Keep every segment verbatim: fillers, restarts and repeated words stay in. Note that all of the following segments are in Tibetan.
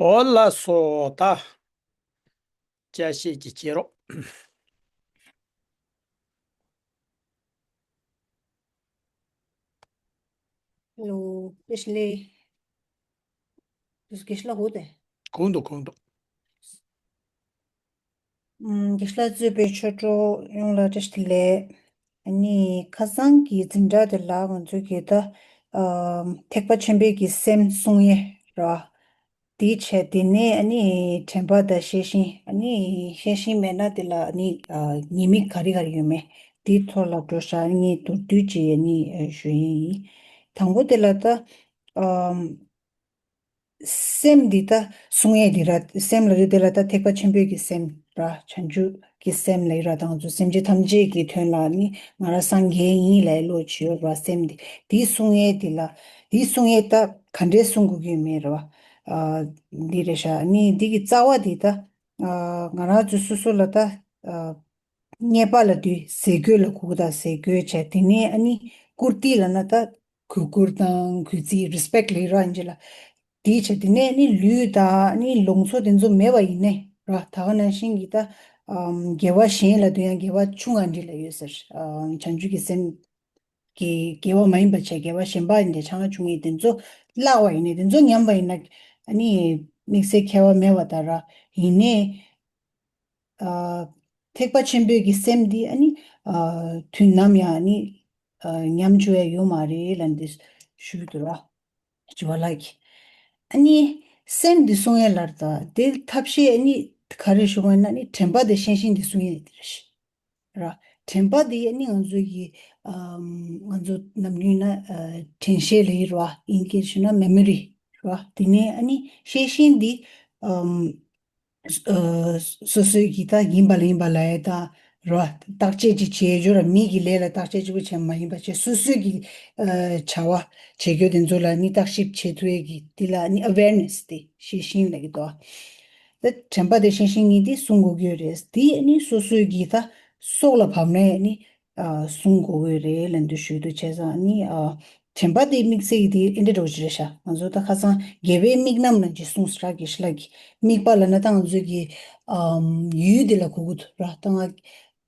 འོ་ལགས་སོ། ད་ཅ་ཤེས་ཀྱི་བྱེད་རོགས། ཧེ་ལོ། བཀྲ་ཤིས་བདེ་ལེགས། དུས་དགེ་བཤེས་ལགས་ཧུ་ཏེ། གོང་དུ་གོང་དུ། ཨམ། དགེ་བཤེས་ལགས་གཙོས་པའི་ཆོས་གྲོགས་ཡོངས་ལ་བཀྲ་ཤིས་བདེ་ལེགས། ཨ་ནི་ཁ་སང་གི་འཛིན་གྲྭ་དེ་ལ་ང་ཚོས་ཀྱི་ད། ཨམ། ཐེག་པ་ཆེན་པོའི་གི་སེམས་གསུང་ཡས་ར། དེའི་ཆེད་དེ་ནས་ཨ་ནི་དྲན་པ་དང་ཤེས་བཞིན། ཨ་ནི་ཤེས་བཞིན་མེད་ན་དེ་ལ་ཨ་ནི་ཨ། ཉེས་དམིགས་ག་རེ་ག་རེ་ཡོད་མེད་དེའི་ཐོག་ལ་འགྲོ་ཤག་ངས་མདོར་བསྡུས་ཅིག་ཨ་ནི་ཞུ་ཡས་ཡིན། དང་པོ་དེ་ལ་ད། ཨམ། སེམས་འདི་ད་གསུང་ཡས་འདི་ར། སེམས་ལབ་དུས་དེ་ལ་ད་ཐེག་པ་ཆེན་པོའི་གི་སེམས་ར། བྱང་ཆུབ་ཀྱི་སེམས་ལབ་ཡས་ར། ད་ང་ཚོ་སེམས་ཅན་ཐམས་ཅད་ཀྱི་དོན་ལ་ནི་ང་རང་སངས་རྒྱས་ཡིན་ལབ་ཡས་བློ་ཅིག་ཡོད་ར། སེམས་འདི་འདི་གསུང་ཡས་འདི་ལ། འདི་གསུང་ཡས་ད་ག་འདྲས་གསུང་དགོས་ཀྱི་ཡོད་མེད་ར། ཨ། འདི་རེད་ཤག་ནི་འདི་གི་རྩ་བ་འདི་ད། ཨ། ང་རང་ཚོ་སོ་སོ་ལ་ད། ཨ། མཉེས་པ་ལབ་དུས་ཟས་གོས་ལ་གོ་གི། ད་ཟས་གོས་བྱས། དེ་ནས་ཨ་ནི་བཀུར་སྟི་ལབ་ན་ད་གུས་བཀུར་དང་གུས་བརྩི། རི་སི་པེག་ལབ་ཡས་ར་ཨིན་ཇི་ལ། དེའི་ཆེད་དེ་ནས་ཨ་ནི་ལུས་དང་ཨ་ནི་ལོངས་སྤྱོད་དེ་ཚོ་མེད་པ་ཡིན་ནའི་ར། ད་ག་ནང་བཞིན་གྱི་ད། ཨམ། དགེ་བ་གཞན་ལབ་དུས་ཡང་དགེ་བ་ཆུང་བ་འདྲ་ལ་ཡོད་ཟེར། ཨམ། བྱང་ཆུབ་ཀྱི་སེམས་ཀྱི་དགེ་བ་མ་ཡིན་པ་བྱས། དགེ་བ་གཞན་པ་ཡིན་ཏེ་ཆ་ང་ཆུང་ངེས་དེ་ཚོ་བརླག་པ་ཡིན་ནའི། དེ་ཚོ་ཉམས་པ་ཡིན་ན་ཨ་ནི་དམིགས་བསལ་ཁྱད་པར་མེད་པ་ད་ར། ཡིན་ནའི། ཨ། ཐེག་པ་ཆེན་པོའི་གི་སེམས་འདི་ཨ་ནི། ཨ། དུས་ནམ་ཡང་ཨ་ནི། ཨ། ཉམས་བཅུག་ཡ་ཡོད་མ་རེད་ལབ་འདི་ཞུ་གི་འདུག་ར། ཞུ་བ་ལགས་ཀྱིས། ཨ་ནི་སེམས་འདི་གསུང་ཡས་ལ་ད་དེ་ཐབས་ཤེས་ཨ་ནི་ག་རེ་ཞུ་བ་ཡིན་ན་ཨ་ནི་དྲན་པ་དེ་ཤེས་བཞིན་འདི་གསུང་ཡས་འདི་རེད་ཤག་ར། དྲན་པ་འདི་ཨ་ནི་ང་ཚོ་གི། ཨམ། ང་ཚོ་ནམ་རྒྱུན་ན། ཨ། དྲན་ཤེས་ལབ་ཡས་ར། ཨིན་སྐད་ཞུ་ན་མེ་མོ་རི་ར། དེ་ནས་ཨ་ནི་ཤེས་བཞིན་འདི། ཨམ། ཨ། སོ་སོའི་གི་ད་ཡིན་པ་ལ་ཡིན་པ་ལབ་ཡས་ད་ར། བརྟག་དཔྱད་ཅིག་བྱེད་རྒྱུ་ར། མི་གི་ལས་ལ་བརྟག་དཔྱད་གཅིག་པུ་བྱས་མ་ཡིན་པ་བྱས། སོ་སོའི་གི། ཨ། བྱ་བ་བྱེད་རྒྱུ་དེ་ཚོ་ལ་ནི་བརྟག་ཞིབ་བྱེད་ཐུབ་ཡས་ཀྱི་དེ་ལ་ནི་ཨ་ཝེར་ནེ་སི་དེ་ཤེས་བཞིན་ལབ་ཀྱི་འདུག་ད་དྲན་པ་དེ་ཤེས་བཞིན་ཉིད་དེ་གསུང་དགོས་ཀྱི་ཡོད་རེད། དེ་ནི་སོ་སོའི་གི་ད་སྲོག་ལ་བབས་ནས་ནི། ཨ། གསུང་དགོས་ཀྱི་ཡོད་རེད་ལབ་འདི་ཞུ་འདུག་བྱས་ཙང་ནི། ཨ། དྲན་པ་དེ་དམིགས་བསལ་གྱི་དེ་ཨེ་འདྲ་འདྲ་བོ་ཅིག་རེད་ཤག་ང་ཚོ་ད་ཁ་སང་རྒྱལ་བའི་དམིགས་རྣམ་ལབ་ཅིག་གསུངས་སོང་ར། དགེ་བཤེས་ལགས་ཀྱིས། དམིགས་པ་ལབ་ན་ད་ང་ཚོའི་གི། ཨམ། ཡུལ་དེ་ལ་གོ་གི་འདུག་ར། ད་ང་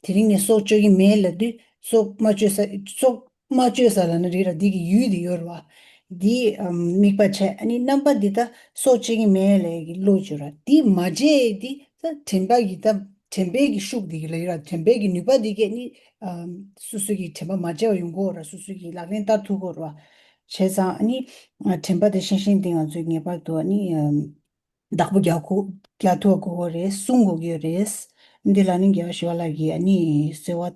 དེ་རིང་ནས་སྲོག་གཅོད་ཀྱི་མེད་ལབ་དུས་སྲོག་མ་གཅོད་ས། སྲོག་མ་གཅོད་ས་ལབ་ན་རེད་ར། འདི་གི་ཡུལ་དེ་ཡོད་ར་བ། འདི། ཨམ། དམིགས་པ་བྱས། ཨ་ནི་རྣམ་པ་འདི་ད་སྲོག་གཅོད་ཀྱི་མེད་ལབ་ཀྱི་བློ་བཅོས་ར། འདི་མ་བྱས་འདི་ད་དྲན་པ་གི་ད་དྲན་པའི་གི་ཤུགས་འདི་གི་ལ་ཡོད་ར། དྲན་པའི་གི་ནུས་པ་འདི་གི་ནི། ཨམ། སོ་སོ་གི་དྲན་པ་མ་བརྗེད་པ་ཡོང་གི་ཡོད་ར། སོ་སོ་གི་ལག་ལེན་བསྟར་ཐུབ་ཀྱི་ཡོད་ར། བྱས་ཙང་ཨ་ནི་དྲན་པ་དེ་ཤེས་བཞིན་འདི་ང་ཚོས་ངེས་པར་དུ་ཨ་ནི། ཨམ། བདག་པོ་རྒྱག་དགོས། རྒྱག་ཐུབ་པ་དགོས་ཀྱི་རེད། གསུང་དགོས་ཀྱི་རེད། འདི་ལ་ནི་རྒྱལ་བ་ཞི་བ་ལྷ་གིས་ཨ་ནི་གསོལ་བ་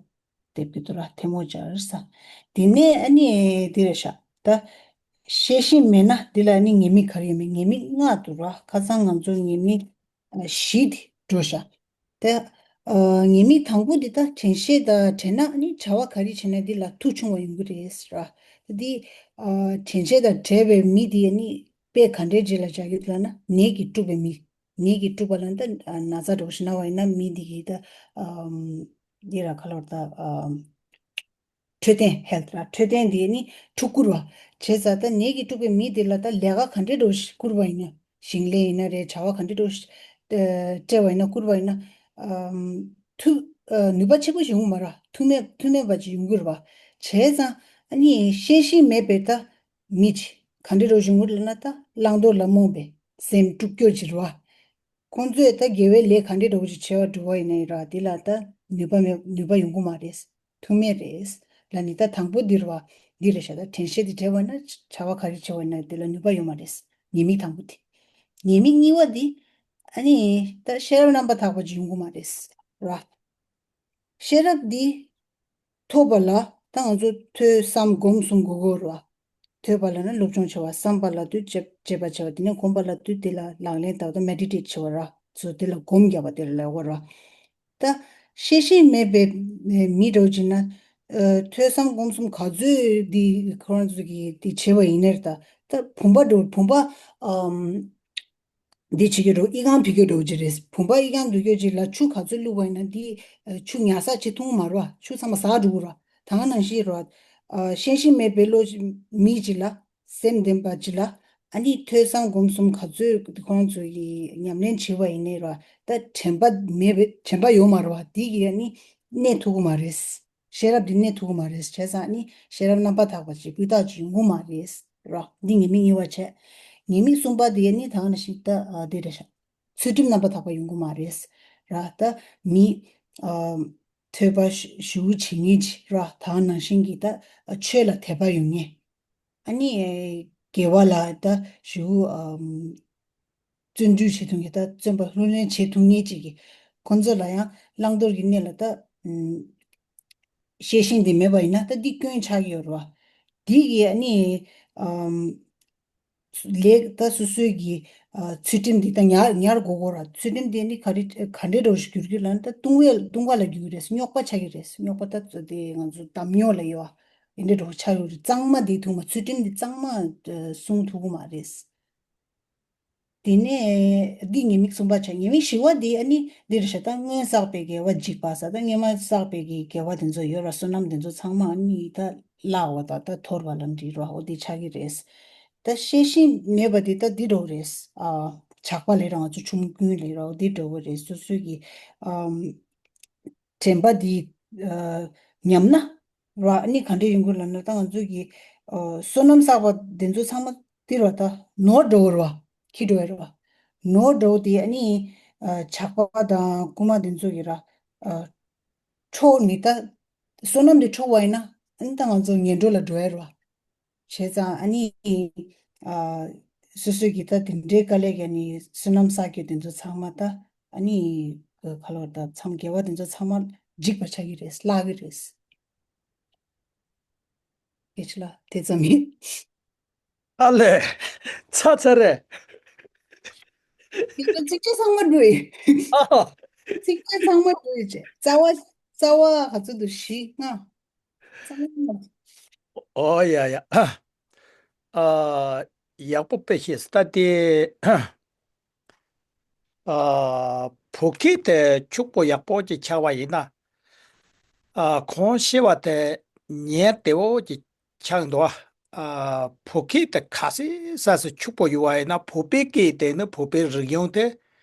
འདེབས་ཀྱི་འདུག་ར། ཐལ་མོ་སྦྱར་ས། དེ་ནས་ཨ་ནི་འདི་རེད་ཤག་ད་ཤེས་བཞིན་མེད་ན་འདི་ལ་ནི་ཉེས་དམིགས་ག་རེ་ཡོད་མེད། ཉེས་དམིགས་ལྔ་འདུག་ར། ཁ་སང་ང་ཚོ་ཉེས་དམིགས་ཨ་བཞི་དེ་འགྲོ་ཤག་ད། ཨ། ཉེས་དམིགས་དང་པོ་འདི་ད་དྲན་ཤེས་དང་བྲལ་ན་ནི་བྱ་བ་ག་རེ་བྱས་ན་འདི་ལ་མཐུ་ཆུང་བ་ཡོང་གི་རེད་ར། འདི། ཨ། དྲན་ཤེས་དང་བྲལ་བའི་མི་དེ་ནི་དཔེ་ག་འདྲའི་རྗེས་ལ་བྱ་རྒྱུ་ལབ་ན། ནད་ཀྱིས་དཀྲུགས་པའི་མི། ནད་ཀྱིས་དཀྲུགས་པ་ལབ་ན་ད་ན་ཚ་འདྲ་བོ་ཞིག་ན་བ་ཡིན་ན་མི་འདི་གི་ད། ཨམ། འདི་ར་ག་ལབ་ད། ཨམ། འཕྲོད་བསྟེན་ཧེལ་ཐི་ར། འཕྲོད་བསྟེན་འདི་ནི་འཁྲུ་བསྐུར་བ། བྱས་ཙང་ད་ནད་ཀྱིས་དཀྲུགས་པའི་མི་འདི་ལ་ད་ལས་ཀ་ག་འདྲའི་འདྲ་བོ་ཞིག་བསྐུར་བ་ཡིན་ན། ཞིང་ལས་ཡིན་ན་རེད། བྱ་བ་ག་འདྲའི་འདྲ་བོ་ཞིག་ཨ། སྤྲད་པ་ཡིན་ན། བསྐུར་བ་ཡིན་ན། ཨམ། མཐུ། ཨ། ནུས་པ་ཆེན་པོ་ཞིག་ཡོང་གི་མ་རེད། མཐུ་མེད། མཐུ་མེད་པ་ཅིག་ཡོང་གི་རེད་བ། བྱས་ཙང་ཨ་ནི་ཤེས་བཞིན་མེད་པའི་ད་མི་ཅིག་ག་འདྲའི་འདྲ་བོ་ཞིག་ཡོང་གི་རེད་ལབ་ན། ད་བླང་དོར་ལ་རྨོངས་པའི་སེམས་དཀྲུག་སྐྱོ་ཅིག་རེད་བ། ཁོང་ཚོས་ད་དགེ་བའི་ལས་ག་འདྲའི་འདྲ་བོ་ཞིག་བྱས་པ་འགྲུབ་པ་ཡིན་ནའི་ར། དེ་ལ་ད་ནུས་པ་མེད། ནུས་པ་ཡོང་གི་མ་རེད། མཐུ་མེད་རེད་ལབ་ནི། ད་དང་པོ་འདི་རེད་བ། འདི་རེད་ཤག་ད་དྲན་ཤེས་དེ་བྲལ་བ་ན་བྱ་བ་ག་རེ་བྱེད་པ་ཡིན་ན་དེ་ལ་ནུས་པ་ཡོད་མ་རེད། ཉེས་དམིགས་དང་པོ་དེ། ཉེས་དམིགས་གཉིས་པ་འདི་ཨ་ནི་ད་ཤེས་རབ་རྣམ་པར་དག་པ་ཅིག་ཡོང་གི་མ་རེད་ར། ཤེས་རབ་འདི་ཐོབ་པ་ལ་ད་ང་ཚོ་ཐོས་བསམ་སྒོམ་གསུམ་དགོས་ཀྱི་ཡོད་རེད་བ། ཐོས་པ་ལབ་ན་སློབ་སྦྱོང་བྱ་བ། བསམ་པ་ལབ་དུས་དཔྱད་དཔྱད་པ་བྱ་བ། དེ་ནས་སྒོམ་པ་ལབ་དུས་དེ་ལ་ལག་ལེན་བསྟར་བ་དང་མེ་ཌི་ཊེཊ་བྱ་བ་ར། སོ་དེ་ལ་སྒོམ་རྒྱག་པ་དེ་ལ་ལབ་ཀྱི་ཡོད་རེད་བ། ད་ཤེས་བཞིན་མེད་པའི་མི་འདྲ་བོ་ཅིག་ན། ཨ། ཐོས་བསམ་སྒོམ་གསུམ་ག་ཚོད་འདི་ཁོ་རང་ཚོ་གིས་འདི་བྱས་པ་ཡིན་ནའི་རེད། ད་ད་བུམ་པ་འདྲ་བོ། བུམ་པ། ཨམ། འདི་བྱེད་ཀྱི་འདྲ་བོ། ཨི་ཁུང་བུད་ཀྱི་འདྲ་བོ་ཅིག་རེད། བུམ་པ་ཨི་ཁུང་བུད་ཀྱི་ཅིག་ལ་ཆུ་ག་ཚོད་བླུགས་པ་ཡིན་ན་འདི། ཨ། ཆུ་ཉར་ས་ཅིག་མཐོང་མ་རེད་བ། ཆུ་ཚང་མ་ཟག་འགྲོ་གི་རེད་བ། ད་ག་ནང་བཞིན་རེད་བ། ཨ། ཤེས་བཞིན་མེད་པའི་བློ་མི་ཅིག་ལ། སེམས་ལྡན་པ་ཅིག་ལ། ཨ། ཨ་ནི་ཐོས་བསམ་སྒོམ་གསུམ་ག་ཚོད་ཁོང་ཚོ་གིས་ཉམས་ལེན་བྱེད་པ་ཡིན་ནའི་ར། ད་དྲན་པ་མེད་པའི་དྲན་པ་ཡོད་མ་རེད་བ། དེ་གིས་ཨ་ནི་གནས་ཐུབ་ཀྱི་མ་རེད། ཤེས་རབ་དེ་གནས་ཐུབ་ཀྱི་མ་རེད། བྱས་ཙང་ཨ་ནི་ཤེས་རབ་རྣམ་པར་དག་པ་ཅིག་སྤུས་དག་ཅིག་ཡོང་གི་མ་རེད་ར། འདི་ཉེས་དམིགས་གཉིས་པ་བྱས། ཉེས་དམིགས་གསུམ་པ་དེ་ཨ་ནི་ད་ག་ནང་བཞིན་ད་ཨ་དེ་རེད་ཤག་ཚུལ་ཁྲིམས་རྣམ་པར་དག་པ་ཡོང་གི་མ་རེད་ར། ད་མི་ཨ་ཐོས་པ་ཞུ་ཞུ་བྱེད་མཁན་ཅིག་ར། ད་ག་ནང་བཞིན་གྱི་ད་ཆོས་ལ་དད་པ་ཡོང་མཁན། ཨ་ནི་དགེ་བ་ལ་ད་ཞུ་ཨམ་བརྩོན་འགྲུས་བྱེད་ཐུབ་མཁན། ད་བརྩོན་པ་ལྷུར་ལེན་བྱེད་ཐུབ་མཁན་ཅིག་གིས་ཁོང་ཚོ་ལ་ཡང་བླང་དོར་གྱི་གནས་ལ་ད་ཨམ་ཤེས་བཞིན་དེ་མེད་པ་ཡིན་ན་ད་འདི་སྐྱོན་ཆགས་ཀྱི་ཡོད་རེད་བ། འདི་གིས་ཨ་ནི་ཨམ་ལས་ད་སོ་སོའི་གི་ཨ་ཚུལ་ཁྲིམས་འདི་ད་ཉར་ཉར་དགོས་ཀྱི་རེད། ཚུལ་ཁྲིམས་འདི་ནི་ག་རེ་ག་འདྲའི་འདྲ་བོ་ཞིག་འགྱུར་གྱི་ལབ་ན། ད་ལྟུང་བའི་ལྟུང་བ་ལ་འགྱུར་གྱི་རེད། རྙོག་པ་ཆགས་ཀྱི་རེད། རྙོག་པ་ད་ཚོ་དེ་ང་ཚོ་གདམས་ངག་ལ་ཡོད་བ། འདི་འདྲའི་འདྲ་བོ་ཆགས་ཡོད་རེད། གཙང་མ་འདི་ཐུག་མ་ཚུལ་ཁྲིམས་འདི་གཙང་མ་ཨ་སྲུང་ཐུབ་ཀྱི་མ་རེད། དེ་ནས་འདི་ཉེས་དམིགས་གསུམ་པ་བྱས། ཉེས་དམིགས་བཞི་པ་འདི་ཨ་ནི་འདི་རེད་ཤག་ད་སྔོན་བསགས་པའི་དགེ་བ་འཇིག་པ་ཟེར། ད་སྔོན་མ་བསགས་པའི་གི་དགེ་བ་དེ་ཚོ་ཡོད་ར། བསོད་ནམས་དེ་ཚོ་ཚང་མ་ཨ་ནི་ད་བརླག་པ་དང་ད་འཐོར་བ་ལ་འདྲི་ར། འོ་འདི་ཆགས་ཀྱི་རེད། ད་ཤེས་བཞིན་མེད་པ་འདི་ད་འདི་འདྲ་བོ་རེད། ཨ་ཇག་པ་ལས་ར་ང་ཚོ་ཆུང་ཀུན་ལས་ར་འོ་འདི་འདྲ་བོ་རེད། སོ་སོའི་གི་ཨམ་དྲན་པ་འདི་ཨ་ཉམས་ན་ར། ཨ་ནི་ག་འདྲ་ཡོང་གི་ལབ་ན། ད་ང་ཚོ་གི་ཨ་བསོད་ནམས་བསགས་པ་དེ་ཚོ་ཚང་མ་འདི་ར་ད་ནོར་འགྲོ་གི་རེད་བ། འཁྱེར་འགྲོ་གི་རེད་བ། ནོར་འགྲོ་དེ་ཨ་ནི་ཨ་ཇག་པ་དང་རྐུན་མ་དེ་ཚོ་གི་ར་ཨ་འཕྲོག་ནི། ད་བསོད་ནམས་དེ་འཕྲོག་པ་ཡིན་ན་ཨ་ནི་ད་ང་ཚོ་ངན་འགྲོ་ལ་འགྲོ་ཡ་རེད་བ། བྱས་ཙང་ཨ་ནི་ཨ་སོ་སོ་གི་ད་དེ་འདྲའི་དཀའ་ལས་ཀྱི་ཨ་ནི་བསོད་ནམས་བསགས་རྒྱུ་དེ་ཚོ་ཚང་མ་ད་ཨ་ནི་ག་ལ་བར་ད་མཚམས་དགེ་བ་དེ་ཚོ་ཚང་མ་འཇིག་པ་ཆགས་ཀྱི་རེད། བརླག་གི་རེད། སྐད་ཆ་ལ་དེ་ཙམ་ཡིན། ཨ་ལས། ཚ་ཚ་རེད། དེ་ཚོ་ཚིགས་བཅད་ཚང་མ་འགྲོ་ཡི། ཨ། ཚིགས་བཅད་ཚང་མ་འགྲོ་ཡི་བྱས། རྩ་བ་རྩ་བ་ག་ཚོད་འདུག་བཞི་ལྔ། ཨོ་ཡ་ཡ། ཨ། ཡག་པོ་དཔེ་ཤེས་ད་དེ། ཨ། བོད་སྐད་དེ་ཕྱུག་པོ་ཡག་པོ་ཅིག་ཆགས་པ་ཡིན་ན། ཨ། ཁོང་ཤེས་པ་དེ་ཉན་བདེ་བོ་ཅིག་ཆགས་འདུག་ཨ། བོད་སྐད་དེ་ག་ཚོད་ས་ས་ཕྱུག་པོ་ཡོད་པ་ཡིན་ན། བོད་པའི་སྐད་དེ་ནི་བོད་པའི་རིག་གཞུང་དེ།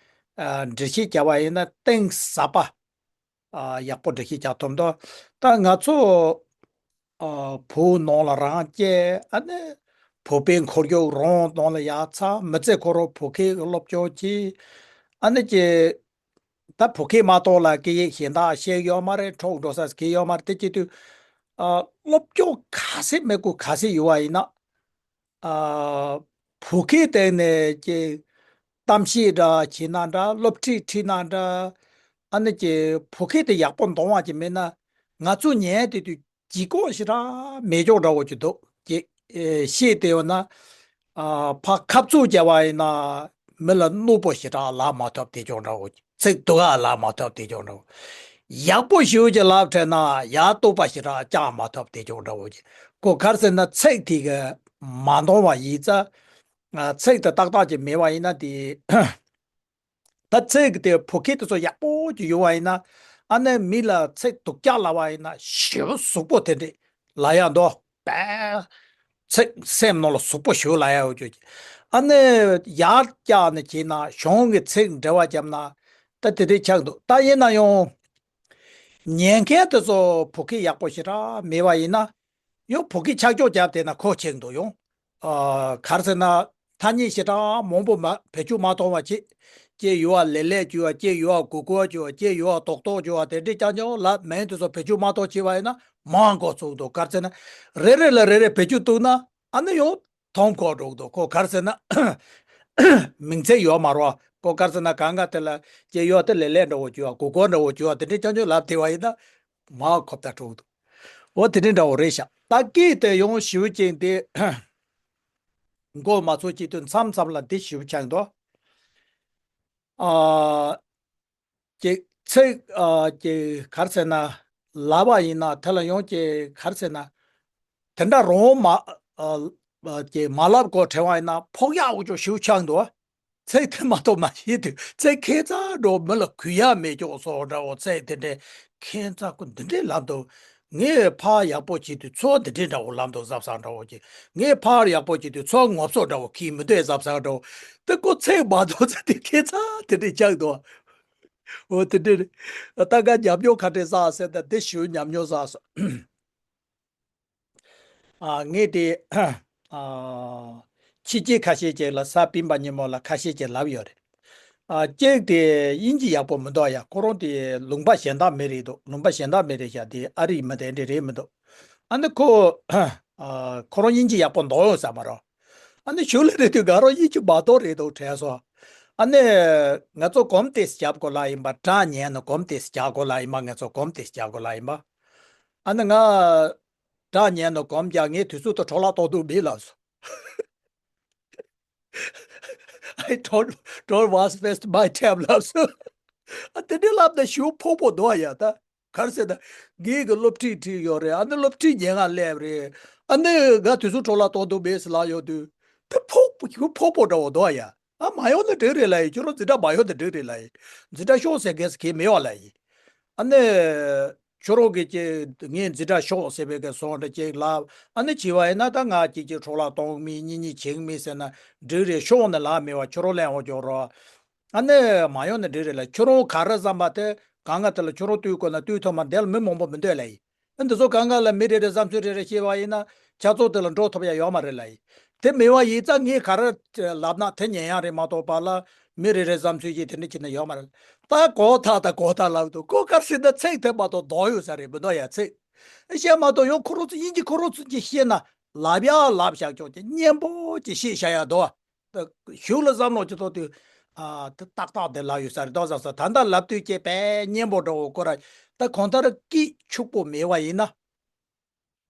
ཨ། འགྲེལ་བཤད་བརྒྱབ་པ་ཡིན་ན་གཏིང་ཟབ་པ། ཨ། ཡག་པོ་འགྲེལ་བཤད་རྒྱག་ཐུབ་འདུག་ད་ང་ཚོ་ཨ། བོད་ནང་ལ་རང་སྐྱེས། ཨ་ནི་བོད་པའི་འཁོར་རྒྱུག་རང་ནང་ལ་ཡར་ཚར། མི་ཚེ་ཁོ་རང་བོད་སྐད་སློབ་སྦྱོང་བྱས། ཨ་ནི་ཀྱི་ད་བོད་སྐད་མ་གཏོགས་ལ་སྐད་ཡིག་གཞན་དག་ཤེས་ཡོད་མ་རེད། འཕྲོག་འགྲོ་ས་གི་ཡོད་མ་རེད། དེ་བྱེད་དུས་ཨ། སློབ་སྦྱོང་ག་ཚད་མེད་དགོས་ག་ཚད་ཡོད་པ་ཡིན་ན། ཨ། བོད་སྐད་སྟེང་ནས་ཀྱི་གཏམ་བཤད་འདྲ་བྱེད་ན་འདྲ། སློབ་ཁྲིད་ཁྲིད་ན་འདྲ། ཨ་ནི་ཀྱི་བོད་སྐད་དེ་ཡག་པོ་འདོང་བ་ཅིག་མེད་ན། ང་ཚོ་ཉན་དེ་དུས་ལྗིད་ཁོག་ཞེ་དྲག་མེད་ཀྱོག་འདྲ་བོ་ཅིག་འདུག་ཀྱི། ཨེ། བཤད་དེ་ཡོད་ན། ཨ། ཕར་ཁ་བཙུགས་བྱས་པ་ཡིན་ན་མི་ལ་གནོད་པོ་ཞེ་དྲག་ལབ་མ་ཐུབ་དེ་ཅོག་འདྲ་བོ། ཚིག་སྡུག་ག་ལབ་མ་ཐུབ་དེ་ཅོག་འདྲ་བོ། ཡག་པོ་ཞེ་པོ་ཅིག་ལབ་འཕྲད་ན་ཡར་སྟོད་པ་ཞེ་དྲག་བཅག་མ་ཐུབ་དེ་ཅོག་འདྲ་བོ་ཅིག། ཁོ་ག་རེ་ཟེར་ན་ཚིག་དེ་གི་མ་འདང་བ་ཡིན་ཙང་། ཨ། ཚིག་དེ་ཏག་ཏག་ཅིག་མེད་པ་ཡིན་ན་དེ། ད་ཚིག་དེ་བོད་སྐད་དེ་ཚོ་ཡག་པོ་ཅིག་ཡོད་པ་ཡིན་ན། ཨ་ནི་མི་ལ་ཚིག་སྡུག་ཅག་ལབ་པ་ཡིན་ན་ཞེ་པོ་ཟུག་པོ་དེ་འདྲས་ལབ་ཡག་འདུག་པས། ཚིག་སེམས་ནང་ལ་ཟུག་པོ་ཞེ་པོ་ལབ་ཡག་ཡོད་ཅོག་ཅིག། ཨ་ནི་ཡར་བཀྱགས་ནས་བྱས་ན་གཞུང་གི་ཚིག་འགྲེལ་པ་བརྒྱབ་ན་ད་དེ་འདྲས་ཆགས་འདུག་ད་ཡིན་ན་ཡང་ཉན་མཁན་དེ་ཚོ་བོད་སྐད་ཡག་པོ་ཞེ་དྲག་མེད་པ་ཡིན་ན། ཡང་བོད་སྐད་ཆག་ཆོག་བརྒྱབ་བསྡད་ན་ཁོ་ཆགས་འདུག་ཡང་། ཨ། ག་རེ་ཟེར་ན། ཐ་སྙད་ཞེ་དྲག་མང་པོ་མ་བེད་སྤྱོད་མ་གཏོང་བ་བྱེད། ཀྱེ་ཡོད་པ་ལེ་ལེ་བྱས་པ། ཀྱེ་ཡོད་པ་གུ་གུ་བྱས་པ། ཀྱེ་ཡོད་པ་ཏོག་ཏོག་བྱས་པ། དེ་འདྲས་རྐྱང་རྐྱང་ལབ་མིང་དེ་ཚོ་བེད་སྤྱོད་མ་གཏོང་བྱས་པ་ཡིན་ན་མང་གོ་ཚུགས་འདུག་ག་རེ་ཟེར་ན། རེ་རེ་ལ་རེ་རེ་བེད་སྤྱོད་གཏོང་ན་ཨ་ནི་ཡང་དོམ་ཁོག་འགྲོ་གི་འདུག་ཁོ་ག་རེ་ཟེར་ན། མིང་ཚིག་ཡོད་མ་རེད་པ། ཁོ་ག་རེ་ཟེར་ན་གང་ག་དེ་ལ་ཀྱེ་ཡོད་པ་དེ་ལེ་ལེ་འདྲ་བོ་བྱས་པ། གུ་གུ་འདྲ་བོ་བྱས་པ། དེ་འདྲས་རྐྱང་རྐྱང་ལབ་བསྡད་པ་ཡིན་ན་མང་གོ་བརྡ་འགྲོ་གི་འདུག་འོ་དེ་འདྲས་འདྲ་བོ་རེད་ཤག་ད་སྐད་དེ་ཡང་ཞེ་པོ་ཅིག་དེ་མགོ་མ་ཚོས་བྱེད་དུས་མཚམས་མཚམས་ལ་འདི་ཞེ་པོ་ཆགས་འདུག་ཨ། ཀྱེ་ཚིག་ཨ། ཀྱེ་ག་རེ་ཟེར་ན། ལབ་པ་ཡིན་ན་དེ་ལ་ཡང་ཀྱེ་ག་རེ་ཟེར་ན། དེ་འདྲ་རང་མ་ཨ། ཀྱེ་མ་ལབ་གོ་དྲན་པ་ཡིན་ན་ཕོག་ཡག་འུ་ཅོག་ཞེ་པོ་ཆགས་འདུག་ཚིག་དེ་མ་གཏོགས་མ་ཤེས་དུས་ཚིག་ཁྱད་མཚར་འདྲ་བོ་མི་ལ་གུ་ཡག་མེད་ཀྱོག་བཟོ་འདྲ་བོ། ཚིག་དེ་འདྲས་ཁྱད་མཚར་ཁོ་འདི་འདྲས་ལབ་འདུག་ངས་ཕར་ཡག་པོ་བྱེད་དུས་ཚོར་བ་འདི་འདྲའི་འདྲ་བོ་ལབ་འདུག་གཟབ་གཟབ་འདྲ་བོ་བྱེད། ངས་ཕར་ཡག་པོ་བྱེད་དུས་ཚོར་བ་ངོ་སོ་འདྲ་བོ་ཁྱེད་མི་འདུག་གཟབ་གཟབ་འདྲ་བོ། དེ་ཁོ་ཚེགས་མ་གཏོགས་ཚེ་དེ་ཁྱད་མཚར་དེ་འདྲའི་ཆགས་འདུག་འོ་དེ་འདྲའི་ད་ག་ཉམས་མྱོང་ག་འདྲས་བསགས་ཟེར་ད་དེ་ཞུ་ཉམས་མྱོང་བསགས་སོང་། ཨ། ངས་དེ། ཨ། ཕྱི་རྒྱལ་ཁ་ཤས་ཅིག་ལ་གཟའ་སྤེན་པ་ཉིན་མོ་ལ་ཁ་ཤས་ཅིག་ལབ་ཡོད་རེད། ཨ། གཅིག་དེ་དབྱིན་ཇི་ཡག་པོ་མི་འདུག་ཡ། ཁོ་རང་དེ་ལུང་པ་གཞན་དག་མི་རེད་འདུག་ལུང་པ་གཞན་དག་མི་རེད་ཤག་དེ་ཨ་རིའི་མི་དེ་འདྲ་རེད་མི་འདུག་ཨ་ནི་ཁོ། ཨ། ཁོ་རང་དབྱིན་ཇི་ཡག་པོ་འདོགས་ཡོང་ས་མ་རེད། ཨ་ནི་གཞུག་ལ་རེད་དུས་ང་རང་དབྱིན་ཇི་མ་འདོགས་རེད་འདུག་དྲན་སོང་། ཨ་ནི་ང་ཚོ་གོམ་ཏོག་ཙམ་རྒྱབ་དགོས་ལ་ཡིན་པ། སྒྲ་ཉན་ནས་གོམ་ཏོག་ཙམ་རྒྱག་དགོས་ལ་ཡིན་པ། ང་ཚོ་གོམ་ཏོག་ཙམ་རྒྱག་དགོས་ལ་ཡིན་པ། ཨ་ནི་ང་སྒྲ་ཉན་ནས་གོམ་རྒྱག་ངའི་དུས་ཚོད་དུ་འཕྲོ་བརླག་གཏོང་འདོད་མེད་ལབ་སོང་། I don't, don't want to waste my time ལབ་སོང་། ཨ། དེ་འདྲའི་ལབ་ན་ཞེ་པོ་ཕོག་པོ་འདུག་ཡ། ད་ག་རེ་ཟེར་ན་ངའི་གི་སློབ་ཁྲིད་ཁྲིད་ཡོད་རེད། ཨ་ནི་སློབ་ཁྲིད་ཉན་ག་སླེབས་རེད། ཨ་ནི་ང་དུས་ཚོད་འཕྲོ་བརླག་གཏོང་འདོད་མེད་ཟེར་ལབ་ཡོང་དུས་ད་ཕོག་ཞེ་པོ་ཕོག་པོ་འདྲ་བོ་འདུག་ཡ། ཨ། མ་ཡོང་ན་འགྲིག་རེད་ལབ་ཡིན། ཁྱོད་རང་འཛིན་གྲྭ་མ་ཡོང་ན་འགྲིག་རེད་ལབ་ཡིན། འཛིན་གྲྭ་ཤོག་ཟེར་མཁན་ཟེར་མཁན་མེད་པ་ལབ་ཡིན། ཨ་ནི་ཁྱོད་རང་གིས་ཅིག་ངས་འཛིན་གྲྭ་ཤོག་ཟེར་བའི་གི་སོང་འདྲ་ཅིག་ལབ། ཨ་ནི་བྱས་པ་ཡིན་ན་ད་ང་ཅིག་ཅིག་འཕྲོ་བརླག་གཏོང་མིན་གཉིས་གཉིས་བྱེད་མིན་ཟེར་ན་འགྲིག་རེད། ཤོག་ནས་ལབ་མེད་པ་ཁྱོད་རང་ལན་འོ་ཅོག་རོ། ཨ་ནི་མ་ཡོང་ན་འགྲིག་རེད་ལབ། ཁྱོད་རང་ག་རེ་བསམ་པ་དེ་གང་ག་དེ་ལ་ཁྱོད་རང་ལྟོས་དགོས་ན་ལྟོས་ཐུབ་མ་འདི་ལ་མི་མང་པོ་མི་འདུག་ལབ་ཡིན། ཨ། འདི་ཚོ་གང་ག་ལ་མི་རེ་རེ་བསམ་ཚུལ་རེ་རེ་བཤད་པ་ཡིན་ན་ཆ་ཚང་དེ་ལ་འགྲོ་ཐུབ་ཡ་ཡོད་མ་རེད་ལབ་ཡིན། དེ་མེད་པ་ཡིན་ཙང་ངས་ག་རེ་ལབ་ན་དེ་ཉན་ཡ་རེད་མ་གཏོགས་པ་ལ་མི་རེ་རེ་བསམ་ཚུལ་ཅིག་དེ་འདྲ་བྱེད་ན་ཡོད་མ་རེད། ད་གོ་ཐག་ད་གོ་ཐག་ལབ་འདུག་ཁོ་ག་རེ་ཟེར་ན་ཚིག་དེ་མ་གཏོགས་འདོགས་ཡོད་ས་རེད་མི་འདུག་ཡ། ཚིག་བཤད་མ་གཏོགས་ཡང་ཁོ་རང་ཚོ་དབྱིན་ཇི་ཁོ་རང་ཚོ་ཅིག་བཤད་ན་ལབ་ཡ་ལབ་བཞག་ཆོག་ཅིག་སྙན་པོ་ཅིག་བཤད་བཞག་ཡ་འདུག་ད་གཞུག་ལ་བསམ་བློ་ཅིག་གཏོང་དུས། ཨ། ད་ཏག་ཏག་དེ་ལབ་ཡོད་ས་རེད་དོ་བསམ་སོང་། ད་ལྟ་ལབ་དུས་ཀྱི་དཔེ་སྙན་པོ་འདྲ་བོ་ཁོ་ར། ད་གང་ལྟར་སྐད་ཕྱུག་པོ་མེད་པ་ཡིན་ན།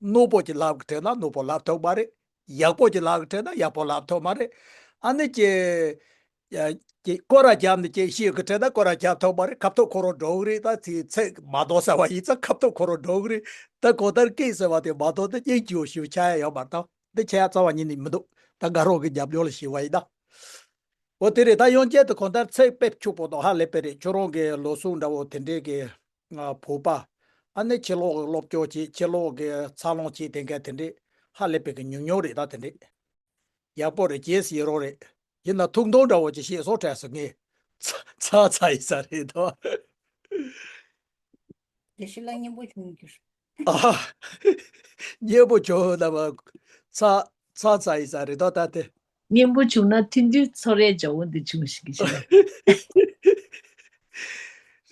རྣོ་པོ་ཅིག་ལབ་གི་དྲན་ན་རྣོ་པོ་ལབ་ཐུབ་མ་རེད། ཡག་པོ་ཅིག་ལབ་གི་དྲན་ན་ཡག་པོ་ལབ་ཐུབ་མ་རེད། ཨ་ནི་ཀྱེ། ཀྱེ་སྐོར་ར་རྒྱབ་ནས་ཀྱེ་བཤད་གི་དྲན་ན་སྐོར་ར་རྒྱབ་ཐུབ་མ་རེད། ཁ་ཐུག་ཁོ་རང་འགྲོ་གི་རེད། ད་ཚིག་ཚིག་མ་འདོགས་ཟེར་བ་ཡིན་ཙང་ཁ་ཐུག་ཁོ་རང་འགྲོ་གི་རེད། ད་གང་ལྟར་སྐད་ཟེར་བ་དེ་མ་འདོགས་ད་སྙིང་རྗེ་བོ་ཞིག་ཆགས་ཡ་ཡོད་མ་རེད། ད་འདི་ཆགས་ཡ་རྩ་བ་ཉིད་ནས་མི་འདུག་ད་ང་རང་གི་ཉམས་མྱོང་ལ་ཞུས་པ་ཡིན་ན། འོ་དེ་རེད། ད་ཡང་བསྐྱར་དུ་གང་ལྟར་ཚིག་དཔེ་ཕྱུག་པོ་དང་ཧ་ལས་པ་རེད། ཁྱོད་རང་གི་ལོ་གསུམ་འདྲ་བོ་དེ་འདྲའི་གི་ང་བོད་པ། ཨ་ནི་ཕྱི་ལོགས་གི་སློབ་སྐྱོར་བྱེད། ཕྱི་ལོགས་གི་འཚར་ལོངས་བྱེད་དེ་འགའ་དེ་འདྲའི་ཧ་ལས་པའི་གི་ཉུང་ཉུང་རེད། ད་དེ་འདྲའི་ཡག་པོ་རེད། རྗེས་སུ་ཡི་རང་རེད། ཡིན་ན་ཐུགས་འདོད་འདྲ་བོ་ཅིག་བཤད་སོང་དྲན་སོང་ངས། ཚ་ཚ་ཚ་ཡིན་ས་རེད་དོ། དེ་ཤི་ལ་སྙན་པོ་བྱུང་རྒྱུ། ཨ། སྙན་པོ་བྱུང་ན་མ། ཚ་ཚ་ཚ་ཡིན་ས་རེད་དོ་ད་དེ། སྙན་པོ་བྱུང་ན་ཐུན་དུས་ཚོར་ཡས་འཇའ་བོ་འདི་བྱུང་ཞིག་གི་ཞིག་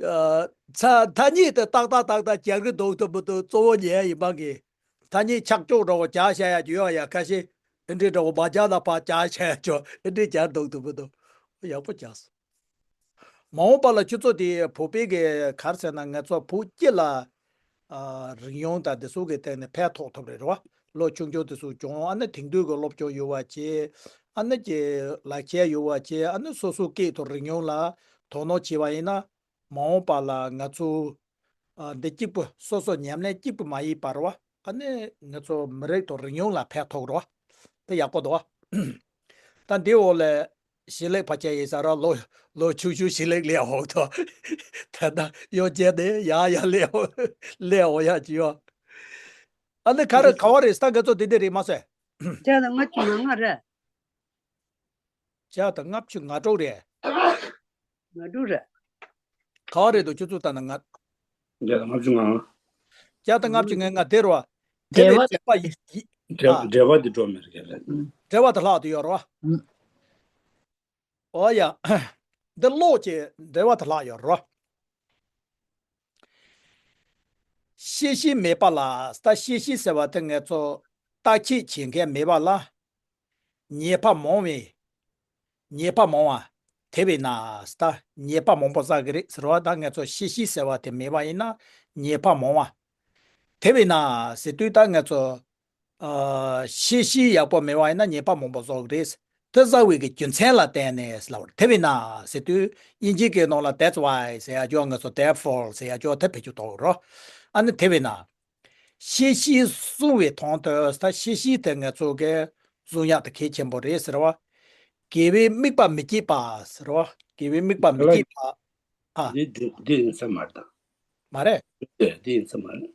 ཨ། ཚ་ཐ་སྙད་དེ་ཏག་ཏག་ཏག་ཏག་རྒྱག་གི་འདུག་ཐུབ་མི་འདུག་གཙོ་བོ་ཉན་ཡིན་པ་གི། ཐ་སྙད་ཆག་ཆོག་འདྲ་བོ་རྒྱག་བྱ་ཡ་ཡོད་ཡ། ཁ་ཤས་འདི་འདྲའི་འདྲ་བོ་མ་རྒྱག་ན་ཕར་རྒྱག་བྱ་ཡ་ཆོག་འདི་འདྲའི་རྒྱག་འདུག་ཐུབ་མི་འདུག་ཡག་པོ་རྒྱག་སོང་། མ་འོངས་པ་ལ་ཁྱོད་ཚོ་དེ་བོད་པའི་གི་ག་རེ་ཟེར་ན་ང་ཚོ་བོད་སྤྱི་ལ། ཨ། རིག་གཞུང་དང་དེ་ཚོ་གི་སྟེང་ནས་ཕན་ཐོགས་ཐུབ་རེད་རེད་བ། ལོ་ཆུང་ཆུང་དེ་ཚོ་སྦྱོང་། ཨ་ནི་དེང་དུས་ཀྱི་སློབ་སྦྱོང་ཡོད་པ་བྱས། ཨ་ནི་ཀྱི་ལག་ཁྱེར་ཡོད་པ་བྱས། ཨ་ནི་སོ་སོའི་སྐད་དང་རིག་གཞུང་ལ་དོ་སྣང་བྱས་པ་ཡིན་ན། མ་འོངས་པ་ལ་ང་ཚོ། ཨ། འདི་གཅིག་པུ་སོ་སོ་ཉམས་ལེན་གཅིག་པུ་མ་ཡིན་པར་བ། ཨ་ནི་ང་ཚོ་མི་རིགས་དང་རིག་གཞུང་ལ་ཕན་ཐོགས་རོགས། དེ་ཡག་པོ་འདུག་ད་འདི་འོག་ལ་ཞི་ལེགས་ཕ་ཆ་ཡིན་ས་ར། ལོ་ལོ་ཆུང་ཆུང་ཞི་ལེགས་ལས་འོག་ཏུ། ད་ལྟ་གཡོ་བྱས་ནས་ཡ་ཡ་ལས་འོག་ལས་འོག་ཡ་ཅི་ཡོ། ཨ་ནི་ག་རེ་ག་བ་རེད། ད་ང་ཚོ་དེ་འདྲ་རེད་མ་ཟེར། བརྒྱ་དང་ལྔ་བཅུ་ང་ལྔ་རེད། བརྒྱ་དང་ལྔ་བཅུ་ང་དྲུག་རེད། ང་དྲུག་རེད། ག་བ་རེད་འདུག་ཁྱོད་ཚོ་ལྟ་ན་ང་། བརྒྱ་དང་ལྔ་བཅུ་ང་། བརྒྱ་དང་ལྔ་བཅུ་ང་ལྔ་དེ་རེད་བ། དེ་ནས་འབྲེལ་བ་འབྲེལ་བ་ཡི་ཡི་འབྲེལ་ཨ། འབྲེལ་བ་འདི་འགྲོ་མི་རེད་ལ། འབྲེལ་བ་དེ་ལྷག་ཏུ་ཡོད་རེད་བ། ཨོ་ཡ། འདི་ཀློག་ཅིག་འབྲེལ་བ་དེ་ལྷག་ཡོད་རེད་བ། ཤེས་བཞིན་མེད་པ་ལ། ད་ཤེས་བཞིན་ཟེར་བ་དེ་ང་ཚོ་བརྟག་དཔྱད་བྱེད་མཁན་མེད་པ་ལ། ཉེས་པ་མང་བས། ཉེས་པ་མང་བ། དེ་བས་ན། ད་ཉེས་པ་མང་པོ་བསགས་ཀྱི་རེད་ཟེར་བ། ད་ང་ཚོ་ཤེས་བཞིན་ཟེར་བ་དེ་མེད་པ་ཡིན་ན་ཉེས་པ་མང་བ། དེ་བས་ན་ཟེར་དུས་ད་ང་ཚོ། ཨ། ཤེས་བཞིན་ཡག་པོ་མེད་པ་ཡིན་ན་ཉེས་པ་མང་པོ་བསགས་ཀྱི་རེད། དེ་བསགས་པའི་གི་རྒྱུ་མཚན་ལ་བརྟེན་ནས་ལབ་པ་རེད། དེ་བས་ན་ཟེར་དུས་དབྱིན་ཇིའི་སྐད་ནང་ལ་that's why ཟེར་ཡ་ཅོག་ང་ཚོ་therefore ཟེར་ཡ་ཅོག་དེ་བེད་སྤྱོད་གཏོང་གི་རོ། ཨ་ནི་དེ་བས་ན། ཤེས་བཞིན་བཟུང་བའི་དོན་དུ། ད་ཤེས་བཞིན་དེ་ང་ཚོ་གི་བཟུང་ཡག་དེ་གལ་ཆེན་པོ་རེད་ཟེར་བ། དགེ་བའི་དམིགས་པ་མི་བསྐྱེད་པ་ཟེར་བ། དགེ་བའི་དམིགས་པ་མི་བསྐྱེད་པ། ཨ། འདི་འདི་འདི་ཡིན་ས་མ་རེད་ད། མ་རེད། འདི་འདི་ཡིན་ས་མ་རེད།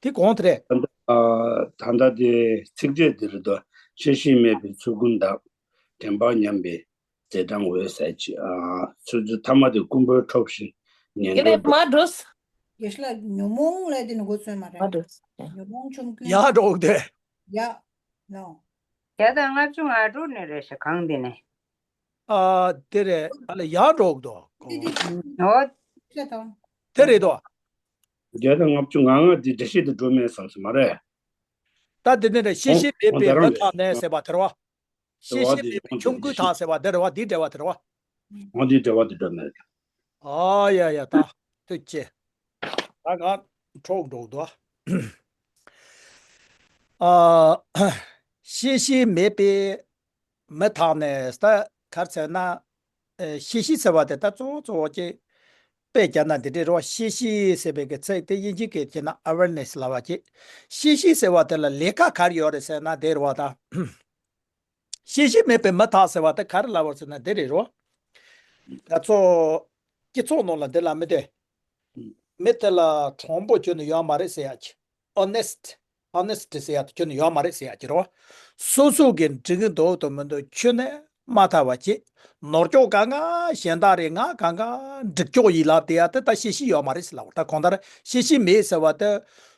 དེ་གོང་དེ་རེད། ད་ལྟ་དེ་ཚིགས་བཅད་འདི་རེད་དོ། ཤེས་བཞིན་མེད་པའི་ཚུལ་ཀུན་དག་དྲན་པ་ཉམས་པའི་རྗེས་འབྲང་འོད་ཟེར་གྱི། ཨ། ཚུལ་ཚུལ་ཐ་མ་དེ་ཀུན་པོའི་ཁྲོབ་བཞིན་ཉན་ཡོད་པས་འགྲོ། མ་འགྲོ། དགེ་ཤ་ལགས། ཉོན་མོངས་ལས་དེ་ནི་འགོ་ཚུགས་མ་རེད། ཉོན་མོངས་ཆོམ་རྐུན། ཡག་འགྲོ་འདུག་སྟེ། ཡག་ནོ། བརྒྱ་དང་ལྔ་བཅུ་ང་དྲུག་ནས་རེད་ཤག་གང་དེ་ནས། ཨ། དེ་རེད། ཨ་ལ་ཡག་འགྲོ་འདུག་དེ་དེ་ཨོ། དེ་རེད་དོ། བརྒྱ་དང་ལྔ་བཅུ་ང་ལྔ་དེ་འགྲེལ་བཤད་དུ་འགྲོ་མེད་བསམ་སོང་མ་རེད། ད་དེ་ནས་རེད། ཤེས་བཞིན་མེད་པའི་མུ་དག་ནས་ཟེར་བ་དེ་རེད་བ། ཤེས་བཞིན་མེད་པའི་ཆོམ་རྐུན་དག་ཟེར་བ་དེ་རེད་བ། འདི་འགྲེལ་བ་དེ་རེད་བ། འོ་འདི་འགྲེལ་བ་དེ་འགྲོ་མེད། ཨ་ཡ་ཡ། ད་ཐུགས་རྗེ་ཆེ། ད་ང་འཕྲོག་འགྲོ་འདུག་ཨ། ཤེས་བཞིན་མེད་པའི་མུ་དག་ནས་ད་ག་རེ་ཟེར་ན། ཨེ། ཤེས་བཞིན་ཟེར་བ་དེ་ད་གཙོ་བོ་གཙོ་བོ་ཅིག་དཔེ་བརྒྱབ་ན་འདི་འདྲས་རེད་བ། ཤེས་བཞིན་ཟེར་བའི་གི་ཚིག་དེ་དབྱིན་ཇི་སྐད་བྱས་ན་awareness ལབ་པ་ཅིག་ཤེས་བཞིན་ཟེར་བ་དེ་ལ་ལས་ཀ་ག་རེ་ཡོད་རེད་ཟེར་ན་དེ་རེད་བ་ད། ཤེས་བཞིན་མེད་པའི་མུ་དག་ཟེར་བ་དེ་ག་རེ་ལབ་པ་ཟེར་ན་འདི་རེད་རོ། ང་ཚོ་སྤྱི་ཚོགས་ནང་ལ་འདི་ལ་མི་དེ། མི་དེ་ལ་དྲང་པོ་ཁྱོན་ནས་ཡོད་མ་རེད་ཟེར་ཡག་གི། honest, honesty ཟེར་ཡག་དེ་ཁྱོན་ནས་ཡོད་མ་རེད་ཟེར་ཡག་གི་རོ། སོ་སོ་གི་འགྲིག་གི་འདུག་དང་མི་འདུག་ཁྱོན་ནས་མ་ཐར་བ་བྱེད། ནོར་ཀྱོག་གང་ག་གཞན་དག་རེད། ང་གང་ག་འགྲིག་ཀྱོག་ཡིན་ལབ་དེ་ཡག་དེ་ད་ཤེས་བཞིན་ཡོད་མ་རེད་ཟེར་ལབ། ད་གང་ལྟར་ཤེས་བཞིན་མེད་ཟེར་བ་དེ་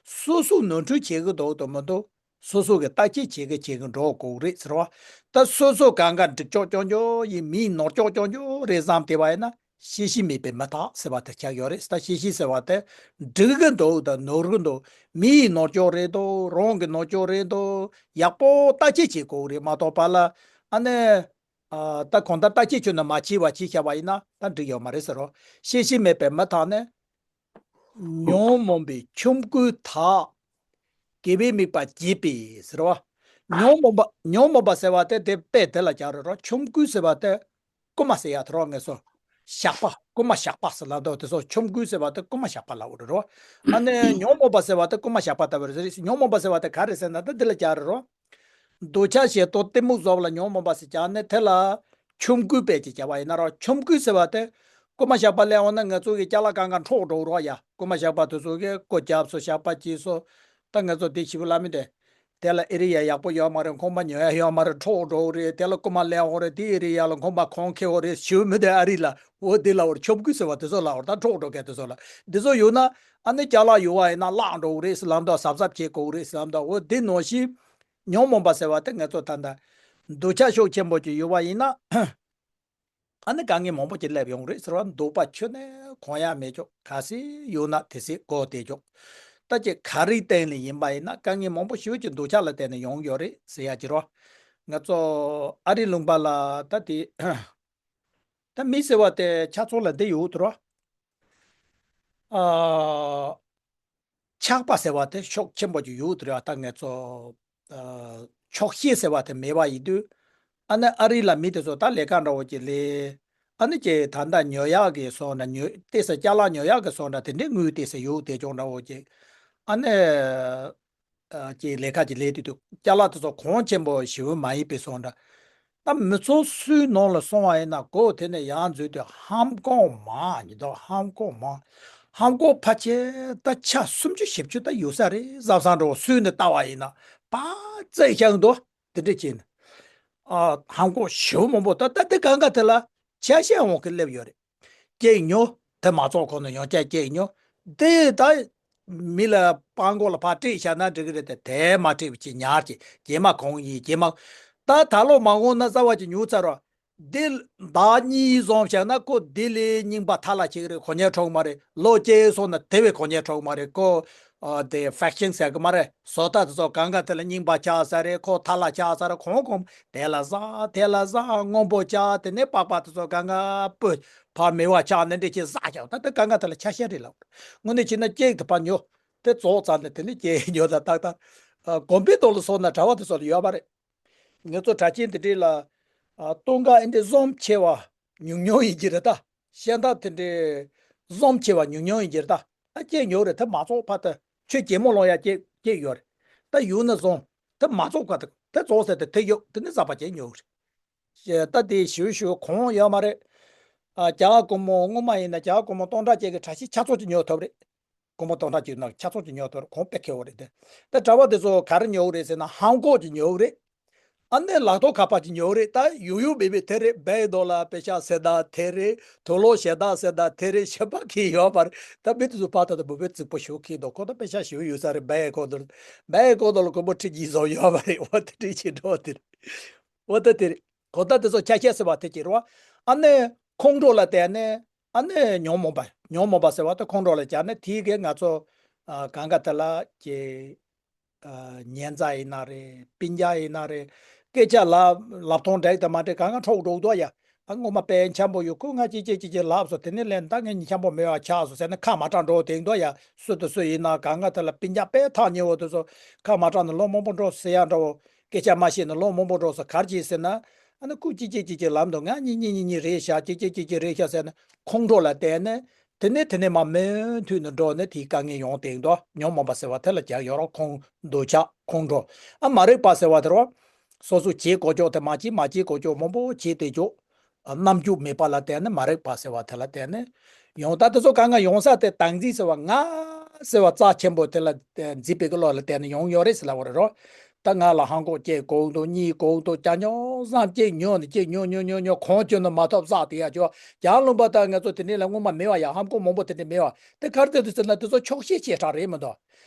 སོ་སོ་ནོར་འཁྲུལ་བྱེད་གི་འདུག་དང་མི་འདུག་སོ་སོ་གི་བརྟག་དཔྱད་བྱེད་གི་བྱེད་གི་འགྲོ་དགོས་རེད་ཟེར་བ། ད་སོ་སོ་གང་ག་འགྲིག་ཀྱོག་ཀྱོག་ཀྱོག་ཡིན། མིའི་ནོར་ཀྱོག་ཀྱོག་ཀྱོག་རེད་བསམ་བསྡད་པ་ཡིན་ན་ཤེས་བཞིན་མེད་པའི་མུ་དག་ཟེར་བ་དེ་ཆགས་ཡོད་རེད། ད་ཤེས་བཞིན་ཟེར་བ་དེ་འགྲིག་གི་འདུག་དང་ནོར་གི་འདུག་མིའི་ནོར་ཀྱོག་རེད་འདུག་རང་གི་ནོར་ཀྱོག་རེད་འདུག་ཡག་པོ་བརྟག་དཔྱད་བྱེད་དགོས་རེད་མ་གཏོགས་པ་ལ། ཨ་ནི། ཨ། ད་གང་ལྟར་བརྟག་དཔྱད་ཁྱོན་ནས་མ་བྱས་པ་བྱས་བཞག་པ་ཡིན་ན་ད་འགྲིག་ཡོད་མ་རེད་ཟེར་རོ། ཤེས་བཞིན་མེད་པའི་མུ་དག་ནི། ཉོན་མོངས་པའི་ཆོམ་རྐུན་དག་དགེ་བའི་དམིགས་པ་བརྗེད་པས་ཟེར་བ། ཉོན་མོངས་པ། ཉོན་མོངས་པ་ཟེར་བ་དེ་དེ་དཔེ་དེ་ལ་སྦྱར་རེད་རོ། ཆོམ་རྐུན་ཟེར་བ་དེ་རྐུན་མ་ཟེར་ཡག་དེ་རོ། ངེས་སོ། ཞགས་པ། རྐུན་མ་ཞགས་པ་ཟེར་ལབ་འདུག་དེ་ཚོ་ཆོམ་རྐུན་ཟེར་བ་དེ་རྐུན་མ་ཞགས་པ་ལབ་རེད་རོ། ཨ་ནི་ཉོན་མོངས་པ་ཟེར་བ་དེ་རྐུན་མ་ཞགས་པ་ལྟ་བུ་རེད། ཉོན་མོངས་པ་ཟེར་བ་དེ་ག་རེ་ཟེར་ན་ད་འདི་ལ་སྦྱར་རེད་རོ། འདོད་ཆགས་ཞེ་སྡང་གཏི་མུག་རྫོགས་པ་ལ་ཉོན་མོངས་པ་ཟེར་ཀྱང་ནི་དེ་ལ་ཆོམ་རྐུན་དཔེ་ཅིག་བྱ་བ་ཡིན་ན་རོ། ཆོམ་རྐུན་ཟེར་བ་དེ་རྐུན་མ་ཞགས་པ་སླེབས་འོང་ན་ང་ཚོ་གི་ཅ་ལག་གང་ག་འཕྲོག་འགྲོ་རོགས་ཡ། རྐུན་མ་ཞགས་པ་དེ་ཚོ་གིས་རྐོ་རྒྱབ་སོ། ཞགས་པ་བྱས་སོ། ད་ང་ཚོ་དེ་ཞིབ་ལ་མི་དེ། དེ་ལ་ཨེ་རི་ཡ་ཡག་པོ་ཡོད་མ་རེད། ཁང་པ་ཉོ་ཡ་ཡོད་མ་རེད། འཕྲོག་འགྲོ་རེད། དེ་ལ་རྐུན་མ་སླེབས་འོང་རེད། དེ་ཨེ་རི་ཡ་ལ་ཁང་པ་གང་ཁེ་འོང་རེད། ཞིབ་མི་དེ་ཨ་རི་ལ་འོ་དེ་ལ་འོར་ཆོམ་རྐུན་ཟེར་བ་དེ་ཚོ་ལ་འོར་ད་འཕྲོག་འགྲོ་མཁན་དེ་ཚོ་ལ་དེ་ཚོ་ཡོད་ན་ཨ་ནི་ཅ་ལག་ཡོད་བ་ཡིན་ན་བརླག་འགྲོ་གི་རེད་ཟེར་ལབ་འདུག་གཟབ་གཟབ་བྱེད་དགོས་རེད་ཟེར་ལབ་འདུག་འོ་དེ་ནང་བཞིན། ཉོན་མོངས་པ་ཟེར་བ་དེ་ང་ཚོ་ད་ལྟ་འདོད་ཆགས་ཤུགས་ཆེན་པོ་ཅིག་ཡོད་པ་ཡིན་ན། ཨ་ནི་དཀའ་ངལ་མང་པོ་ཅིག་སླེབས་ཡོང་རེད་ཟེར་བ། འདོད་པ་ཁྱོན་ནས་གང་ཡང་མེད་ཀྱོག་ག་ཚོད་ཡོད་ན་དེ་ཚོ་བཀོལ་བསྡད་ཀྱོག་ད་ཅི་ག་རེའི་སྟེང་ནས་ཡིན་པ་ཡིན་ན་དཀའ་ངལ་མང་པོ་ཞེ་པོ་ཅིག་འདོད་ཆགས་ལ་བརྟེན་ནས་ཡོང་གི་ཡོད་རེད་ཟེར་ཡ་ཅིག་རོ། ང་ཚོ་ཨ་རི་ལུང་པ་ལ་ད་དེ། ད་མི་ཟེར་བ་དེ་ཆ་ཚང་ལ་འདི་ཡོད་དེ་རོ། ཨ། ཆགས་པ་ཟེར་བ་དེ་ཤུགས་ཆེན་པོ་ཅིག་ཡོད་དེ་རེད། ད་ངེས་སོ། ཨ། ཆོག་ཤེས་ཟེར་བ་དེ་མེད་པ་ཡིན་དུས། ཨ་ནི་ཨ་རི་ལ་མི་དེ་ཚོ་ད་ལས་ཀ་འདྲ་བོ་ཅིག་ལས། ཨ་ནི་ཅིག་ད་ལྟ་ཉོ་ཡག་གི་སོང་འདྲ། ཉོ་ཏོག་ཙམ་ཅ་ལག་ཉོ་ཡག་གི་སོང་འདྲ། དེ་འདྲའི་དངུལ་ཏོག་ཙམ་ཡོད་དེ་ཅོག་འདྲ་བོ་ཅིག་ཨ་ནི། ཨ། ཅིག་ལས་ཀ་ཅིག་ལས་དུས་དུས་ཅ་ལག་དེ་ཚོ་གོང་ཆེན་པོ་ཞེ་པོ་མ་ཡིན་པའི་སོང་འདྲ། ད་མི་ཚོགས་སུའི་ནང་ལ་སོང་བ་ཡིན་ན་གོ་དེ་ནས་ཡར་འཛུལ་དུས་ཧམ་གོང་མ་ཉིད་དོ། ཧམ་གོང་མ། ཧམ་གོང་ཕལ་ཆེར་ད་ཆ་སུམ་ཅུ་བཞི་བཅུ་ད་ཡོད་ས་རེད་བསམ་བསམ་འགྲོ། སུའི་ནས་ལྟ་བ་ཡིན་ན་པ་ཙེ་ཤང་དོ། དེ་འདྲ་བྱས་ནས། ཨ། ཧམ་གོང་ཞེ་པོ་མང་པོ་ད་ད་དེ་གང་ག་དེ་ལ་ཆ་ཤས་འོང་གི་སླེབས་ཡོད་རེད། ཅིག་ཉོ། དེ་མ་ཚོགས་གོང་ནས་ཡང་བསྐྱར་ཅིག་ཉོ། དེ་ད་མི་ལ་པང་གོ་ལ་ཕར་སྤྲད་བཞག་ན་འགྲིག་གི་རེད་དེ། དེ་མ་སྤྲད་པ་ཅིག་ཉར་ཅིག་རྗེས་མ་གང་ཡིན་རྗེས་མ། ད་ད་ལོ་མ་འོངས་ན་རྩ་བ་ཅིག་ཉོ་ཚར་བ། དེ་ཟླ་གཉིས་བཟུང་བཞག་ན་ཁོ་དེ་ལས་རྙིང་པ་ཐལ་ལ་ཆགས་ཀྱི་རེད། གོ་ཉལ་འཕྲོག་མ་རེད། ལོ་བཅུ་སོང་ན་དེ་བས་གོ་ཉལ་འཕྲོག་མ་རེད། ཁོ། ཨ། དེ་ཕེག་ཤིང་ཟེར་གི་མ་རེད། བཟོ་ལྟ་དེ་ཚོ་གང་ག་དེ་ལ་རྙིང་པ་ཆགས་ས་རེད། ཁོ་ཐལ་ལ་ཆགས་ས་རེད། གོང་གོང་དེ་ལ་ཟ་དེ་ལ་ཟ་སྔོན་པོ་ཆགས། དེ་ནས་པགས་པ་དེ་ཚོ་གང་ག་སྤུ་ཕར་མེད་པ་ཆགས་ནས་འདྲ་ཅིག་ཟ་ཆགས། ད་དེ་གང་ག་དེ་ལ་ཆ་ཤས་རེད་ལབ། དངོས་གནས་བྱས་ན་ཅིག་དེ་ཕར་ཉོ། དེ་རྫོགས་ཚར་ནས་དེ་ནས་ཅིག་ཉོ། ད་ཏག་ཏག་ཨ། དགོན་པའི་ཐོག་ལ་སོང་ན་གྲྭ་པ་དེ་ཚོ་ལ་ཡོད་པ་རེད། ང་ཚོ་གྲྭ་ཆེན་དེ་འདྲའི་ལ། ཨ། སྟོན་ཁ་ཨེ་འདྲའི་འཛོམས་ཆེ་བ་ཉུང་ཉུང་ཡིན་གྱི་རེད་ད། ཤན་སྟག་དེ་འདྲའི་འཛོམས་ཆེ་བ་ཉུང་ཉུང་ཡིན་གྱི་རེད་ད། ཨ། ཅིག་ཉོ་རེད། དེ་མ་ཚོགས་བར་དུ་ཆོས་གད་མོ་སློང་ཡ་ཅིག་ཅིག་ཡོད་རེད། ད་ཡོང་ན་བཟུང་། དེ་མ་ཚོགས་བར་དུ་དེ་རྫོགས་ཟེར་ཏེ་དེ་ཡོད་དེ་ནི་ཟ་བ་ཅིག་ཉོ་གི་རེད། ད་དེ་ཞུ་ཞུ་གོང་ཡོད་མ་རེད། ཨ། རྒྱ་གར་སྒོར་མོ་སྔོན་མ་ཡིན་ན་རྒྱ་གར་སྒོར་མོ་སྟོང་ཕྲག་གཅིག་གི་གྲྭ་ཤག་ཆ་ཚང་ཅིག་ཉོ་ཐུབ་རེད། སྒོར་མོ་སྟོང་ཕྲག་གཅིག་ནང་ཆ་ཚང་གཅིག་ཉོ་ཐུབ་རེད། གོང་དཔེ་ཁེ་བོ་རེད་དེ། ད་གྲྭ་པ་དེ་ཚོ་ག་རེ་ཉོ་གི་རེད་ཟེར་ན་ཧམ་གོག་ཅིག་ཉོ་གི་རེད། ཨ་ནི་ལག་ཐོགས་ཁ་པར་ཅིག་ཉོ་གི་རེད། ད་ཡོད་ཡོད་མེད་མེད་དེ་རེད། བལ་ཡུལ་དུ་ལ་པེ་ཤག་ཟེར་ད་དེ་རེད། དུག་ལོག་ཞེ་དྲག་ཟེར་ད་དེ་རེད། ཞེ་པོ་ཁེ་ཡོད་པ་རེད། ད་མི་དེ་ཚོ་ཕར་ད་ད་བུ་བུ་རྫིག་པོ་ཞིག་ཁེ་འདུག་ཁོ་ད་པེ་ཤག་ཞེ་པོ་ཡོད་ས་རེད། བལ་ཡུལ་ཁོ་ད་བལ་ཡུལ་ཁོ་ད་ལ་སྒོར་མོ་ཁྲི་གཅིག་ཙམ་ཡོད་པ་རེད། འོ་དེ་འདྲ་ཅིག་འགྲོ་དེ་རེད། འོ་ད་དེ་རེད། གོ་ད་དེ་ཚོ་ཆ་ཤས་ཟེར་བ་དེ་ཅིག་རེད་བ། ཨ་ནི་ཁོང་ཁྲོ་ལ་བརྟེན་ནས་ཨ་ནི་ཉོན་མོངས་པ། ཉོན་མོངས་པ་ཟེར་བ་དེ་ཁོང་ཁྲོ་ལ་སྦྱར་ནས་དེའི་གི་ང་ཚོ་ཨ་གང་ག་དེ་ལ་ཀྱི་ཨ་ཉན་རྩ་ཡིན་ན་རེད། སྤུན་ཀྱག་ཡིན་ན་རེད། སྐད་ཆ་ལབ་ལབ་སྟངས་འགྲིག་དང་མ་འགྲིག་གང་ག་འཕྲོག་འགྲོ་གི་འདུག་ཡ། ཨ་ངོ་མ་དཔེ་འཆམ་པོ་ཡོད། ཁོས་ང་ཅིག་ཅིག་ཅིག་ཅིག་ལབ་སོང་། དེ་ནས་ལན་ད་ངས་ཉིན་འཆམ་པོ་མེད་པ་ཆགས་སོང་ཟེར་ནས་ཁ་མ་གྲག་འགྲོ་དེ་འདུག་ཡ། སུ་དང་སུ་ཡིན་ན་གང་ག་དེ་ལ་སྤུན་ཀྱག་དཔེ་ཐག་ཉེ་བོ་དེ་ཚོ་ཁ་མ་གྲག་ནས་ལོ་མང་པོ་འགྲོ་ཟེར་ཡ་འདྲ་བོ། སྐད་ཆ་མ་བཤད་ནས་ལོ་མང་པོ་འགྲོ་སོང་། ག་རེ་བྱས་ཟེར་ན། ཨ་ནི་ཁོས་ཅིག་ཅིག་ཅིག་ཅིག་ལབ་འདུག་ང་གཉིས་གཉིས་གཉིས་གཉིས་རེད་ཤག་ཅིག་ཅིག་ཅིག་ཅིག་རེད་ཤག་ཟེར་ནས་ཁོང་ཁྲོ་ལ་བརྟེན་ནས། དེ་ནས་དེ་ནས་མར་མུ་མཐུད་ནས་འགྲོ་ནས་དེའི་དཀའ་ངལ་ཡོང་དེ་འདུག་ཉོན་མོངས་པ་ཟེར་བ་དེ་ལ་རྒྱག་ཡོད་རོགས། ཁོང་འདོད་ཆགས་ཁོང་ཁྲོ། ཨ་མ་རིག་པ་ཟེར་བ་དེ་རོ། སོ་སོ་བྱེད་དགོས་ཅོག་དེ་མ་བྱེད། མ་བྱེད་དགོས་ཅོག་མང་པོ་བྱེད་དེ་ཅོག་རྣམ་འགྱུར་མེད་པ་ལ་བརྟེན་ནས། མ་རིག་པ་ཟེར་བ་དེ་ལ་བརྟེན་ནས་ཡོང་། ད་དེ་ཚོ་གང་ག་ཡོང་ས་དེ་བདག་འཛིན་ཟེར་བ། ང་ཟེར་བ་རྩ་ཆེན་པོ་དེ་ལ་འཛིན་པའི་གི་བློ་ལ་བརྟེན་ནས་ཡོང་ཡོད་རེད་ཟེར་ལབ་པ་རེད་རོ། ད་ང་ལ་ཧམ་གོག་གཅིག་དགོས་འདུག་གཉིས་དགོས་འདུག་ཅ་ཉོ་བསམ། གཅིག་ཉོ་ནས་གཅིག་ཉོ་ཉོ་ཉོ་ཉོ་གང་བྱུང་ན་མ་ཐོབ་བསགས་དེ་ཡ་ཅོ། ལྗང་ལུང་པ་ད་ང་ཚོ་དེ་འདྲ་ལ་སྔོན་མ་མེད་པ་ཡ། ཧམ་གོག་མང་པོ་དེ་འདྲ་མེད་པ། དེ་ག་རེ་དེ་དུ་ཟེར་ན་དེ་ཚོ་ཆོག་ཤེས་བྱས་དྲག་རེད་མི་འདུག་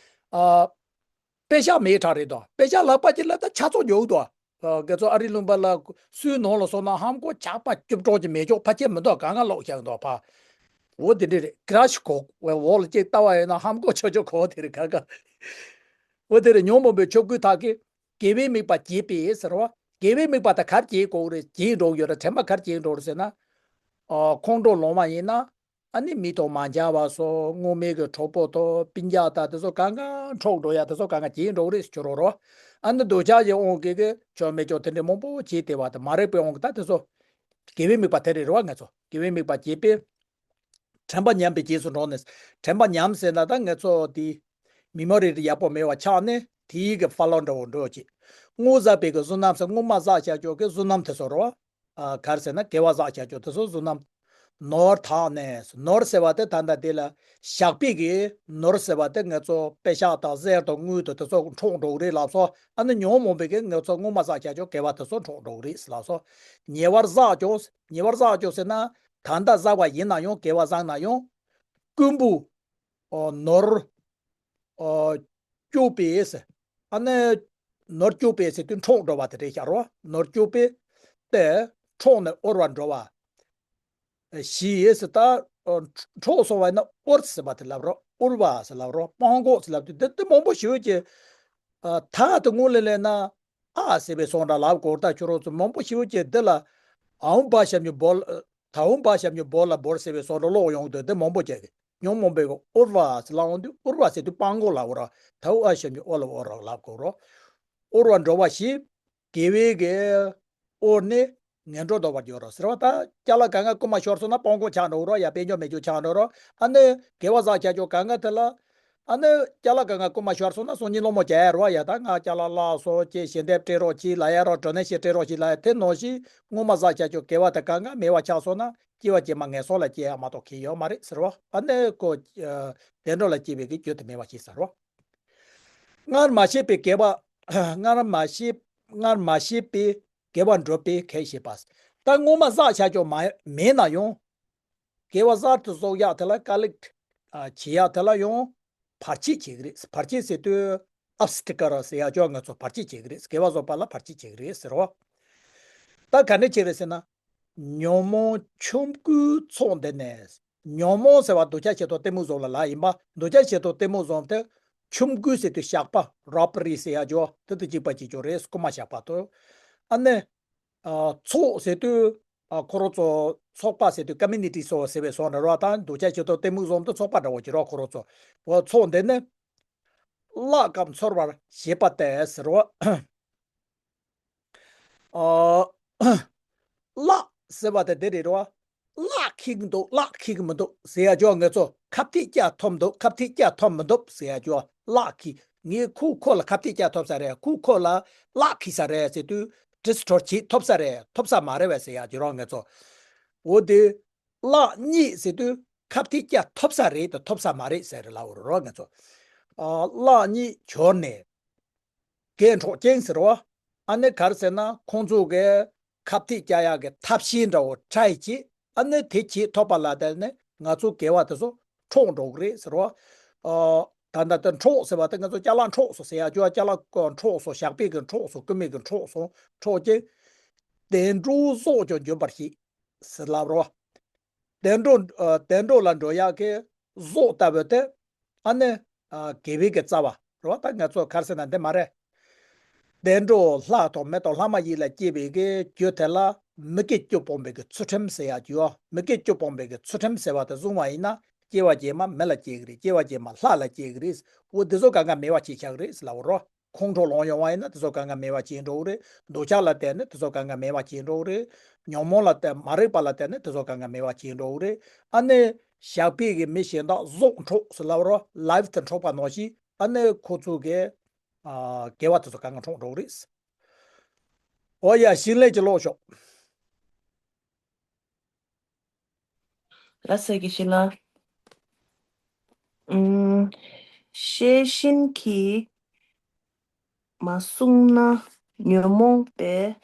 ཨ། པེ་ཤག་མེད་དྲག་རེད་འདུག་པེ་ཤག་ལག་པ་ཅིག་ལ་ད་ཆ་ཚང་ཉོ་འདུག་ཨ། ང་ཚོ་ཨ་རིའི་ལུང་པ་ལ་སུའི་ནང་ལ་སོང་ན་ཧམ་གོག་ཇག་པ་རྐྱུབ་གྲོགས་ཀྱི་མེད་ཅོག་ཕལ་ཆེར་མི་འདུག་གང་ག་ལོག་ཀྱང་འདུག་ཕ། འོ་དེ་འདྲ་རེད། ཀ་ར་ཤི་ཁོབ་འོག་ལ་ཅིག་ལྟ་བ་ཡིན་ན་ཧམ་གོག་ཆོག་ཆོག་གོ་དེ་རེད་གང་ག་འོ་དེ་རེད། ཉོན་མོངས་པའི་ཆོ་ག་དག་གི་དགེ་བའི་དམིགས་པ་བསྐྱེད་པའི་ཟེར་བ། དགེ་བའི་དམིགས་པ་དག་ག་རེ་བསྐྱེད་དགོས་རེད། བསྐྱེད་འགྲོ་ཡོད་རེད། དྲན་པ་ག་རེ་བསྐྱེད་འགྲོ་རེད་ཟེར་ན། ཨ། ཁོང་ཁྲོ་ལངས་པ་ཡིན་ན། ཨ་ནི་མི་དང་མ་མཇལ་བ་སོགས། སྔོན་མའི་གི་གྲོགས་པོ་དང་སྤུན་ཀྱག་དང་དེ་ཚོ་གང་ག་འཕྲོག་འགྲོ་ཡ། དེ་ཚོ་གང་ག་བསྐྱེད་འགྲོ་རེད་ཟེར་རོ་རོ། ཨ་ནི་འདོད་ཆགས་ཀྱི་དབང་གིས་གི་ཆོ་མེད་ཅོག་དེ་འདྲ་མང་པོ་བྱས་དེ་བ་དང་། མ་རིག་པའི་དབང་གིས་ད་དེ་ཚོ་དགེ་བའི་དམིགས་པ་དེ་རེད་རོ། ང་ཚོ་དགེ་བའི་དམིགས་པ་བསྐྱེད་པས། དྲན་པ་ཉམས་པའི་རྗེས་སུ་འགྲོ་ནས། དྲན་པ་ཉམས་ཟེར་ན་ད་ང་ཚོ་དེ་མི་མོ་རི་ཡག་པོ་མེད་པ་ཆགས་ནས་དེའི་གི་ཧྥ་ལོ་འདྲ་བོ་འགྲོ་ཅིག་སྔོ་བསགས་པའི་གི་བསོད་ནམས་ཟེར། སྔོན་མ་བསགས་བྱ་ཆོག་གི་བསོད་ནམས་དེ་ཚོ་རོ། ཨ། ག་རེ་ཟེར་ན་དགེ་བ་བསགས་བྱ་ཆོག་དེ་ཚོ་བསོད་ནམས། ནོར་དག་ནས། ནོར་ཟེར་བ་དེ་ད་ལྟ་དེ་ལ་ཞག་པའི་གི་ནོར་ཟེར་བ་དེ་ང་ཚོ་པེ་ཤག་དང་གསེར་དང་དངུལ་དང་དེ་ཚོ་འཕྲོག་འགྲོ་གི་རེད་ལབ་སོང་། ཨ་ནི་ཉོན་མོངས་པའི་གི་ང་ཚོ་སྔོན་མ་བསགས་བྱ་ཆོག་དགེ་བ་དེ་ཚོ་འཕྲོག་འགྲོ་གི་རེད་ལབ་སོང་། ཉེ་བར་བསགས་ཆོག་ཉེ་བར་བསགས་ཆོག་ཟེར་ན། ད་ལྟ་བསགས་པ་ཡིན་ན་ཡང་། དགེ་བ་བསགས་ན་ཡང་། རྐུན་པོ། ཨོ། ནོར། ཨོ། སྐྱོབ་པས། ཨ་ནི་ནོར་སྐྱོབ་པས་ཟེར་དུས་འཕྲོག་འགྲོ་བ་དེ་རེད་ཤག་རོ། ནོར་སྐྱོབ་པས་ཏེ་འཕྲོག་ནས་དབོར་བར་འགྲོ་བ། ཞེས་ད་འཕྲོག་སོང་བ་ཡིན་ན་དབོར་ཟེར་བ་དེ་ལབ་རོ། དབོར་བ་ཟེར་ལབ་རོ། སྤང་གོག་ཟེར་ལབ་དུས་འདི་འདི་མང་པོ་ཞེ་པོ་ཅིག་ཨ། ད་དེ་སྔོན་ལ་སླེབས་ན་ཨ་ཟེར་བའི་སོང་འདྲ་ལབ་གོ། ད་ཁྱོད་རང་ཚོ་མང་པོ་ཞེ་པོ་ཅིག་འདི་ལ་ཨའུ་བ་ཞབས་ཀྱུ་བོ་ལ། ད་ཨའུ་བ་ཞབས་ཀྱུ་བོ་ལ་བོར་ཟེར་བའི་སོང་འདྲ་ཀློག་ཡོང་དུས་འདི་མང་པོ་ཅིག་ཉོན་མོངས་པའི་དབོར་བ་ཟེར་ལབ་འོང་དུས། དབོར་བ་ཟེར་དུས་སྤང་གོག་ལབ་དགོས་ར། ད་ཨ་ཞབས་ཀྱུ་ཨོ་ལ་དབོར་ར་ལབ་དགོས་རོ། དབོར་བར་འགྲོ་བ་ཞེས། དགེ་བའི་གི་དབོར་ནས་ངན་འགྲོར་ལྡོག་པར་འགྱུར་རོ་ཟེར་བ། ད་ཅ་ལག་གང་ག་རྐུན་མ་ཤོར་སོང་ན་སྤང་གོག་ཆགས་འགྲོ་རོ། ཡ་དཔལ་འབྱོར་མེད་རྒྱུ་ཆགས་འགྲོ་རོ། ཨ་ནི་དགེ་བ་བསགས་བྱ་ཆོག་གང་ག་དེ་ལ། ཨ་ནི་ཅ་ལག་གང་ག་རྐུན་མ་ཤོར་སོང་ན་སང་ཉིན་སློང་མོ་བྱ་ཡ་རོ། ཡ་ད་ང་ཅ་ལག་བརླག་སོང་ཅེས་ཞལ་འདེབས་སྤྲད་རོགས་གྱིས་ལབ་ཡ་རོ། ཌོ་ནེ་ཤན་སྤྲད་རོགས་གྱིས་ལབ་ཡ། དེ་ནང་བཞིན་སྔོན་མ་བསགས་བྱ་ཆོག་དགེ་བ་དེ་གང་ག་མེད་པ་ཆགས་སོང་ན། སྐྱེ་བ་རྗེས་མ་ངན་སོང་ལ་སྐྱེ་ཡ་མ་གཏོགས་ཁེ་ཡོད་མ་རེད་ཟེར་བ། ཨ་ནི་ཁོ། ཨ། བདེ་འགྲོ་ལ་སྐྱེ་བའི་གི་རྒྱུ་དེ་མེད་པ་ཞིག་ཟེར་བ། སྔར་མ་བྱས་པའི་དགེ་བ། སྔར་མ་བྱས། སྔར་མ་བྱས་པའི་དགེ་བ་འགྲུབ་པའི་ཁས་ཞེས་པ། ད་སྔོན་མ་བསགས་བྱ་ཆོག་མ་མེད་ན་ཡང་། དགེ་བ་གསར་དུ་བསགས་ཡག་དེ་ལ་ཀ་ལེག་ཊི་བྱེད་ཡག་དེ་ལ་ཡང་བར་ཆད་བྱེད་ཀྱི་རེད། བར་ཆད་ཟེར་དུས་ཨབ་སི་ཊི་ཀལ་ཟེར་ཡག་ཅོག་ང་ཚོ་བར་ཆད་བྱེད་ཀྱི་རེད། དགེ་བ་བསགས་པ་ལ་བར་ཆད་བྱེད་ཀྱི་རེད་ཟེར་བ། ད་ག་འདྲ་བྱེད་རེད་ཟེར་ན། ཉོན་མོངས་ཆོམ་རྐུན་ཚོགས་འདི་ནས། ཉོན་མོངས་ཟེར་བ་འདོད་ཆགས་ཞེ་སྡང་གཏི་མུག་གསུམ་ལ་ལབ་ཡིན་པ། འདོད་ཆགས་ཞེ་སྡང་གཏི་མུག་གསུམ་དེ། ཆོམ་རྐུན་ཟེར་དུས་ཞག་པ་རོ་བ་རི་ཟེར་ཡག་ཅོག་དེ་དང་གཅིག་པ་གཅིག་རྐྱང་རེད། རྐུན་མ་ཞག་པ་དང་། ཨ་ནི། ཨ། ཚོགས་ཟེར་དུས། ཨ། ཁོ་རང་ཚོ་ཚོགས་པ་ཟེར་དུས་ཀ་མུ་ནི་ཊི་སོགས་ཟེར་བའི་བཟོ་འདྲ་རོ། ད་འདོད་ཆགས་ཞེ་སྡང་གཏི་མུག་གསུམ་དེ་ཚོགས་པ་འདྲ་བོ་ཅིག་རོ། ཁོ་རང་ཚོ། འོ་ཚོགས་འདི་ནི། གླགས་སྐབས་འཚོལ་བར་བྱེད་པ་སྟེ་ཟེར་རོ། ཨ། གླགས་ཟེར་བ་དེ་འདི་རེད་རོ། གླགས་འཁྱེར་གྱི་འདུག་གླགས་འཁྱེར་གྱི་མི་འདུག་ཟེར་ཡག་ཅོག་ང་ཚོ་ཁ་གཏད་བཅག་ཐུབ་མི་འདུག་ཁ་གཏད་བཅག་ཐུབ་མི་འདུག་ཟེར་ཡག་ཅོག་གླགས་འཁྱེར། ངས་ཁོ་ཁོ་ལ་ཁ་གཏད་བཅག་ཐུབ་ས་རེད། ཁོ་ཁོ་ལ་གླགས་འཁྱེར་ས་རེད་ཟེར་དུས་ཌི་སི་ཊོར་བྱེད་ཐུབ་ས་རེད། ཐུབ་ས་མ་རེད་བས་ཟེར་ཡག་ཅོག་རོ་ང་ཚོ། འོ་དེ། གླགས་རྙེད་ཟེར་དུས། ཁ་གཏད་བཅག་ཐུབ་ས་རེད་དང་ཐུབ་ས་མ་རེད་ཟེར་ལབ་རོ་ང་ཚོ། ཨ་གླགས་གཉིས་བྱོར་ནས་རྒས་འཕྲོག་རྐྱེན་ཟེར་བ། ཨ་ནི་ག་རེ་ཟེར་ན་ཁོང་ཚོ་གི་ཁ་གཏད་བཅག་ཡག་གི་ཐབས་ཤེས་འདྲ་བོ་try་བྱེད། ཨ་ནི་དེ་བྱེད་ཐུབ་པ་ལ་བརྟེན་ནས་ང་ཚོ་དགེ་བ་དེ་ཚོ་འཕྲོག་འགྲོ་གི་རེད་ཟེར་བ། ཨ་ད་ལྟ་དེ་འཕྲོག་ཟེར་བ་དེ་ང་ཚོ་ཅ་ལག་འཕྲོག་སོང་ཟེར་ཡག་ཅོ། ཅ་ལག་འཕྲོག་སོང་། ཞགས་པའི་གི་འཕྲོག་སོང་། རྐུན་མའི་གི་འཕྲོག་སོང་། འཕྲོག་རྐྱེན་བདེ་འགྲོ་སྲོག་ཀྱང་འབྱོན་པར་བྱེད་ཟེར་ལབ་རོ། བདེ་འགྲོ་ཨ་བདེ་འགྲོ་ལ་འགྲོ་ཡག་གི་གཟུགས་ལྟ་བུ་དེ་ཨ་ནི་ཨ་དགེ་བའི་གི་རྩ་བ་རེད་བ། ད་ང་ཚོ་ག་རེ་ཟེར་ན་འདི་མ་རེད། བདེ་འགྲོ་ལྷ་དང་མི་དང་ལྷ་མ་ཡིན་ལ་སྐྱེ་བའི་གི་རྒྱུ་དེ་ལ་མི་དགེ་བཅུ་སྤོང་བའི་གི་ཚུལ་ཁྲིམས་ཟེར་ཡག་ཅིག་ཡོད། མི་དགེ་བཅུ་སྤོང་བའི་གི་ཚུལ་ཁྲིམས་ཟེར་བ་དེ་བཟུང་བ་ཡིན་ན་སྐྱེ་བ་རྗེས་མ་མི་ལ་སྐྱེ་གི་རེད། སྐྱེ་བ་རྗེས་མ་ལྷ་ལ་སྐྱེ་གི་རེད། འོ་འདི་ཚོ་གང་ག་མེད་པ་བྱེད་ཆགས་གི་རེད་ལབ་རོ། ཁོང་ཁྲོ་ལངས་ཡོང་བ་ཡིན་ན་དེ་ཚོ་གང་ག་མེད་པ་བྱེད་འགྲོ་གི་རེད། འདོད་ཆགས་ལ་བརྟེན་ནས་དེ་ཚོ་གང་ག་མེད་པ་བྱེད་འགྲོ་གི་རེད། ཉོན་མོངས་ལ་བརྟེན། མ་རིག་པ་ལ་བརྟེན་ནས་དེ་ཚོ་གང་ག་མེད་པ་བྱེད་འགྲོ་གི་རེད། ཨ་ནི་ཞགས་པའི་གི་མི་གཞན་དག་གཟུགས་འཕྲོག་ཟེར་ལབ་རོ། ལའིབ་དེ་འཕྲོག་པ་ནང་བཞིན་ཨ་ནི་ཁོ་ཚོ་གི་ཨ་དགེ་བ་དེ་ཚོ་གང་ག་འཕྲོག་འགྲོ་གི་རེད། འོ་ཡ། ཞིང་ལས་ཀྱི་ཀློག་ཤོག་ར་ས་གི་ཤི་ལ། ཨུམ། ཤེས་བཞིན་གྱིས་མ་བསྲུངས་ན། ཉོན་མོངས་པས་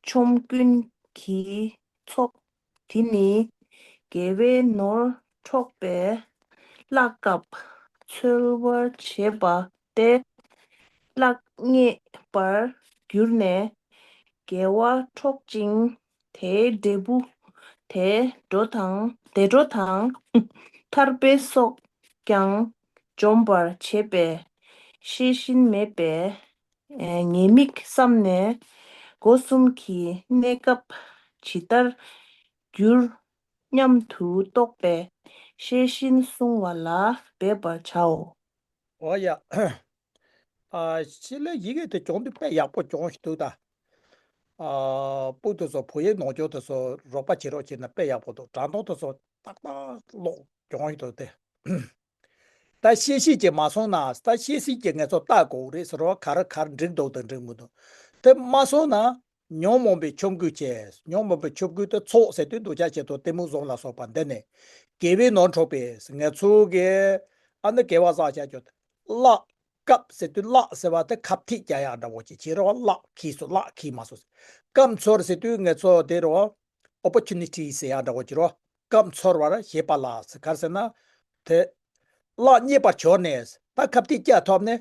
ཆོམ་རྐུན་གྱི་ཚོགས། དེ་ནི་དགེ་བའི་ནོར་འཕྲོག་པས། གླགས་སྐབས་འཚོལ་བར་བྱེད་པ་སྟེ། གླགས་རྙེད་པར་གྱུར་ནས་དགེ་བ་འཕྲོག་ཅིང་། དེའི་འབྲས་བུ་དེ་འགྲོ་དང་། བདེ་འགྲོ་དང་། ཐར་པའི་སྲོག་ཀྱང་འཇོམས་པར་བྱེད་པས་ཤེས་བཞིན་མེད་པའི་ཉེས་དམིགས་བསམས་ནས། སྒོ་གསུམ་གྱི་གནས་སྐབས་ཇི་ལྟར་འགྱུར་སྙམ་དུ་རྟོག་པས་ཤེས་བཞིན་བསྲུང་བ་ལ་འབད་པར་བྱའོ། འོ་ཡ། ཨ་ཕྱི་ལོའི་ཡི་གེ་དེ་གྱོང་དུས་དཔེ་ཡག་པོ་གྱོང་ཞིག་འདུག་ད། ཨ་སྤུ་དེ་ཚོ་བོད་ཡིག་ནང་སྐྱོར་དེ་ཚོ་རོགས་པ་བྱེད་རོགས་བྱས་ན་དཔེ་ཡག་པོ་འདུག་དྲ་ཐོག་དེ་ཚོ་ཏག་ཏག་ཀློག་གྱོང་ཞིག་འདུག་སྟེ། ད་ཤེས་བཞིན་གྱིས་མ་བསྲུངས་ན། ད་ཤེས་བཞིན་གྱིས་ང་ཚོ་ལྟ་དགོས་རེད་ཟེར་བ། ག་རེ་ག་རེ་འགྲིག་འདུག་དང་འགྲིག་མི་འདུག་དེ་མ་བསྲུངས་ན། ཉོན་མོངས་པའི་ཆོམ་རྐུན་བྱས། ཉོན་མོངས་པའི་ཆོམ་རྐུན་དེ་ཚོགས་ཟེར་དུས་འདོད་ཆགས་ཞེ་སྡང་གཏི་མུག་བཟང་ལ་སོགས་པ་འདི་ནས་དགེ་བའི་ནོར་འཕྲོག་པས། ང་ཚོ་གི་ཨ་ནི་དགེ་བ་བསགས་བྱ་རྒྱུ་དེ། གླགས་སྐབས་ཟེར་དུས། གླགས་ཟེར་བ་དེ་ཁ་གཏད་བཅག་ཡག་འདྲ་བོ་ཅིག་བྱེད་རོགས། གླགས་འཁྱེར་སོང་། གླགས་འཁྱེར་མ་སོང་། སྐབས་འཚོལ་ཟེར་དུས་ང་ཚོ་དེ་རོ། ཨོ་པོར་ཅུ་ནི་ཊི་ཟེར་ཡག་འདྲ་བོ་ཅིག་རོ། སྐབས་འཚོལ་བར་བྱེད་པ་ལ་ཟེར། ག་རེ་ཟེར་ན། དེ་གླགས་རྙེད་པར་གྱུར་ནས། ད་ཁ་གཏད་བཅག་ཐུབ་ནས།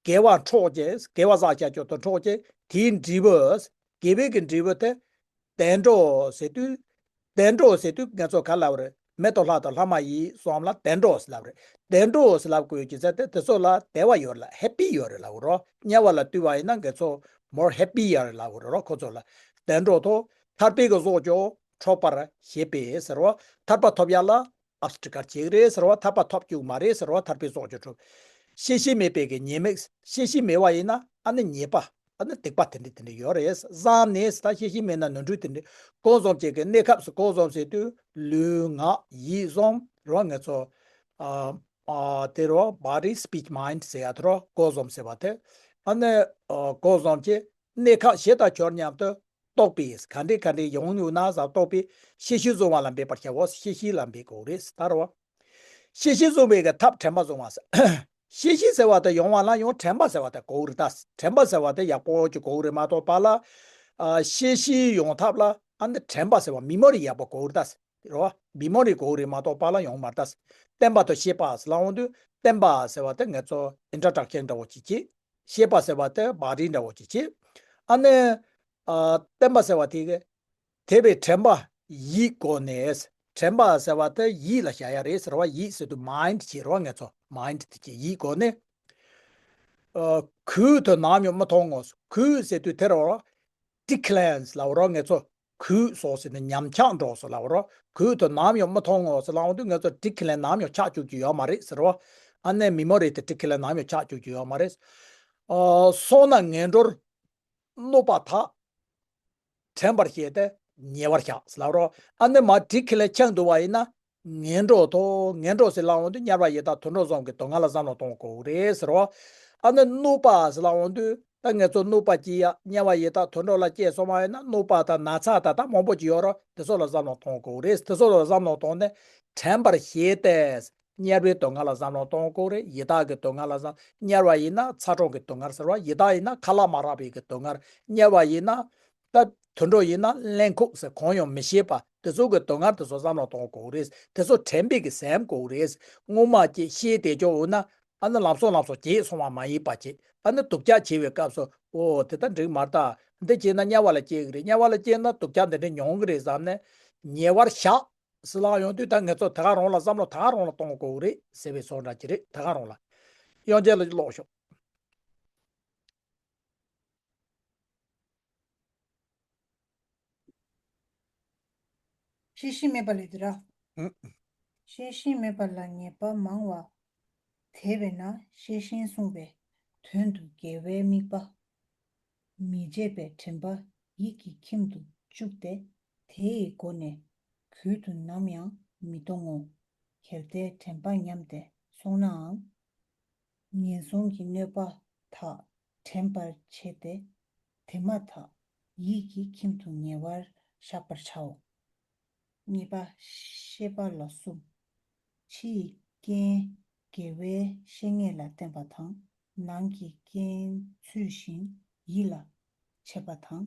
དགེ་བ་འཕྲོག་བྱས། དགེ་བ་བསགས་བྱ་རྒྱུ་དེ་འཕྲོག་བྱས། དེའི་འབྲས་བུ། དགེ་བའི་གི་འབྲས་བུ་དེ་བདེ་འགྲོ་ཟེར་དུས། བདེ་འགྲོ་ཟེར་དུས་ང་ཚོ་ག་ལབ་རེད། མི་དང་ལྷ་དང་ལྷ་མ་ཡིན་གསུམ་ལ་བདེ་འགྲོ་ཟེར་ལབ་རེད། བདེ་འགྲོ་ཟེར་ལབ་དགོས་ཀྱི་ཚད་དེ་དེ་ཚོ་ལ་བདེ་བ་ཡོད་རེད་ལ། ཧེ་པི་ཡོད་རེད་ལབ་རོ། དམྱལ་བ་ལ་བཏུལ་བ་ཡིན་ན་ང་ཚོ་མོར་ཧེ་པི་ཡར་ལབ་རོ། ཁོ་ཚོ་ལ་བདེ་འགྲོ་དང་ཐར་པའི་གི་གཟུགས་ཀྱང་འཕྲོག་པར་བྱེད་པས་ཟེར་བ། ཐར་པ་ཐོབ་ཡག་ལ་ཨབ་སི་ཊི་ཀལ་བྱེད་ཀྱི་རེད་ཟེར་བ། ཐར་པ་ཐོབ་བཅུག་མ་རེད་ཟེར་བ། ཐར་པའི་གཟུགས་ཀྱང་འཕྲོག། ཤེས་བཞིན་མེད་པའི་གི་ཉེས་དམིགས། ཤེས་བཞིན་མེད་པ་ཡིན་ན་ཨ་ནི་ཉེས་པ། ཨ་ནི་སྡིག་པ་དེ་འདྲ་དེ་འདྲ་ཡོད་རེད། བསམ་ནས་ད་ཤེས་བཞིན་མེད་ན་ནོར་འཁྲུལ་དེ་འདྲ། སྒོ་གསུམ་གྱི་གི་གནས་སྐབས་སུ། སྒོ་གསུམ་ཟེར་དུས་ལུས་ངག་ཡིད་གསུམ་རོ། ང་ཚོ་ཨ་ཨ་དེ་རོ། body speech mind ཟེར་ཡག་དེ་རོ། སྒོ་གསུམ་ཟེར་བ་དེ། ཨ་ནི་ཨ་སྒོ་གསུམ་གྱི་གནས་སྐབས་གཞི་དང་ཁྱོད་མཉམ་དུ་རྟོགས་པས། ག་འདྲས་ག་འདྲས་ཡོང་ཡོད་ན་ཟེར་རྟོགས་པས་ཤེས་བཞིན་བཟུང་བ་ལ་འབད་པར་བྱའོ། ཤེས་བཞིན་ལ་འབད་དགོས་རེད་ད་རོ། ཤེས་བཞིན་བཟུང་བའི་གི་ཐབས་དྲན་པ་བཟུང་བ་ཟེར། ཤེས་བཞིན་ཟེར་བ་དེ་ཡོང་བ་ལ་ཡང་དྲན་པ་ཟེར་བ་དེ་དགོས་རེད་ད། དྲན་པ་ཟེར་བ་དེ་ཡག་པོ་ཅིག་དགོས་རེད་མ་གཏོགས་པ་ལ། ཨ་ཤེས་བཞིན་ཡོང་ཐབས་ལ་ཨ་ནི་དྲན་པ་ཟེར་བ་མི་མོ་རི་ཡག་པོ་དགོས་རེད་ད། རེད་བ། མི་མོ་རི་དགོས་རེད་མ་གཏོགས་པ་ལ་ཡོང་མ་རེད་ད། བརྟན་པ་དང་ཤེས་པ་ཟེར་ལབ་འོང་དུས། བརྟན་པ་ཟེར་བ་དེ་ང་ཚོ་ཨིན་ཊྲོ་ཌག་ཤན་འདྲ་བོ་ཅིག་བྱེད། ཤེས་པ་ཟེར་བ་དེ་བྷ་ཌི་འདྲ་བོ་ཅིག་བྱེད། ཨ་ནི་ཨ་བརྟན་པ་ཟེར་བ་དེ་གི་དེ་བས་དྲན་པ་ཡིད་སྒོ་ནས། དྲན་པ་ཟེར་བ་དེ་ཡིད་ལ་བྱ་ཡག་རེད་ཟེར་བ། ཡིད་ཟེར་དུས་མའིན་ཌི་བྱེད་རོགས། ང་ཚོ་མའིན་ཌི་དེ་བྱེད། ཡིད་སྒོ་ནས། ཨ་གོས་དེ་ནམ་ཡང་མི་མཐོང་ངོ་། གོས་ཟེར་དུས་དེ་རོ། ཌི་ཁི་ལེན་སི་ལབ་རོ། ང་ཚོ་གོས་སོང་ཟེར་ནས་ཉམས་ཆག་འགྲོ་སོང་ལབ་རོ། གོས་དེ་ནམ་ཡང་མི་མཐོང་ངོ་ཟེར་ལབ་འོང་དུས་ང་ཚོ་ཌི་ཁི་ལེན་ནམ་ཡང་ཆག་བཅུག་རྒྱུ་ཡོད་མ་རེད་ཟེར་རོ། ཨ་ནི་མི་མོ་རི་དེ་ཌི་ཁི་ལེན་ནམ་ཡང་ཆག་བཅུག་རྒྱུ་ཡོད་མ་རེད། ཨ་སོང་ན་ངན་འགྲོར་གནོད་པ་དག་དྲན་པར་བྱས་ཏེ་ཉེ་བར་བཞག་ཟེར་ལབ་རོ། ཨ་ནི་མ་ཌི་ཁི་ལེན་ཆག་འདུག་པ་ཡིན་ན། ངན་འགྲོ་དང་། ངན་འགྲོ་ཟེར་ལབ་འོང་དུས་དམྱལ་བ་ཡི་དྭགས་དུད་འགྲོ་གསུམ་གྱི་སྡུག་བསྔལ་ལ་བསམ་བློ་གཏོང་དགོས་རེད་ཟེར་རོ། ཨ་ནི་གནོད་པ་ཟེར་ལབ་འོང་དུས། ད་ང་ཚོ་གནོད་པ་སྐྱེལ་ཡ་དམྱལ་བ་ཡི་དྭགས་དུད་འགྲོ་ལ་སྐྱེས་སོང་བ་ཡིན་ན་གནོད་པ་དང་ན་ཚ་དང་ད་མང་པོ་ཅིག་ཡོད་རེད། དེ་ཚོ་ལ་བསམ་བློ་གཏོང་དགོས་རེད། དེ་ཚོ་ལ་བསམ་བློ་གཏོང་ནས་དྲན་པར་བཞེས་ཏེ། དམྱལ་བའི་སྡུག་བསྔལ་ལ་བསམ་བློ་གཏོང་དགོས་རེད། ཡི་དྭགས་ཀྱི་སྡུག་བསྔལ་ལ་བསམ། དམྱལ་བ་ཡིན་ན་ཚ་གྲང་གི་སྡུག་བསྔལ་ཟེར་བ། ཡི་དྭགས་ཡིན་ན་ཁ་ལག་མ་རག་པའི་གི་སྡུག་བསྔལ། དམྱལ་བ་ཡིན་ན་ད་དུད་འགྲོ་ཡིན་ན་གླེན་ལྐུགས་ཟེར་གང་ཡང་མི་ཤེས་པ་དེ་ཚོ་གི་སྡུག་བསྔལ་དེ་ཚོ་བསམ་བློ་གཏོང་དགོས་རེད། དེ་ཚོ་དྲན་པའི་གི་སེམས་དགོས་རེད། སྔོན་མ་ཅིག་ཤེས་བསྡད་ཆོག་འོ་ན། ཨ་ནི་ལམ་སང་ལམ་སང་བརྗེད་སོང་བ་མ་ཡིན་པ་ཅིག་ཨ་ནི་སྡུག་ཅག་བྱེད་པའི་སྐབས་སུ་འོ་དེ་ལྟར་འགྲིག་མ་རེད་ད། འདི་བྱས་ན་དམྱལ་བ་ལ་སྐྱེ་གི་རེད། དམྱལ་བ་ལ་སྐྱེས་ན་སྡུག་ཅག་འདི་འདྲ་མྱོང་གི་རེད་བསམ་ནས་ཉེ་བར་བཞག་ཟེར་ལབ་ཡོང་དུས་ད་ང་ཚོ་ད་ག་རང་ལ་བསམ་བློ་ད་ག་རང་ལ་གཏོང་དགོས་གི་རེད་ཟེར་བའི་བཟོ་འདྲ་ཅིག་རེད། ད་ག་རང་ལ་དབྱངས་ཅན་ལགས་ཀློག་ཤོག་ཤེས་བཞིན་མེད་པ་ལས་དེ་ར། ཨུ། ཤེས་བཞིན་མེད་པ་ལ་ཉེས་པ་མང་བ། དེ་བས་ན་ཤེས་བཞིན་བསྲུང་བའི་དོན་དུ་དགེ་བའི་དམིགས་པ། མི་བརྗེད་པའི་དྲན་པ་ཡིད་ཀྱི་ཁྱིམ་དུ་བཅུག་སྟེ། དེ་ཡི་སྒོ་ནས་གུད་དུ་ནམ་ཡང་མི་གཏོང་ངོ་། གལ་ཏེ་དྲན་པ་ཉམས་ཏེ་སོང་ནའང་། ངན་སོང་གི་གནོད་པ་དག་དྲན་པར་བྱས་ཏེ། དེ་མ་ཐག་ཡིད་ཀྱི་ཁྱིམ་དུ་ཉེ་བར་བཞག་པར་བྱའོ། གཉིས་པ། ཤེས་པ་ལ་གསུམ། ཕྱི་ཡི་རྐྱེན་དགེ་བའི་བཤེས་གཉེན་ལ་བརྟེན་པ་དང་། ནང་གི་རྐྱེན་ཚུལ་བཞིན་ཡིད་ལ་བྱེད་པ་དང་།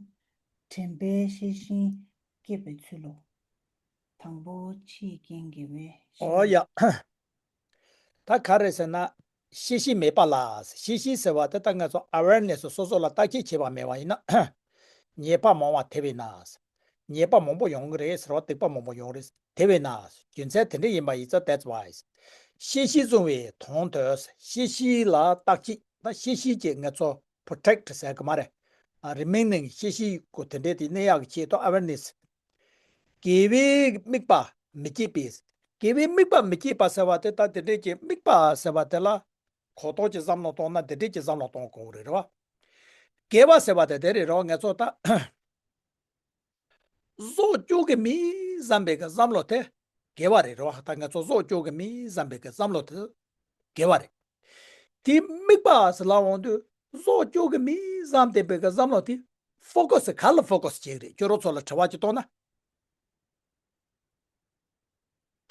དྲན་པའི་ཤེས་བཞིན་སྐྱེས་པའི་ཚུལ་ལོ། དང་པོ་ཕྱི་ཡི་རྐྱེན་དགེ་བའི་བཤེས་ཨོ་གཉེན། ཡ། ད་ག་རེ་ཟེར་ན། ཤེས་བཞིན་མེད་པ་ལ། ཤེས་བཞིན་ཟེར་བ་དེ་ད་ང་ཚོ་awareness སོ་སོ་ལ་བརྟག་དཔྱད་བྱས་པ་མེད་པ་ཡིན་ན། ཉེས་པ་མང་བ་དེ་བས་ན། ཉེས་པ་མང་པོ་ཡོང་གི་རེད་ཟེར་བ། སྡིག་པ་མང་པོ་ཡོང་རེད། དེ་བས་ན། རྒྱུ་མཚན་དེ་འདྲ་ཡིན་པ་ཡིན་ཙང་that's why། ཤེས་བཞིན་བསྲུང་བའི་དོན་དུ། ཤེས་བཞིན་ལ་བརྟག་དཔྱད། ད་ཤེས་བཞིན་གྱིས་ང་ཚོ་protect ཟེར་གི་མ་རེད། ཨ་remaining ཤེས་བཞིན་གོ་དེ་འདྲའི་དེ་གནས་ཡག་གི་ཆེད་དུ་awareness། དགེ་བའི་དམིགས་པ་མི་སྐྱེད་པས། དགེ་བའི་དམིགས་པ་མི་སྐྱེད་པ་ཟེར་བ་དེ་ད་དེ་འདྲས་ཀྱི་དམིགས་པ་ཟེར་བ་དེ་ལ་གོ་རྟོགས་ཀྱི་བསམ་བློ་གཏོང་ན་དེ་འདྲས་ཀྱི་བསམ་བློ་གཏོང་དགོས་རེད་རོ། དགེ་བ་ཟེར་བ་དེ་དེ་རེད་རོ། ང་ཚོ་ད་བཟོ་བཅོས་ཀྱི་མི་བསམ་པའི་གི་བསམ་བློ་དེ་དགེ་བ་རེད་རོ། ད་ང་ཚོ་བཟོ་བཅོས་ཀྱི་མི་བསམ་པའི་གི་བསམ་བློ་དེ་དགེ་བ་རེད། དེ་དམིགས་པ་ཟེར་ལབ་འོང་དུས་བཟོ་བཅོས་ཀྱི་མི་བསམ་བསྡད་པའི་གི་བསམ་བློ་དེ་focus ག་ལ་focus བྱེད་ཀྱི་རེད། ཁྱོད་རང་ཚོ་ལ་དྲི་བ་ཅིག་གཏོང་ན།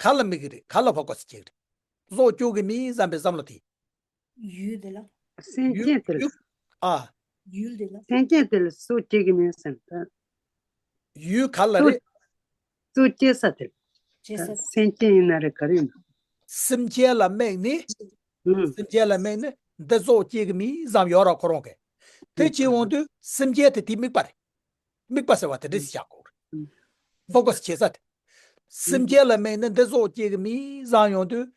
ག་ལ་དམིགས་ཀྱི་རེད། ག་ལ་focus བྱེད་ཀྱི་རེད། བཟོ་བཅོས་ཀྱི་མི་བསམ་པའི་བསམ་བློ་དེ། ཡུལ་དེ་ལ། སེམས་ཡུལ་ཅན་དེ་ལ། ཡུལ། ཨ། ཡུལ་དེ་ལ། སེམས་ཅན་དེ་ལ་བཟོ་བཅོས་ཀྱི་མི་བསམ་ད། ཡུལ་ག་ལ་བཟོ་རེད། བཟོ་བཅོས་ས་དེ་ལ། བཅོས་ས། སེམས་ཅན་ཡིན་ན་རེད་ག་རེ་ཡིན་ན། སེམས་ཅན་ལ་དམིགས་ནས། ཨུ། སེམས་ཅན་ལ་དམིགས་ནས་འདི་བཟོ་བཅོས་ཀྱི་མི་བསམ་ཡོད་ར་ཁོ་རང་གིས། དེ་བྱེད་འོང་དུས་སེམས་ཅན་དེ་དེའི་དམིགས་པ་རེད། དམིགས་པ་ཟེར་བ་དེ་འདྲ་ཞིག་བཞག་དགོས་རེད། focus བྱེད་ས་དེ། སེམས་ཅན་ལ་དམིགས་ནས་འདི་བཟོ་བཅོས་ཀྱི་མི་བསམ་ཡོང་དུས།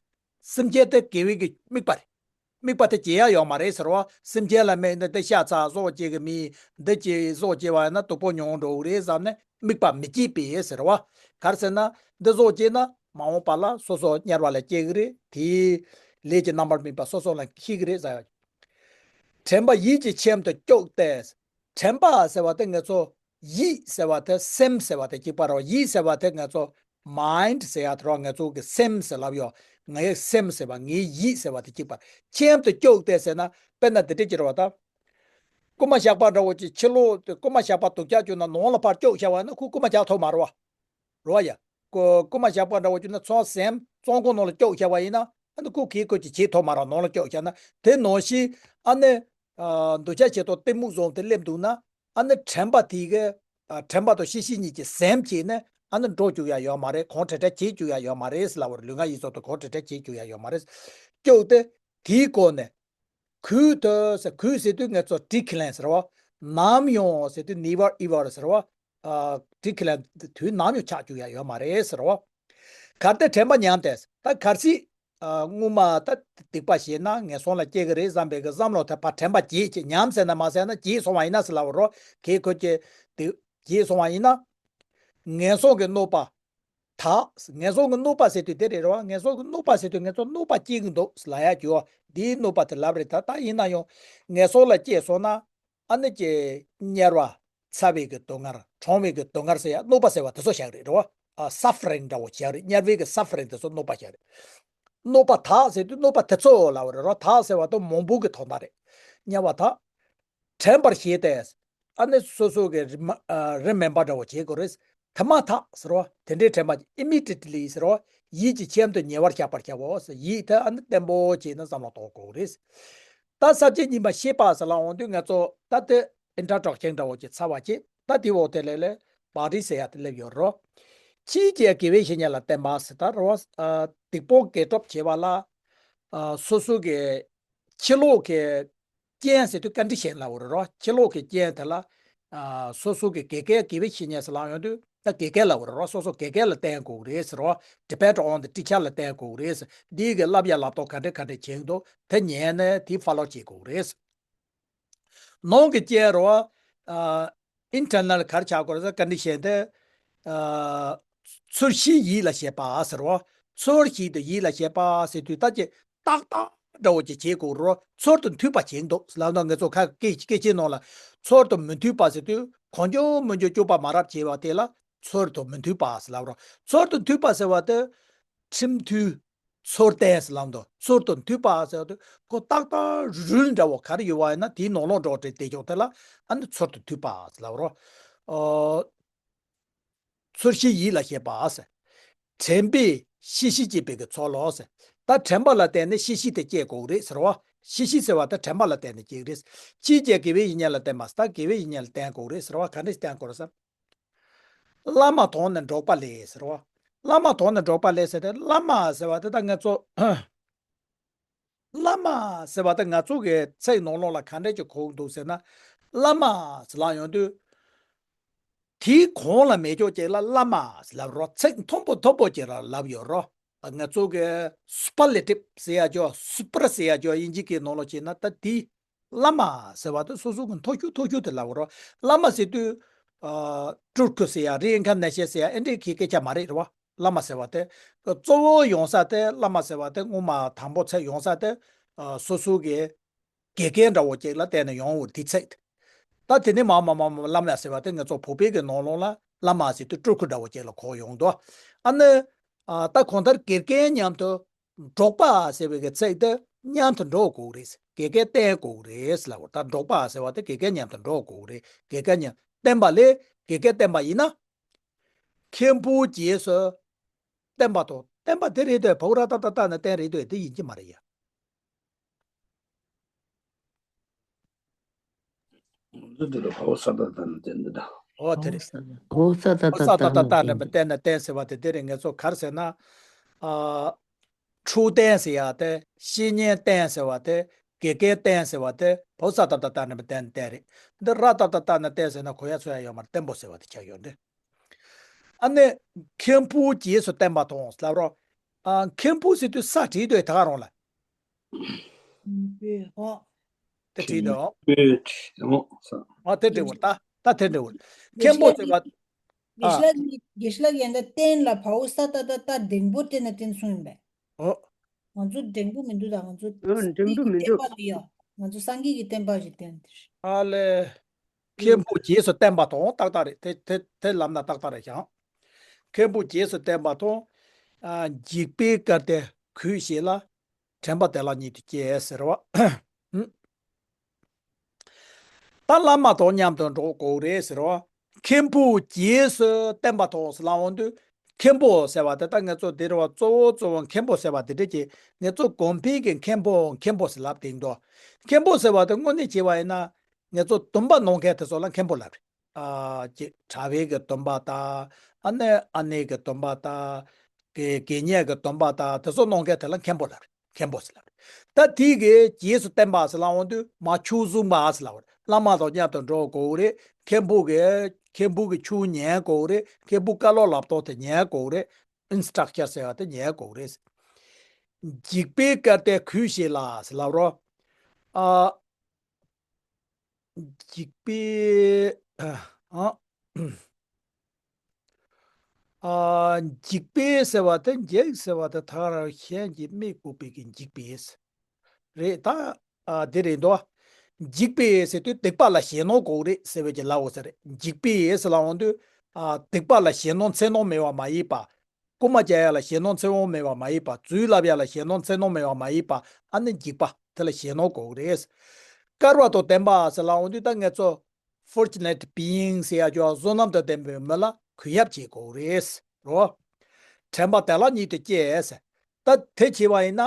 སེམས་ཅན་དེ་དགེ་བའི་གི་དམིགས་པ་རེད། དམིགས་པ་དེ་བྱེད་ཡ་ཡོད་མ་རེད་ཟེར་བ། སེམས་ཅན་ལ་དམིགས་ནས་འདི་ཤ་ཚ་བཟོ་བཅོས་ཀྱི་མི། འདི་ཅི་བཟོ་བཅོས་པ་ཡིན་ན་སྡུག་པོ་མྱོང་འགྲོ་གི་རེད་བསམ་ནས་དམིགས་པ་མི་སྐྱེད་པས་ཟེར་བ། ག་རེ་ཟེར་ན་འདི་བཟོ་བཅོས་ན་མ་འོངས་པ་ལ་སོ་སོ་དམྱལ་བ་ལ་སྐྱེ་གི་རེད། དེའི་ལས་ཀྱི་རྣམ་པར་སྨིན་པ་སོ་སོ་ལ་འཁྱེར་གི་རེད་ཟེར་བ། དྲན་པ་ཡིད་ཀྱི་ཁྱིམ་དུ་བཅུག་སྟེ། དྲན་པ་ཟེར་བ་དེ་ང་ཚོ་ཡིད་ཟེར་བ་དེ་སེམས་ཟེར་བ་དེ་གཅིག་པ་རེད། ཡིད་ཟེར་བ་དེ་ང་ཚོ་mind ཟེར་ཡ་དེ་རེད། ང་ཚོ་གི་སེམས་ཟེར་ལབ་ཡོད། ངའི་སེམས་ཟེར་བ་ངའི་ཡིད་ཟེར་བ་དེ་གཅིག་པ། ཁྱིམ་དུ་བཅུག་སྟེ་ཟེར་ན་དཔེར་ན་འདི་འདྲས་ཀྱི་རེད་བ་ད། རྐུན་མ་ཞགས་པ་འདྲ་བོ་ཅིག་ཕྱི་ལོགས་དེ་རྐུན་མ་ཞགས་པ་སྡུག་ཅག་བྱུང་ན་ནང་ལ་ཕར་བཅུག་བཞག་པ་ན་ཁོ་རྐུན་མ་རྒྱག་ཐུབ་མ་རེད་བ། རེད་བ་ཡ། ཁོ་རྐུན་མ་ཞགས་པ་འདྲ་བོ་བྱུང་ན་ཚང་སེམས་བཙོན་ཁང་ནང་ལ་བཅུག་བཞག་པ་ཡིན་ན་ཨ་ནི་ཁོ་གིས་ཁོ་ཅིག་བྱེད་ཐུབ་མ་རེད། ནང་ལ་བཅུག་བཞག་ན། དེ་ནང་བཞིན་ཨ་ནི། ཨ། འདུ་བྱ་བྱེད་དང་གཏི་མུག་བཟུང་སྟེ་སླེབས་འདུག་ན། ཨ་ནི་དྲན་པ་དེ་གི། ཨ། དྲན་པ་དང་ཤེས་བཞིན་གཉིས་ཀྱིས་ཟིན་བྱས་ནས་ཨ་ནི་འགྲོ་བཅུག་ཡ་ཡོད་མ་རེད། གང་དྲན་དྲན་བྱེད་བཅུག་ཡ་ཡོད་མ་རེད་ཟེར་ལབ་པ་རེད། ལུས་ངག་ཡིད་གསུམ་དང་གང་དྲན་དྲན་བྱེད་བཅུག་ཡ་ཡོད་མ་རེད། བཅུག་སྟེ་དེའི་སྒོ་ནས། གུད་དུ་ཟེར། གུད་ཟེར་དུས་ང་ཚོ་decline ཟེར་བ། ནམ་ཡང་ཟེར་དུས་never ever ཟེར་བ། ཨ། decline དུས་ནམ་ཡང་ཆགས་བཅུག་ཡ་ཡོད་མ་རེད་ཟེར་བ། གལ་ཏེ་དྲན་པ་ཉམས་ཏེ། ད་གལ་སྲིད། ཨ། སྔོན་མ་ད་སྡིག་པ་བྱས་ན་ངན་སོང་ལ་སྐྱེ་གི་རེད་བསམ་པའི་གི་བསམ་བློ་དེ་ཕར་དྲན་པ་བརྗེད་བྱས། ཉམས་ཟེར་ན་མ་ཟེར་ན་བརྗེད་སོང་བ་ཡིན་ན་ཟེར་ལབ་པ་རེད། གལ་ཁོ་ཅིག་དེ་བརྗེད་སོང་བ་ཡིན་ན། ངན་སོང་གི་གནོད་པ་དག་ངན་སོང་གི་གནོད་པ་ཟེར་དུས་དེ་རེད་རེད་བ། ངན་སོང་གི་གནོད་པ་ཟེར་དུས་ང་ཚོ་གནོད་པ་སྐྱེ་གི་འདུག་ལབ་ཡ་གི་འོ། འདིའི་གནོད་པ་དེ་ལབ་རེད། ད་ད་ཡིན་ན་ཡང་ངན་སོང་ལ་སྐྱེས་སོང་ན། ཨ་ནི་ཀྱི་དམྱལ་བ། ཚ་བའི་གི་སྡུག་བསྔལ། གྲང་བའི་གི་སྡུག་བསྔལ་ཟེར་ཡ་གནོད་པ་ཟེར་བ་དེ་ཚོ་བཞག་རེད་རེད་བ། ཨ། suffering འདྲ་བོ་བཞག་རེད། དམྱལ་བའི་གི་suffering དེ་ཚོ་གནོད་པ་བཞག་རེད། གནོད་པ་དག་ཟེར་དུས་གནོད་པ་དེ་ཚོ་ལབ་པ་རེད་རོ། དག་ཟེར་བ་དེ་མང་པོ་གི་དོན་དག་རེད། དམྱལ་བ་དག་དྲན་པར་བྱེད་དེ། ཨ་ནི་སོ་སོ་གི་རི་མ་ཨ་རི་མེམ་བར་འདྲ་བོ་བྱེད་དགོས་རེད། དེ་མ་ཐག་ཟེར་བ་དེ་འདྲའི་དྲན་པ་ཨི་མི་ཌི་ཡེ་ཊི་ལི་ཟེར་བ། ཡིད་ཀྱི་ཁྱིམ་དུ་ཉེ་བར་བཞག་པར་བྱའོ། ཡིད་དེ་ཨ་ནི་བརྟན་པོ་བྱས་ནས་བསམ་བློ་གཏོང་དགོས་རེད། ད་ས་བཅད་གཉིས་པ་ཤེས་པ་ཟེར་ལ་འོང་དུས་ང་ཚོ་ད་དེ་ཨིན་ཊྲོ་ཌག་ཤན་འདྲ་བོ་ཅིག་ཚར་བ་ཅིག་ད་དེ་འོག་དེ་ལས་ལས་བག་རིལ་ཟེར་ཡ་དེ་སླེབས་ཡོད་རོ། ཕྱིའི་སྐྱེ་དགེ་བའི་བཤེས་གཉེན་ལ་བརྟེན་པ་ཟེར་ད་རོ། ཨ་སྡིག་པོ་དགེ་སྒྲུབ་བྱེད་པ་ལ་ཨ་སོ་སོ་གི་ཕྱི་ལོགས་ཀྱི་རྐྱེན་ཟེར་དུས་ཀོན་ཌི་ཤན་ལབ་དགོས་རེད་རོ། ཕྱི་ལོགས་ཀྱི་རྐྱེན་དེ་ལ་ཨ་སོ་སོ་གི་དགེ་རྒན་དགེ་བའི་བཤེས་གཉེན་ཟེར་ལབ་ཡོང་དུས་ད་དགེ་རྒན་ལབ་དགོས་རེད་རོ། སོ་སོ་དགེ་རྒན་ལ་བརྟེན་དགོས་རེད་ཟེར་རོ། ཌི་པེན་ཌི་ཨོན་ཌི་ཊི་ཆར་ལ་བརྟེན་དགོས་རེད་ཟེར། འདི་གི་བསླབ་ཡ་བསླབ་སྟོང་ག་འདྲ་ག་འདྲ་བྱེད་འདུག་དེ་ཉན་ནས་དེ་ཕོ་ལོ་བྱེད་དགོས་རེད། ནང་གི་རྐྱེན་རོ། ཨ་ཨིན་ཊར་ནལ་ག་རེ་ཆགས་དགོས་རེད་ཟེར་ཀོན་ཌི་ཤན་དེ། ཨ་ཚུལ་བཞིན་ཡིད་ལ་བྱེད་པ་ཟེར་རོ། ཚུལ་བཞིན་དུ་ཡིད་ལ་བྱེད་པ་ཟེར་དུས་ད་ཀྱི་ཏག་ཏག་འདྲ་བོ་ཅིག་བྱེད་དགོས་རོ། ཚུལ་དང་མཐུན་པ་བྱེད་འདུག་ལབ་ན་ང་ཚོ་ཁ་སྐད་སྐད་ཆའི་ནང་ལ་ཚུལ་དང་མི་མཐུན་པ་ཟེར་དུས་གང་བྱུང་མང་བྱུང་སྐྱོན་པ་མ་རབས་བྱེད་པ་དེ་ལ་ཚུལ་དང་མི་མཐུན་པ་ཟེར་ལབ་རོ། ཚུལ་དང་མཐུན་པ་ཟེར་བ་དེ་ཁྲིམས་མཐུན། ཚུལ་ལྡན་ཟེར་ལབ་འདུག་ཚུལ་དང་མཐུན་པ་ཟེར་དུས་ཁོ་ཏག་ཏག་རུལ་འདྲ་བོ་ག་རེ་ཡོད་པ་ཡིན་ན་དེའི་ནང་ལོགས་འགྲོ་བྲལ་དེ་ཕྱོགས་དེ་ལ་ཨ་ནི་ཚུལ་དང་མཐུན་པ་ཟེར་ལབ་རོ། ཨོ། ཚུལ་བཞིན་ཡིད་ལ་བྱེད་པ་ཟེར། དྲན་པས་ཤེས་བཞིན་སྐྱེས་པའི་གི་ཚུལ་ལོ་ཟེར། ད་དྲན་པ་ལ་བརྟེན་ནས་ཤེས་བཞིན་དེ་སྐྱེ་དགོས་རེད་ཟེར་བ། ཤེས་བཞིན་ཟེར་བ་ད་དྲན་པ་ལ་བརྟེན་ནས་སྐྱེ་གི་རེད། ཕྱིའི་སྐྱེ་དགེ་བའི་བཤེས་གཉེན་ལ་བརྟེན་པ་ཟེར། ད་དགེ་བའི་བཤེས་གཉེན་ལ་བརྟེན་དགོས་རེད་ཟེར་བ་ག་འདྲས་བརྟེན་དགོས་རེད་ཟེར། བླ་མ་དང་ནི་འགྲོགས་པ་ལས་ཟེར་བ། བླ་མ་དང་ནི་འགྲོགས་པ་ལས་ཟེར་ཏེ་བླ་མ་ཟེར་བ་དེ་ད་ང་ཚོ། བླ་མ་ཟེར་བ་དེ་ང་ཚོ་གི་ཚིག་ནང་ལོགས་ལ་ག་འདྲས་ཀྱི་གོ་གི་འདུག་ཟེར་ན། བླ་མ་ཟེར་ལབ་ཡོང་དུས། དེའི་གོང་ལ་མེད་ཀྱོག་ཅིག་ལ་བླ་མ་ཟེར་ལབ་རོ། ཚིག་མཐོན་པོ་མཐོན་པོ་ཅིག་ལ་ལབ་ཡོད་རོ། ང་ཚོ་གི་སུ་པར་ལེ་ཊིབ་ཟེར་ཡ་ཅོ་སུ་པར་ཟེར་ཡ་ཅོ་དབྱིན་ཇི་གི་ནང་ལོགས་བྱས་ན་ད་དེ། བླ་མ་ཟེར་བ་དེ་སོ་སོ་གི་མཐོ་ཤོས་མཐོ་ཤོས་དེ་ལབ་རོ། བླ་མ་ཟེར་དུས། ཨ་སྤྲུལ་སྐུ་ཟེར་ཡ་རི་ཨིན་ཁར་ནེ་ཤན་ཟེར་ཡ་ཨེ་འདྲའི་གི་སྐད་ཆ་མ་རེད་རེད་བ། བླ་མ་ཟེར་བ་དེ། གཙོ་བོ་ཡོང་ས་དེ་བླ་མ་ཟེར་བ་དེ་སྔོན་མ་དང་པོ་ཚད་ཡོང་ས་དེ། ཨ་སོ་སོ་གི་དགེ་རྒན་འདྲ་བོ་ཅིག་ལ་བརྟེན་ནས་ཡོང་བར་དེ་ཚད། ད་དེ་ནས་མ་མ་མ་མ་བླ་མ་ཟེར་བ་དེ་ང་ཚོ་བོད་པའི་གི་ནང་ལོགས་ལ་བླ་མ་ཟེར་དུས་སྤྲུལ་སྐུ་འདྲ་བོ་ཅིག་ལ་གོ་ཡོང་དོ། ཨ་ནི། ཨ་ད་གང་ལྟར་དགེ་རྒན་མཉམ་དུ། འགྲོགས་པ་ཟེར་བའི་གི་ཚིག་དེ་མཉམ་དུ་འགྲོགས་དགོས་རེད། དགེ་རྒན་བསྟེན་དགོས་རེད་ལབ་དགོས། ད་འགྲོགས་པ་ཟེར་བ་དེ་དགེ་རྒན་མཉམ་དུ་འགྲོགས་དགོས་རེད། དགེ་རྒན་མཉམ་བསྟེན་པ་ལས་དགེ་རྒན་བསྟེན་པ་ཡིན་ན། མཁན་པོའི་རྗེས་སུ་བསྟེན་པ་དང་བསྟེན་པ་དེ་རེད་དེ་བའུ་ར་ཏ་ཏ་ཏ་ནི་བསྟེན་རེད་དེ་དེ་ཡིན་གྱི་མ་རེད་ཡ། འདི་འདི་ལ་བའོ་ས་ཏ་ཏ་ནི་བསྟེན་འདི་འདྲ། ཨོ་དེ་རེད། བའོ་ས་ཏ་ཏ་ཏ་ནི་བསྟེན་ནི་བསྟེན་ནི་བསྟེན་ཟེར་བ་དེ་དེ་རེད། ངས་ཚོ་གར་ཟེར་ན། ཨ། འཁྲུལ་བསྟེན་ཟེར་ཡ་དེ། བཤེས་གཉེན་བསྟེན་ཟེར་བ་དེ། དགེ་རྒན་བསྟེན་ཟེར་བ་དེ་བའོ་ས་ཏ་ཏ་ཏ་ནི་བསྟེན་ནི་བསྟེན་རེད། འདི་ར་ཏ་ཏ་ཏ་ནི་བསྟེན་ཟེར་ན་གོ་ཡ་ཚོ་ཡ་ཡོད་མ་རེད། བསྟེན་པོ་ཟེར་བ་དེ་ཆགས་ཡོད་འདི། ཨ་ནི། མཁན་པོའི་རྗེས་སུ་བསྟེན་པ་དང་ལབ་རོགས། ཨ་མཁན་པོ་ཟེར་དུས་ས་བྲིས་དུས་ད་ག་རང་ལ། ཨོ། དེ་བྲིས་དང་། ཨོ་དེ་འདྲ་བོ་ད་ད་དེ་འདྲ་བོ། མཁན་པོ་ཟེར་བ། ཨ། དགེ་བཤེས་དགེ་བཤེས་ལགས་ཡན་ག་བསྟེན་ལ་བའོ་ས་ཏ་ཏ་ཏ་འགྲེང་བུ་བསྟེན་ན་བསྟེན་གསུངས་ཡིན་པས། ཨོ། ང་ཚོ་འགྲེང་བུ་མི་འདུག་ད་ང་ཚོ་ཨོ་འགྲེང་བུ་མི་འདུག་བསྟན་པ་ལ་ཡ། ང་ཚོ་སངས་རྒྱས་ཀྱི་བསྟན་པ་ཞིག་བསྟེན་དེ། ཨ་ལས། མཁན་པོ་རྗེས་སུ་བསྟེན་པ་དང་ཏག་ཏག་རེད། དེ་དེ་དེ་ལབ་ན་ཏག་ཏག་རེད་ཤག་མཁན་པོ་རྗེས་སུ་བསྟེན་པ་དང་། ཨ་འཇིགས་པས་བཀབ་སྟེ་གུས་བྱས་ལ། དྲན་པ་བདེ་བླག་ཉིད་དུ་སྐྱེ་ཟེར་བ། ད་བླ་མ་དང་མཉམ་དུ་འགྲོགས་དགོས་རེད་ཟེར་བ། མཁན་པོ་རྗེས་སུ་བསྟེན་པ་དང་ཟེར་ལབ་འོང་དུས། མཁན་པོ་ཟེར་བ་དེ་ད་ངེད་ཚོ་འདིར་བ་གཙོ་བོ་གཙོ་བོ་མཁན་པོ་ཟེར་བ་དེ་འདྲ་ཅིག་ངེད་ཚོ་གོང་འཕེལ་གྱི་མཁན་པོ་མཁན་པོ་ཟེར་ལབ་དེ་འདུག་མཁན་པོ་ཟེར་བ་དེ་དངོས་གནས་བྱས་པ་ཡིན་ན། ངེད་ཚོ་སྡོམ་པ་གནང་མཁན་དེ་ཚོ་ལ་མཁན་པོ་ལབ་རེད། ཨ་ཅེ་གྲྭ་པའི་གི་སྡོམ་པ་དང་། ཨ་ནེ་ཨ་ནེ་གི་སྡོམ་པ་དང་། དགེ་དགེ་བསྙེན་གི་སྡོམ་པ་དང་དེ་ཚོ་གནང་མཁན་དེ་ལ་མཁན་པོ་ལབ་རེད། མཁན་པོ་ཟེར་ལབ་རེད། ད་དེ་གི་རྗེས་སུ་བསྟེན་པ་ཟེར་ལབ་འོང་དུས་མ་ཆོས་སྲུང་བ་ཟེར་ལབ་རེད། བླ་མ་དང་མཉམ་དུ་འགྲོགས་དགོས་རེད། མཁན་པོ་གི་མཁན་པོ་གི་ཆོས་ཉན་དགོས་རེད། མཁན་པོ་བཀའ་སློབ་བསླབ་སྟངས་དེ་ཉན་དགོས་རེད། ཨིན་སི་ཊག་ཅར་ཟེར་བ་དེ་ཉན་དགོས་རེད། འཇིགས་པས་བཀབ་སྟེ་གུས་བྱས་ལ་ཟེར་ལབ་རོ། ཨ། འཇིགས་པས། ཨ། ཨ། འཇིགས་པས་ཟེར་བ་དེ་འཇིགས་ཟེར་བ་དེ་ཐག་རང་གཞན་གྱིས་མི་དགོས་པའི་གི་འཇིགས་པས། རེད་ད། ཨ་དེ་རེད་འདུག་འཇིགས་པས་ཟེར་དུས་སྡིག་པ་ལ་ཞེད་སྣང་དགོས་རེད་ཟེར་བའི་གི་ལབ་འོ་ཟེར་རེད། འཇིགས་པས་ཟེར་ལབ་འོང་དུས། ཨ་སྡིག་པ་ལ་ཞེད་སྣང་འཚེར་སྣང་མེད་པ་མ་ཡིན་པ། རྐུན་མ་རྒྱག་ཡ་ལ་ཞེད་སྣང་འཚེར་སྣང་མེད་པ་མ་ཡིན་པ། རྫུན་ལབ་ཡ་ལ་ཞེད་སྣང་འཚེར་སྣང་མེད་པ་མ་ཡིན་པ། ཨ་ནི་འཇིགས་པ་དེ་ལ་ཞེད་སྣང་དགོས་རེད། དཀར་བ་དང་ལྡན་པ་ཟེར་ལབ་འོང་དུས་ད་ངས་ཚོ་fortunate being ཟེར་ཡ་ཅོ་བསོད་ནམས་དང་ལྡན་པའི་མི་ལ་གུས་ཡབ་བྱེད་དགོས་རེད་རོ། དྲན་པ་བདེ་བླག་ཉིད་དུ་སྐྱེས། ད་དེ་བྱས་པ་ཡིན་ན།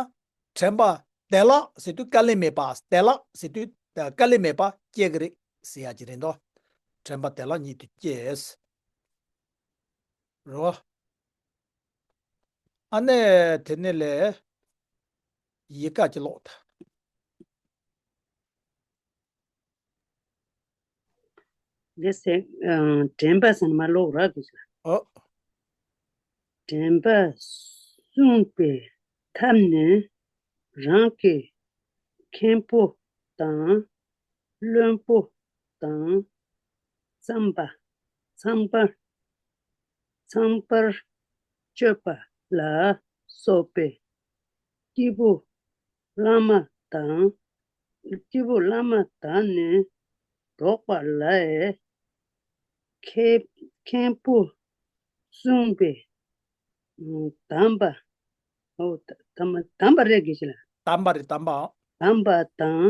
དྲན་པ་བདེ་བླག་ཟེར་དུས་དཀའ་ལས་མེད་པ། བདེ་བླག་ཟེར་དུས་དཀའ་ལས་མེད་པ་སྐྱེ་གི་རེད་ཟེར་ཡ་ཅིག་རེད་འདུག་དྲན་པ་བདེ་བླག་ཉིད་དུ་སྐྱེས། རོ། ཨ་ནེ་དེ་ནས་ལས་ཡི་ག་ཅིག་ཀློག་ད། འདི་ཟེར། ཨ། དྲན་པ་ཟེར་ན་མ་ཀློག་ར་གི་ཟེར། ཨོ། དྲན་པ་གསུངས་པའི་ཐབས་ནི། རང་གི་མཁན་པོ་དང་བློན་པོ་དང་། རྩམ་པ། ཚངས་པར། ཚངས་པར་སྤྱོད་པ་ལ་སོགས་པའི་སྐྱེས་བུ་བླ་མ་དང་། སྐྱེས་བུ་བླ་མ་དག་ནི་འགྲོགས་པ་ལས། མཁན། མཁན་པོ་གསུངས་པའི་དམ་པ། ཨོ། དམ། དམ་པ་རེད་དགེ་བཤེས་ལགས། དམ་པ་རེད། དམ་པའོ། དམ་པ་དང་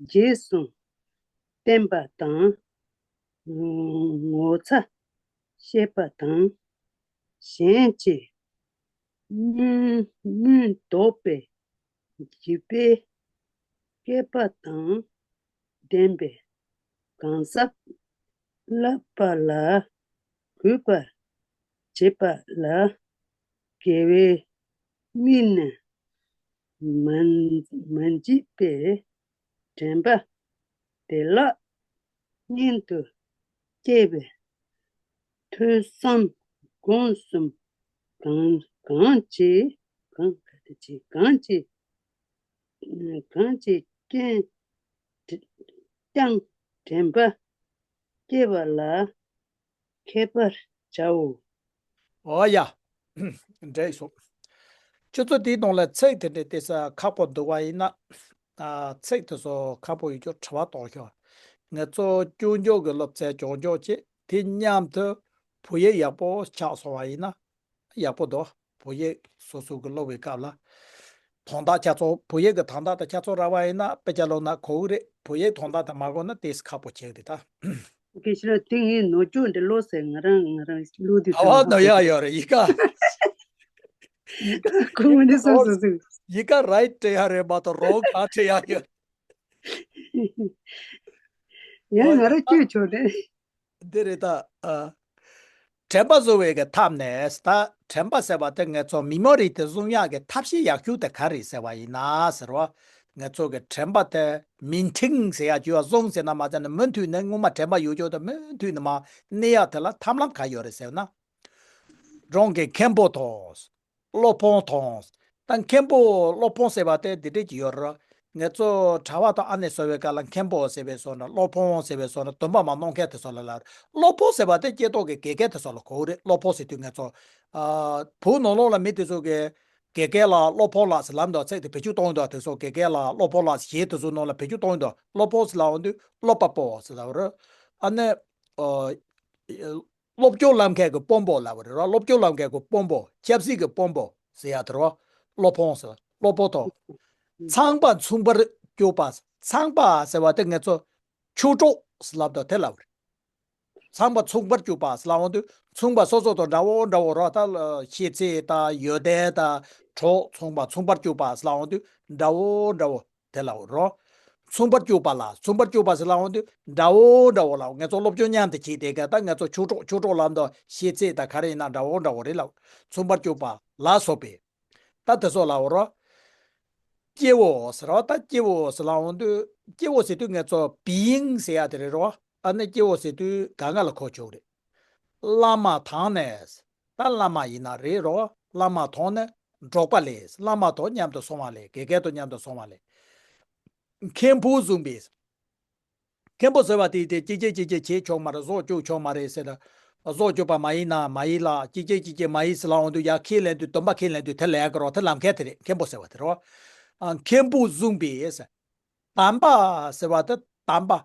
རྗེས་སུ་བསྟན་པ་དང་། ངོ་ཚ་ཤེས་པ་དང་། གཞན་གྱི་དངུལ། དངུལ་འདོགས་པའི་འཇིགས་པའི་བསྐལ་པ་དང་ལྡན་པའི་གང་ཟག་བསླབ་པ་ལ་གུས་པ་བྱེད་པ་ལ། དགེ་བའི་དམིགས་ནི་མ། མ་མཆིས་པའི་དྲན་པ་བདེ་བླག་ཉིད་དུ་སྐྱེས་པའི་ཐོས་བསམ་སྒོམ་གསུམ་གང་། གང་གིས། གང་ག་དེ་ཅི། གང་གིས། གང་གིས་རྐྱེན་ཀྱང་དྲན་པ་སྐྱེ་བ་ལ་མཁས་པར་བྱའོ། ཨོ་ཡ། འགྲིག་སོང་། ཁྱོད་ཚོ་དེའི་ནང་ལ་ཚིག་དེ་འདྲའི་ཏོག་ཙམ་ཁག་པོ་འདུག་པ་ཡིན་ན། ཨ། ཚིག་དེ་ཚོ་ཁག་པོ་ཡོད་རྒྱུ་དྲི་བ་གཏོང་ཤོག་ངེད་ཚོ་སྐྱོན་བརྗོད་ཀྱི་སློབ་ཚན་སྦྱོང་སྦྱོང་བྱེད། དེ་མཉམ་དུ་བོད་ཡིག་ཡག་པོ་ཆགས་སོང་བ་ཡིན་ན་ཡག་པོ་འདུག་བོད་ཡིག་སོ་སོ་གི་སློབ་པའི་སྐབས་ལ། དོན་དག་ཆ་ཚང་། བོད་ཡིག་གི་དོན་དག་དང་ཆ་ཚང་རག་པ་ཡིན་ན་དཔེ་ཆ་ཀློག་ན་གོ་གི་རེད། བོད་ཡིག་དོན་དག་དེ་མ་གོ་ན་ཏོག་ཙམ་ཁག་པོ་ཆགས་ཀྱི་རེད་ད། དགེ་བཤེས་ལགས། དེ་ངས་ནོར་བཅོས་འདི་ཀློག་ཟེར། ང་རང་ང་རང་ཀློག་དུས། ཨ་བ། ནོར་ཡག་ཡོད་རེད། ཡི་ག་ཁོ་མོ་ནི་སོ་སོ་སོ། ཡི་ག་རའིཊ་སྤྲད་ཡག་རེད་མ་གཏོགས་རོང་ག་སྤྲད་ཡག་ཡོད། ཡང་ང་རང་བཅོས་ཆོག་རེད། འདི་རེད་ད། ཨ། དྲན་པ་བཟུང་བའི་གི་ཐབས་ནི། ད་དྲན་པ་ཟེར་བ་དེ་ངེད་ཚོ་མེ་མོ་རི་དེ་བཟུང་ཡག་གི་ཐབས་ཤེས་ཡག་ཤོས་དེ་ག་རེད་ཟེར་བ་ཡིན་ན་ཟེར་བ། ངེད་ཚོ་གི་དྲན་པ་དེ་མེན་ཊེན་ཟེར་ཡག་ཅིག་ཡོད། བཟུང་ཟེར་ན་མ་ཟེར་ན་མུ་མཐུད་ནས་སྔོན་མ་དྲན་པ་ཡོད་ཅོག་དེ་མུ་མཐུད་ནས་མ་གནས་ཡག་དེ་ལ་ཐབས་ལམ་ག་ཡོད་རེད་ཟེར་ན། རང་གི་མཁན་པོ་དང་། སློབ་དཔོན་དང་། ད་མཁན་པོ་སློབ་དཔོན་ཟེར་བ་དེ་འདི་འདྲས་ཀྱི་ཡོད་རེད། ངེད་ཚོ་གྲྭ་པ་དང་ཨ་ནེ་བཟོ་བའི་སྐབས་ལ་མཁན་པོ་ཟེར་བའི་བཟོ་ན། སློབ་དཔོན་ཟེར་བའི་བཟོ་ན། སྡོམ་པ་མ་གནང་མཁན་དེ་ཚོ་ལ་ལབ་རེད། སློབ་དཔོན་ཟེར་བ་དེ་སྐྱེ་ཐོག་གི་དགེ་རྒན་དེ་ཚོ་ལ་གོ་གི་རེད། སློབ་དཔོན་ཟེར་དུས་ངེད་ཚོ། ཨ། བོད་ནང་ལོགས་ལ་མི་དེ་ཚོ་གི་དགེ་རྒན་ལ་སློབ་དཔོན་ལགས་ཟེར་ལབ་འདུག་ཚིག་དེ་བེད་སྤྱོད་གཏོང་གི་འདུག་དེ་ཚོ་དགེ་རྒན་ལ་སློབ་དཔོན་ལགས་ཟེར། གཞས་དེ་ཚོ་ནང་ལ་བེད་སྤྱོད་གཏོང་གི་འདུག་སློབ་དཔོན་ཟེར་ལབ་འོང་དུས་སློབ་པ་པོ་ཟེར་ལབ་རེད། ཨ་ནི། ཨ། སློབ་སྦྱོང་ལམ་ཁའི་གི་དཔོན་པོ་ལབ་པ་རེད་རོ། སློབ་སྦྱོང་ལམ་ཁའི་གི་དཔོན་པོ། ཆབ་སྲིད་ཀྱི་དཔོན་པོ་ཟེར་ཡག་དེ་རོ། སློབ་དཔོན་ཟེར། སློབ་དཔོན་དང་། ཚངས་པ་མཚུངས་པར་གྱུར་པ། ཚངས་པ་ཟེར་བ་དེ་ངེད་ཚོ་ཆོས་གྲོགས་ཟེར་ལབ་དང་དེ་ལབ་པ་རེད། ཚངས་པ་མཚུངས་པར་གྱུར་པ་ཟེར་ལབ་འོང་དུས་མཚུངས་པ་སོ་སོ་དང་འདྲ་བོ་འདྲ་བོ་རོ། ད་ཤེས་ཚད་དང་ཡོན་ཏན་དང་གྲོགས། ཚངས་པ་མཚུངས་པར་གྱུར་པ་ཟེར་ལབ་འོང་དུས་འདྲ་བོ་འདྲ་བོ། དེ་ལ་རོ། མཚུངས་པར་གྱུར་པ་ལ། མཚུངས་པར་གྱུར་པ་ཟེར་ལབ་འོང་དུས་འདྲ་བོ་འདྲ་བོ་ལ། ངེད་ཚོ་སློབ་སྦྱོང་མཉམ་དུ་བྱས་དེ་ག་ད་ངེད་ཚོ་ཆོས་གྲོགས། ཆོས་གྲོགས་ལབ་འདུག་ཤེས་ཚད་དང་ག་རེ་ཡིན་ན་འདྲ་བོ་འདྲ་བོ་རེད་ལ། མཚུངས་པར་གྱུར་པ་ལ་སོགས་པའི། ད་དེ་ཚོ་ལ་རོ། སྐྱེ་བོ་ཟེར་རོ། ད་སྐྱེ་བོ་ཟེར་ལབ་འོང་དུས་སྐྱེ་བོ་ཟེར་དུས་ངེད་ཚོ་བི་ཡིང་ཟེར་ཡག་དེ་རེད་རོ། ཨ་ནི་སྐྱེ་བོ་ཟེར་དུས་ག་ང་ལ་གོ་ཆོག་རེད། བླ་མ་དང་ནི། ད་བླ་མ་ཡིན་ན་རེད་རོ། བླ་མ་དང་ནི་འགྲོགས་པ་ལས། བླ་མ་དང་མཉམ་དུ་སོང་བ་ལས། དགེ་རྒན་དང་མཉམ་དུ་སོང་བ་ལས། མཁན་པོ་བཟུང་བའི། མཁན་པོ་ཟེར་བ་དེ་དེ་ཅི་བྱེད་ཅི་བྱེད་བྱེད་ཆོག་མ་རེད། བཟོ་བཅུག་ཆོག་མ་རེད་ཟེར། བཟོ་བཅུག་པ་མ་ཡིན་ན་མ་ཡིན་ལ། ཅི་བྱེད་ཅི་བྱེད་མ་ཡིན་ཟེར་ལབ་འོང་དུས་ཡར་ཁས་ལེན་དུས། སྡོམ་པ་ཁས་ལེན་དུས་དེ་ལབ་ཡག་གི་རོ། དེ་ལབ་མཁན་དེ་རེད། མཁན་པོ་ཟེར་བ་དེ་རོ། ཨ། མཁན་པོ་བཟུང་བའི་ཟེར། དམ་པ་ཟེར་བ་དེ་དམ་པ།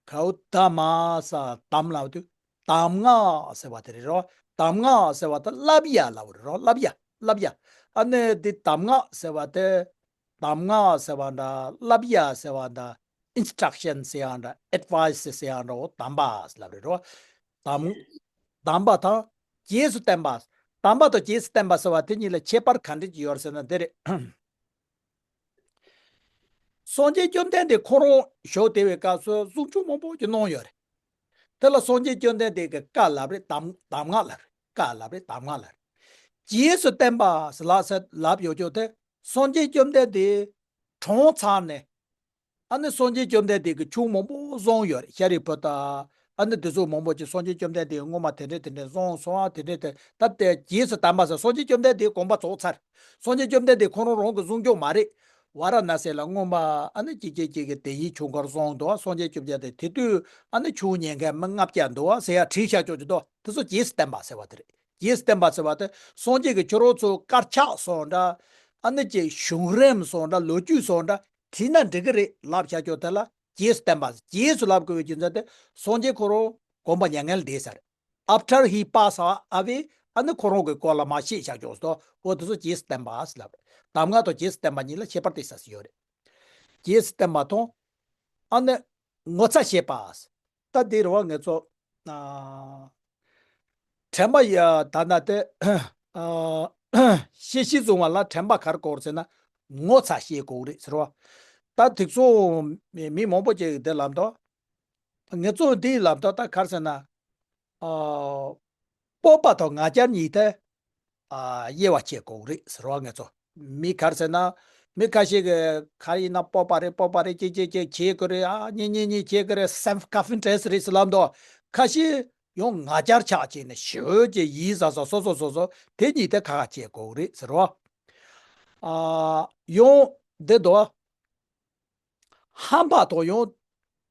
གའུ་ཏ་མ་ས། དམ་ལབ་དུས་གདམས་ངག་ཟེར་བ་དེ་རེད་རོ། གདམས་ངག་ཟེར་བ་དེ་བསླབ་ཡག་ལབ་རེད་རོ། བསླབ་ཡག་བསླབ་ཡག་ཨ་ནི་དེ་གདམས་ངག་ཟེར་བ་དེ། གདམས་ངག་ཟེར་བ་འདྲ། བསླབ་ཡག་ཟེར་བ་འདྲ། instruction ཟེར་ཡང་འདྲ། advice ཟེར་ཡང་འདྲ། འོ་དམ་པ་ལབ་རེད་རོ། དམ་དམ་པ་དང་རྗེས་སུ་བསྟན་པ། དམ་པ་དང་རྗེས་སུ་བསྟན་པ་ཟེར་བ་དེ་གཉིས་ལ་ཁྱད་པར་ག་འདྲ་ཅིག་ཡོད་ཟེར་ན་འདི་རེད། སངས་རྒྱས་བཅོམ་ལྡན་འདས་ཁོ་རང་བཞུགས་བསྡད་པའི་སྐབས་སུ་གསུང་ཆོས་མང་པོ་ཅིག་གནང་ཡོད་རེད། དེ་ལ་སངས་རྒྱས་བཅོམ་ལྡན་འདས་ཀྱིས་བཀའ་ལབ་རེད། གདམས་གདམས་ངག་ལབ་རེད། བཀའ་ལབ་རེད། གདམས་ངག་ལབ་རེད། རྗེས་སུ་བསྟན་པ་ཟེར་ལབ་ཟེར་ལབ་ཡོད་ཀྱང་དེ་སངས་རྒྱས་བཅོམ་ལྡན་འདས་གྲོངས་ཚར་ནས། ཨ་ནི་སངས་རྒྱས་བཅོམ་ལྡན་འདས་ཀྱིས་ཆོས་མང་པོ་གསུངས་ཡོད་རེད། ཤཱ་རིའི་བུ་དང་། ཨ་ནི་དེ་ཚོ་མང་པོ་ཅིག་སངས་རྒྱས་བཅོམ་ལྡན་འདས་ཀྱིས་སྔོན་མ་དེ་འདྲས་དེ་འདྲས་གསུངས་སོང་། ཨ་དེ་འདྲས་དེ་ད་ལྟའི་རྗེས་སུ་བསྟན་པ་ཟེར། སངས་རྒྱས་བཅོམ་ལྡན་འདས་དགོངས་པ་རྫོགས་ཚར། སངས་རྒྱས་བཅོམ་ལྡན་འདས་ཁོ་རང་རང་གིས་གསུང་རྒྱུ་མ་རེད། ཝཱ་ར་ཎ་སི་ལ་སྔོན་མ་ཨ་ནི་ཅིག་ཅིག་ཅིག་གིས་དེ་ཡི་ཆོས་འཁོར་གསུངས་འདུག། སངས་རྒྱས་བཅོམ་ལྡན་འདས་དེ་དུས་ཨ་ནི་ཆོས་ཉན་མཁན་མི་ལྔ་བརྒྱ་འདུག་ཟེར་ཡ་བྲིས་བཞག་ཆོག་ཅིག་འདུག། དེ་ཚོ་རྗེས་སུ་བསྟན་པ་ཟེར་བ་དེ་རེད། རྗེས་སུ་བསྟན་པ་ཟེར་བ་དེ་སངས་རྒྱས་ཀྱིས་ཁྱོད་རང་ཚོ་དཀར་ཆག་སོགས་འདྲ། ཨ་ནི་ཅིག་བྱུང་རིམ་སོགས་འདྲ། ལོ་རྒྱུས་སོགས་འདྲ་བྲིས་ན་འགྲིག་གི་རེད་ལབ་བྱ་རྒྱུ་དེ་ལ་རྗེས་སུ་བསྟན་པ། རྗེས་སུ་ལབ་དགོས་པའི་རྒྱུ་མཚན་དེ་སངས་རྒྱས་ཁོ་རང་དགོངས་པ་མྱ་ངན་ལས་འདས་ས་རེད། After he pass away། ཨ་ནི་ཁོ་རང་གི་སྐོར་ལ་མར་བཤད་བྱ་རྒྱུ་སོགས། འོ་དེ་ཚོ་རྗེས་སུ་བསྟན་པ་ལབ་རེད། གདམས་ངག་དང་རྗེས་སུ་བསྟན་པ་གཉིས་ལ་ཁྱད་པར་དེ་ས་ས་ཡོད་རེད། རྗེས་སུ་བསྟན་པ་དང་། ཨ་ནི་ངོ་ཚ་ཤེས་པ། ད་འདི་རེད་བ། ང་ཚོ་ཨ་དྲན་པ་ཡ་ད་ན་དེ་ཨ་ཤེས་བཞིན་བཟུང་བ་ལ་དྲན་པ་ག་རེ་དགོས་ཟེར་ན་ངོ་ཚ་ཤེས་དགོས་རེད་ཟེར་བ། ད་དེ་ཚོ་མི་མང་པོ་ཅིག་འདི་ལབ་འདུག། ང་ཚོ་འདི་ལབ་འདུག། ད་ག་རེ་ཟེར་ན། ཨ་སྤོབས་པ་དང་ང་རྒྱལ་གཉིས་དེ་ཨ་དབྱེ་བ་ཕྱེ་དགོས་རེད་ཟེར་བ། ང་ཚོ་མི་ག་རེ་ཟེར་ན། མི་ཁ་ཤས་ཀྱིས་ག་རེ་ཡིན་ན་སྤོབས་པ་རེད། སྤོབས་པ་རེད། ཅིག་ཅིག་ཅིག་བྱེད་དགོས་རེད། ཨ་གཉིས་གཉིས་གཉིས་བྱེད་དགོས་རེད། self confidence རེད་ཟེར་ལབ་འདུག། ཁ་ཤས་ཡང་ང་རྒྱལ་ཆགས་བྱས་ནས་ཞེ་པོ་ཅིག་ཡིད་ཟ་ཟ་སོ་སོ་སོ་སོ་དེ་གཉིས་དེ་ཁ་ཁ་བྱེད་དགོས་རེད་ཟེར་བ། ཨ་ཡང་འདི་འདུག། ཧམ་པ་དང་ཡང་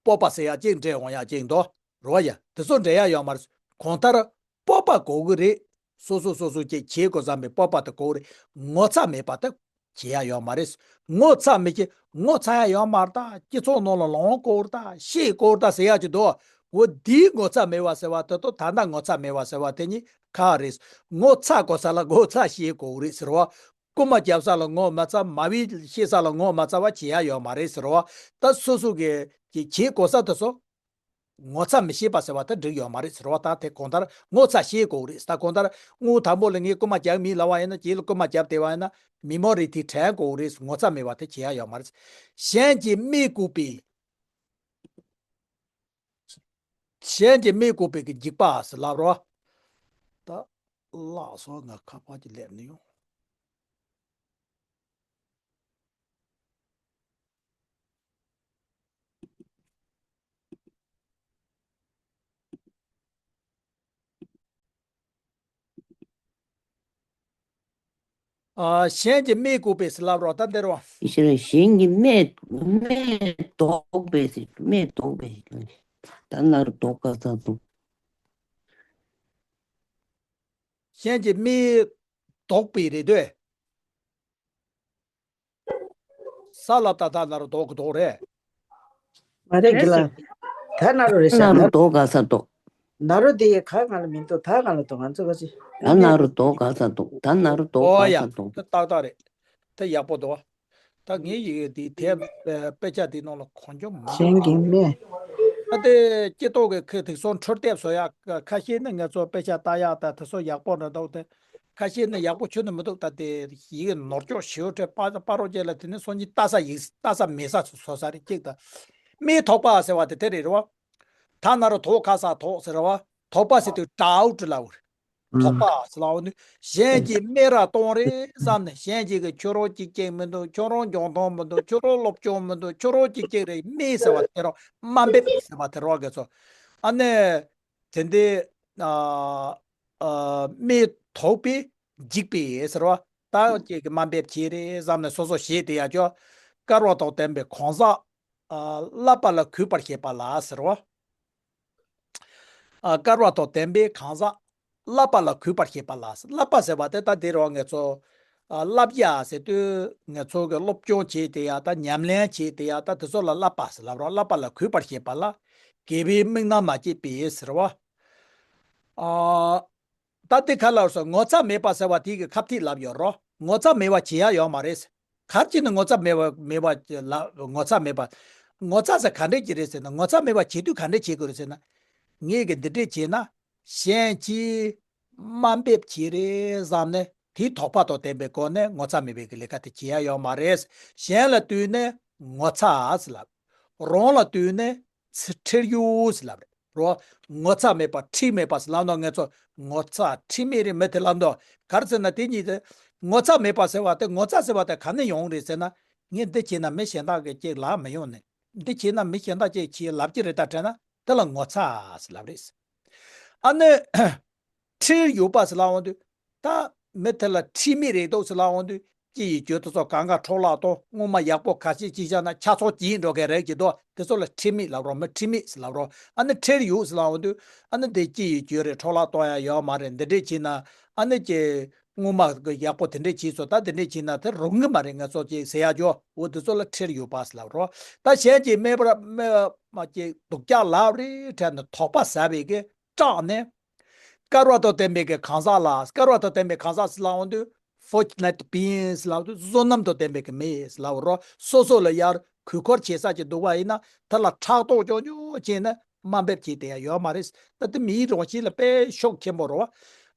སྤོབས་པ་ཟེར་ཡ་གཅིག་འདྲེས་འོང་ཡ་གཅིག་འདུག་རོ་ཡ། དེ་ཚོ་འདྲེས་ཡ་ཡོད་མ་རེད། གང་ལྟར་སྤོབས་པ་དགོས་ཀྱི་རེད། སོ་སོ་སོ་སོ་གཅིག་བྱེད་དགོས་བསམ་པའི་སྤོབས་པ་དེ་དགོས་ཀྱི་རེད། ངོ་ཚ་མེད་པ་དེ་བྱེད་ཡ་ཡོད་མ་རེད། ངོ་ཚ་མི་བྱེད། ངོ་ཚ་ཡ་ཡོད་མ་རེད། ད་སྤྱི་ཚོགས་ནང་ལ་ལངས་དགོས་རེད། ད་ཤེས་དགོས་རེད། ད་ཟེར་ཡ་གཅིག་འདུག། འོ་འདིའི་ངོ་ཚ་མེད་པ་ཟེར་བ་དེ་དང་ད་ལྟ་ངོ་ཚ་མེད་པ་ཟེར་བ་དེ་གཉིས་ཁ་རེད། ངོ་ཚ་དགོས་ས་ལ་ངོ་ཚ་ཤེས་དགོས་རེད་ཟེར་བ། རྐུ་མ་རྒྱབ་ས་ལ་ངོ་མ་ཚ། མ་བི་བཤད་ས་ལ་ངོ་མ་ཚ་བ་བྱེད་ཡ་ཡོད་མ་རེད་ཟེར་བ། ད་སོ་སོ་གི་གི་བྱེད་དགོས་ས་དེ་ཚོ་ངོ་ཚ་མི་ཤེས་པ་ཟེར་བ་ད་འགྲིག་ཡོད་མ་རེད་ཟེར་བ། ད་དེ་གང་ལྟར་ངོ་ཚ་ཤེས་དགོས་རེད། ད་གང་ལྟར་དངུལ་དང་པོ་ལ་ངས་རྐུ་མ་རྒྱག་མིན་ལབ་པ་ཡིན་ན། རྗེས་ལ་རྐུ་མ་རྒྱབ་བསྡད་པ་ཡིན་ན་མི་མོ་རེ་དེ་དྲན་དགོས་རེད། ངོ་ཚ་མེད་པ་དེ་བྱེད་ཡ་ཡོད་མ་རེད། གཞན་གྱི་རྨས་བཀུག་པའི། གཞན་གྱི་རྨས་བཀུག་པའི་གི་འཇིགས་པ་ཟེར་ལབ་རོ། ད་བརླག་སོང་། ང་ཁ་པར་གྱི་ལས་ནི་ཡོང་། ཨ་གཞན་གྱི་རྨས་བཀུག་པའི་ཟེར་ལབ་རོགས། ད་འདིར་བ། ཕྱིར་གཞན་གྱི་རྨས་རྨས་བཟློག་པའི་ཟེར། རྨས་བཟློག་པའི་ཟེར། ད་ན་རུ་བཟློག་ག་ས་འདུག། གཞན་གྱི་རྨས་བཟློག་པའི་རེད་དོ། ས་ལ་ད་ད་ན་རུ་བཟློག་གི་བཟློག་རེད། མ་རེད་གི་ལ། ད་ན་རུ་རེད་ཤག། ན་རུ་ད་བཟློག་ག་ས་འདུག། ན་རུ་དེ་ཡི་ག་ང་ལ་མི་འདུག། ད་ག་ལ་འདུག། ང་ཚོ་ག་ཚོད། ད་ན་རུ་བཟློག་ག་ས་འདུག། ད་ན་རུ་བཟློག་ཨོ་ག་ཡ། ས་འདུག། ད་ཏག་ཏག་རེད། ད་ཡག་པོ་འདུག། ད་ངའི་ཡི་གེ་དེ་དེབ་དཔེ་ཆ་དེ་ནང་ལ་གང་བྱུང་མ། གཞན་གྱི་རྨས། ད་དེ་སྤྱི་ཚོགས་ཀྱི་ཁེ་དེ་སོང་འཕྲུལ་དེབ་བཟོ་ཡག་ཁ་ཤས་ནི་ང་ཚོ་དཔེ་ཆ་ལྟ་ཡག་ད་དེ་སོ་ཡག་པོ་འདྲ་འདུག། དེ་ཁ་ཤས་ནི་ཡག་པོ་ཁྱོན་ནས་མི་འདུག། ད་དེ་ཡི་གེ་ནོར་སྐྱོག་ཞེ་པོ་འཕྲད་པ་པ་རོ་ཅེ་ལ། དེ་ནི་སོ་གཉིས་ལྟ་ས་ཡིག་ལྟ་ས་མེད་ས་བཟོ་ས་རེད་གཅིག། ད་རྨས་བཟློག་པ་ཟེར་བ་དེ་དེ་རེད་རོ། ད་ན་རུ་བཟློག་ག་ས་བཟློག་ཟེར་བ། བཟློག་པ་ཟེར་དུས་དྲག་འུ་དྲི་ལ་འུ་རེད། བཟློག་པ་ཟེར་ལ་འུ་ནི་གཞན་གྱི་རྨས་ར་གཏོང་རེད་བསམ་ནས། གཞན་གྱི་གི་ཁྱོད་རང་གཅིག་གཅིག་མི་འདུག། ཁྱོད་རང་འཇོན་ཐང་མི་འདུག། ཁྱོད་རང་སློབ་སྦྱོང་མི་འདུག། ཁྱོད་རང་གཅིག་གཅིག་རེད། རྨས་ཟེར་བ་དེ་རོ། དམའ་འབེབས་ཟེར་བ་དེ་རོ་ག་ཚོ། ཨ་ནི་དེ་འདི་ཨ་ཨ་རྨས་བཟློག་པའི་འཇིགས་པའི་ཟེར་བ། ད་ཅིག་གི་དམའ་འབེབས་བྱེད་རེད་བསམ་ནས་སོ་སོ་ཞེད་དེ་ཡ་ཅོ། དཀར་བ་དང་ལྡན་པའི་གང་ཟག། ཨ་བསླབ་པ་ལ་གུས་པར་བྱེད་པ་ལ་ཟེར་བ། ཨ་དཀར་བ་དང་ལྡན་པའི་གང་ཟག་བསླབ་པ་ལ་གུས་པར་བྱེད་པ་ལ། བསླབ་པ་ཟེར་བ་དེ་ད་དེ་རུ་ང་ཚོ་ཨ་བསླབ་ཡ་ཟེར་དུས་ང་ཚོ་གི་སློབ་སྦྱོང་བྱེད་དེ་ཡ་ད་ཉམས་ལེན་བྱེད་དེ་ཡ་ད་དེ་ཚོ་ལ་བསླབ་པ་ཟེར་ལབ་རོགས། བསླབ་པ་ལ་གུས་པར་བྱེད་པ་ལ། དགེ་བའི་དམིགས་རྣམ་མ་བསྐྱེད་པའི་ཟེར་བ། ཨ་ད་དེ་ག་ལ་སོ་ངོ་ཚ་མེད་པ་ཟེར་བ་དེ་གི་ཁ་ཐིག་ལབ་ཡོད་རོ། ངོ་ཚ་མེད་པ་བྱེད་ཡ་ཡོད་མ་རེད། ག་རེ་བྱས་ནས་ངོ་ཚ་མེད་པ་མེད་པ་ལ་ངོ་ཚ་མེད་པ། ངོ་ཚ་ཟེར་ག་འདྲས་ཀྱི་རེད་ཟེར་ན། ངོ་ཚ་མེད་པ་བྱེད་དུས་ག་འདྲས་བྱེད་དགོས་རེད་ཟེར་ན། ངས་ཀྱི་འདི་འདྲས་བྱས་ན་གཞན་གྱིས་དམའ་འབེབས་བྱེད་རེད་བསམ་ནས་དེའི་དོགས་པ་དང་ལྡན་པའི་སྒོ་ནས་ངོ་ཚ་མེད་པའི་གི་ལས་ཀ་དེ་བྱེད་ཡ་ཡོད་མ་རེད། གཞན་ལ་ལྟོས་ནས་ངོ་ཚ་ཟེར་ལབ། རང་ལ་ལྟོས་ནས་ཚི་ཁྲེལ་ཡོད་ཟེར་ལབ་རེད་རོ། ངོ་ཚ་མེད་པ་ཁྲེལ་མེད་པ་ཟེར་ལབ་ན། ངས་ཚོ་ངོ་ཚ་ཁྲེལ་མེད་རེད། མི་དེ་ལབ་འདུག་ག་རེ་ཟེར་ན། དེ་གཉིས་དེ་ངོ་ཚ་མེད་པ་ཟེར་བ་དེ། ངོ་ཚ་ཟེར་བ་དེ་ག་ནས་ཡོང་རེད་ཟེར་ན། ངས་འདི་བྱས་ན་མི་གཞན་དག་གིས་ཅིག་ལབ་མི་ཡོང་ནས། འདི་བྱས་ན་མི་གཞན་དག་ཅིག་གིས་ལབ་ཀྱི་རེད་ད་དྲན་ན། དེ་ལ་ངོ་ཚ་ཟེར་ལབ་རེད། ཨ་ནི། ཁྲེལ་ཡོད་པ་ཟེར་ལབ་འོང་དུས། ད་མི་དེ་ལ་ཁྲེལ་མེད་རེད་འདུག་ཟེར་ལབ་འོང་དུས། ཅི་ཡི་རྒྱུ་དེ་ཚོ་གང་ག་འཕྲོ་བརླག་གཏོང་། སྔོན་མ་ཡག་པོ་ག་ཚད་ཅིག་བཞག་ན་ཆ་ཚང་བརྗེད་འགྲོ་མཁན་རེད་ཀྱི་འདུག་དེ་ཚོ་ལ་ཁྲེལ་མེད་ལབ་རོགས། མི་ཁྲེལ་མེད་ཟེར་ལབ་རོགས། ཨ་ནི་ཁྲེལ་ཡོད་ཟེར་ལབ་འོང་དུས། ཨ་ནི་དེ་ཅི་ཡི་རྒྱུ་རེད། འཕྲོ་བརླག་གཏོང་ཡ་ཡོད་མ་རེད། འདི་འདྲས་བྱས་ན། ཨ་ནི་ཀྱི་སྔོན་མ་གི་ཡག་པོ་དེ་འདྲས་བྱས་སོང་། ད་དེ་འདྲས་བྱས་ན་དེ་རུང་གི་མ་རེད། ང་ཚོ་ཅིག་ཟེར་ཡ་འཇོ། འོ་དེ་ཚོ་ལ་ཁྲེལ་ཡོད་པ་ཟེར་ལབ་རོགས། ད་གཞན་གྱིས་སྨད་པར་སྨད་པ་ཅིག་སྡུག་ཅག་ལབ་རེད་དྲན་ནས་དོགས་པ་ཟ་བའི་གི་སྐྲག་ནས། བསྐལ་པ་དང་ལྡན་པའི་གི་གང་ཟག་ལ། བསྐལ་པ་དང་ལྡན་པའི་གང་ཟག་ཟེར་ལབ་འོང་དུས། Fortunate beings ལབ་དུས་བསོད་ནམས་དང་ལྡན་པའི་གི་མི་ཟེར་ལབ་རོགས། སོ་སོ་ལ་ཡར་གུས་བཀུར་བྱེད་ས་ཅིག་འདུག་པ་ཡིན་ན། དེ་ལ་ཕྲག་དོག་ཅོག་ཅོག་བྱས་ནས་དམའ་འབེབས་བྱེད་བསྡད་ཡ་ཡོད་མ་རེད། ད་དེ་མིའི་རང་བཞིན་ལ་དཔེ་ཤུགས་ཆེན་པོ་རེད་པ།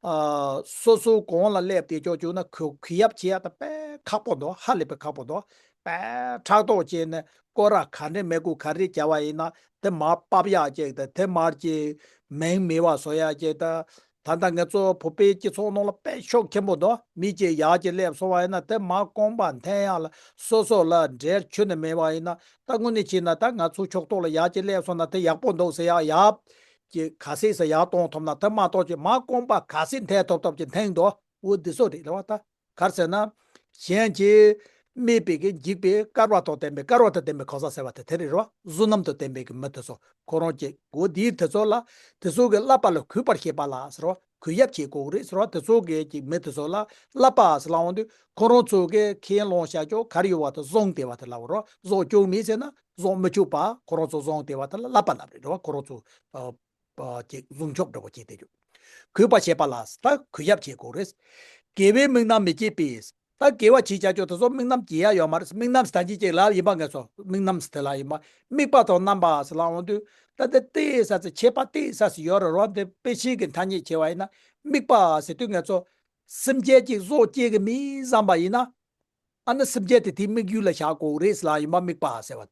ཨ། སོ་སོ་གོང་ལ་སླེབས་བསྡད་ཅོག་བྱུང་ན། གུས་གུས་ཡབ་བྱེད་ཡ་ད་དཔེ་ཁག་པོ་འདུག་ཧ་ལས་པའི་ཁག་པོ་འདུག་དཔེ་ཕྲག་དོག་བྱས་ནས། སྐོར་ར་ག་འདྲས་མི་དགོས་ག་རེ་བྱ་བ་ཡིན་ན་དེ་མར་ཕབ་ཡག་ཅིག་དང་། དེ་མར་གྱི་མིང་མེད་པ་བཟོ་ཡག་ཅིག་དང་། ད་ལྟ་ང་ཚོ་བོད་པའི་སྤྱི་ཚོགས་ནང་ལ་དཔེ་ཤུགས་ཆེན་པོ་འདུག་མི་གཅིག་ཡར་གྱི་སླེབས་སོང་བ་ཡིན་ན། དེ་མར་རྐང་པ་འཐེན་ཡག་ལ་སོ་སོ་ལ་འབྲེལ་ཁྱོན་ནས་མེད་པ་ཡིན་ན། ད་དངོས་གནས་བྱས་ན་ད་ང་ཚོ་ཕྱོགས་གཏོགས་ལ་ཡར་གྱི་སླེབས་སོང་ན་དེ་ཡག་པོ་འདུག་ཟེར་ཡག་ཡར་གྱི་ག་ཚད་ཟེར་ཡར་གཏོང་ཐུབ་ན། དེ་མ་གཏོགས་ཀྱི་མར་རྐང་པ་ག་ཚད་འཐེན་ཐུབ་ཐུབ་ཀྱི་འཐེན་འདུག་འོ་འདི་ཚོ་རེད་ལབ་པ་ད། ག་རེ་ཟེར་ན། གཞན་གྱིས་སྨད་པའི་གི་འཇིགས་པའི་བསྐལ་པ་དང་ལྡན་པའི། བསྐལ་པ་དང་ལྡན་པའི་གང་ཟག་ཟེར་བ་དེ་དེ་རེད་རོ། བསོད་ནམས་དང་ལྡན་པའི་གི་མི་དེ་ཚོ་ཁོ་རང་གཅིག་འོ་དེའི་དེ་ཚོ་ལ། དེ་ཚོ་གི་བསླབ་པ་ལ་གུས་པར་བྱེད་པ་ལ་ཟེར་བ། གུས་ཡབ་བྱེད་དགོས་རེད་ཟེར་བ། དེ་ཚོ་གི་གཅིག་མི་དེ་ཚོ་ལ་བསླབ་པ་ཟེར་ལབ་འོང་དུས། ཁོ་རང་ཚོ་གི་ཁས་བླངས་བྱ་ཆོག་ག་རེ་ཡོད་པ་དེ་བཟུང་བསྡད་པ་དེ་ལབ་རོ། བཟུང་ཆོག་མེད་ཟེར་ན་བཟུང་མི་ཆོག་པ། ཁོ་རང་ཚོ་བཟུང་བསྡད་པ་དེ་ལ་བསླབ་པ་ལབ་རེད་རོ། ཁོ་རང་ཚོ། ཨ། པ་ཅིག་བཟུང་ཆོག་འདྲ་པོ་བྱས་བསྡད་རྒྱུ། གུས་པ་བྱེད་པ་ལ་ད་གུས་ཡབ་བྱེད་དགོས་རེད། དགེ་བའི་དམིགས་རྣམ་མི་བསྐྱེད་པས། ད་དགེ་བ་བྱེད་བྱ་ཆོག་དེ་ཚོ་དམིགས་རྣམ་བསྐྱེད་ཡ་ཡོད་མ་རེད། དམིགས་རྣམ་ཟེར་ད་ཅི་ཅིག་ལབ་ཡིན་པ། ངས་ཚོ་དམིགས་རྣམ་ཟེར་དེ་ལབ་ཡིན་པ། དམིགས་པ་དང་རྣམ་པ་ཟེར་ལབ་འོང་དུས། ད་དེ་ཏོག་ཙམ་ཟེར། ཁྱད་པར་ཏོག་ཙམ་ཟེར་ཡོད་རེད་རོ། འདི་དཔེ་ཆའི་གི་ཐ་སྙད་བྱས་པ་ཡིན་ན། དམིགས་པ་ཟེར་དུས་ངས་ཚོ་སེམས་ཅན་གཅིག་བཟོ་བཅོས་གི་མི་བསམ་པ་ཡིན་ན། ཨ་ནི་སེམས་ཅན་དེ་དེའི་དམིགས་ཡུལ་ལ་བཞག་དགོས་རེད་ཟེར་ལབ་ཡིན་པ། དམིགས་པ་ཟེར་བ།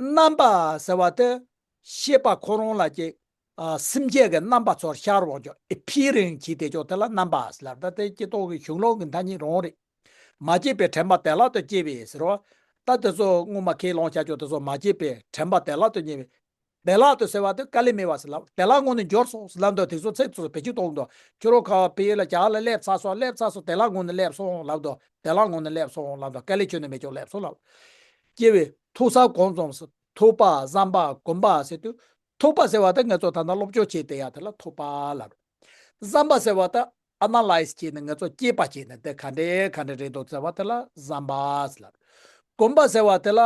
རྣམ་པ་ཟེར་བ་དེ་ཤེས་པ་ཁོ་རང་ལ་ཅིག་ཨ། སེམས་ཅན་གྱི་རྣམ་པ་ཚོར་ཤར་འོང་ཆོག appearing བྱེད་བསྡད་ཆོག་དེ་ལ་རྣམ་པ་ཟེར་ལབ། ད་དེ་སྤྱི་ཚོགས་ཀྱི་གཞུང་ལུགས་ཀྱི་ཐ་སྙད་རང་རེད། མ་སྐྱེས་པའི་དྲན་པ་བདེ་བླག་ཏུ་སྐྱེ་བས་ཟེར་བ། ད་དེ་ཚོ་སྔོན་མ་ཁས་བླངས་བྱ་ཆོག་དེ་ཚོ་མ་སྐྱེས་པའི་དྲན་པ་བདེ་བླག་ཏུ་སྐྱེ་བས། བདེ་བླག་ཏུ་ཟེར་བ་དེ་དཀའ་ལས་མེད་པ་ཟེར་ལབ། བདེ་བླག་ངང་ནས་འབྱོར་སོང་ཟེར་ལབ་འདུག་དེ་ཚོ་ཚིག་ཚོ་བེད་སྤྱོད་གཏོང་འདུག་ཁྱོད་རང་ཁ་བ་བལ་ཡུལ་ལ་ཇ་ལ་སླེབས་ཚར་སོང་། སླེབས་ཚར་སོང་། བདེ་བླག་ངང་ནས་སླེབས་སོང་ལབ་འདུག་བདེ་བླག་ངང་ནས་སླེབས་སོང་ལབ་འདུག་དཀའ་ལས་ཁྱོན་ནས་མེད་ཆོག་སླེབས་སོང་ལབ། སྐྱེ་བའི་ཐུག་ས་གོམས་གསུམ་ཟེར། ཐུག་པ། བསམ་པ། གོམས་པ་ཟེར་དུས། ཐུག་པ་ཟེར་བ་དེ་ངས་ཚོ་ད་ལྟ་སློབ་སྦྱོང་བྱེད་བསྡད་ཡ་དེ་ལ་ཐུག་པ་ལབ། བསམ་པ་ཟེར་བ་དེ་ཨ་ན་ལའི་ཛི་བྱས་ནས། ངས་ཚོ་དཔྱད་པ་བྱས་ནས་དེ་ག་འདྲས་ག་འདྲས་རེད་འདུག་ཟེར་བ་དེ་ལ་བསམ་པ་ཟེར་ལབ། གོམས་པ་ཟེར་བ་དེ་ལ་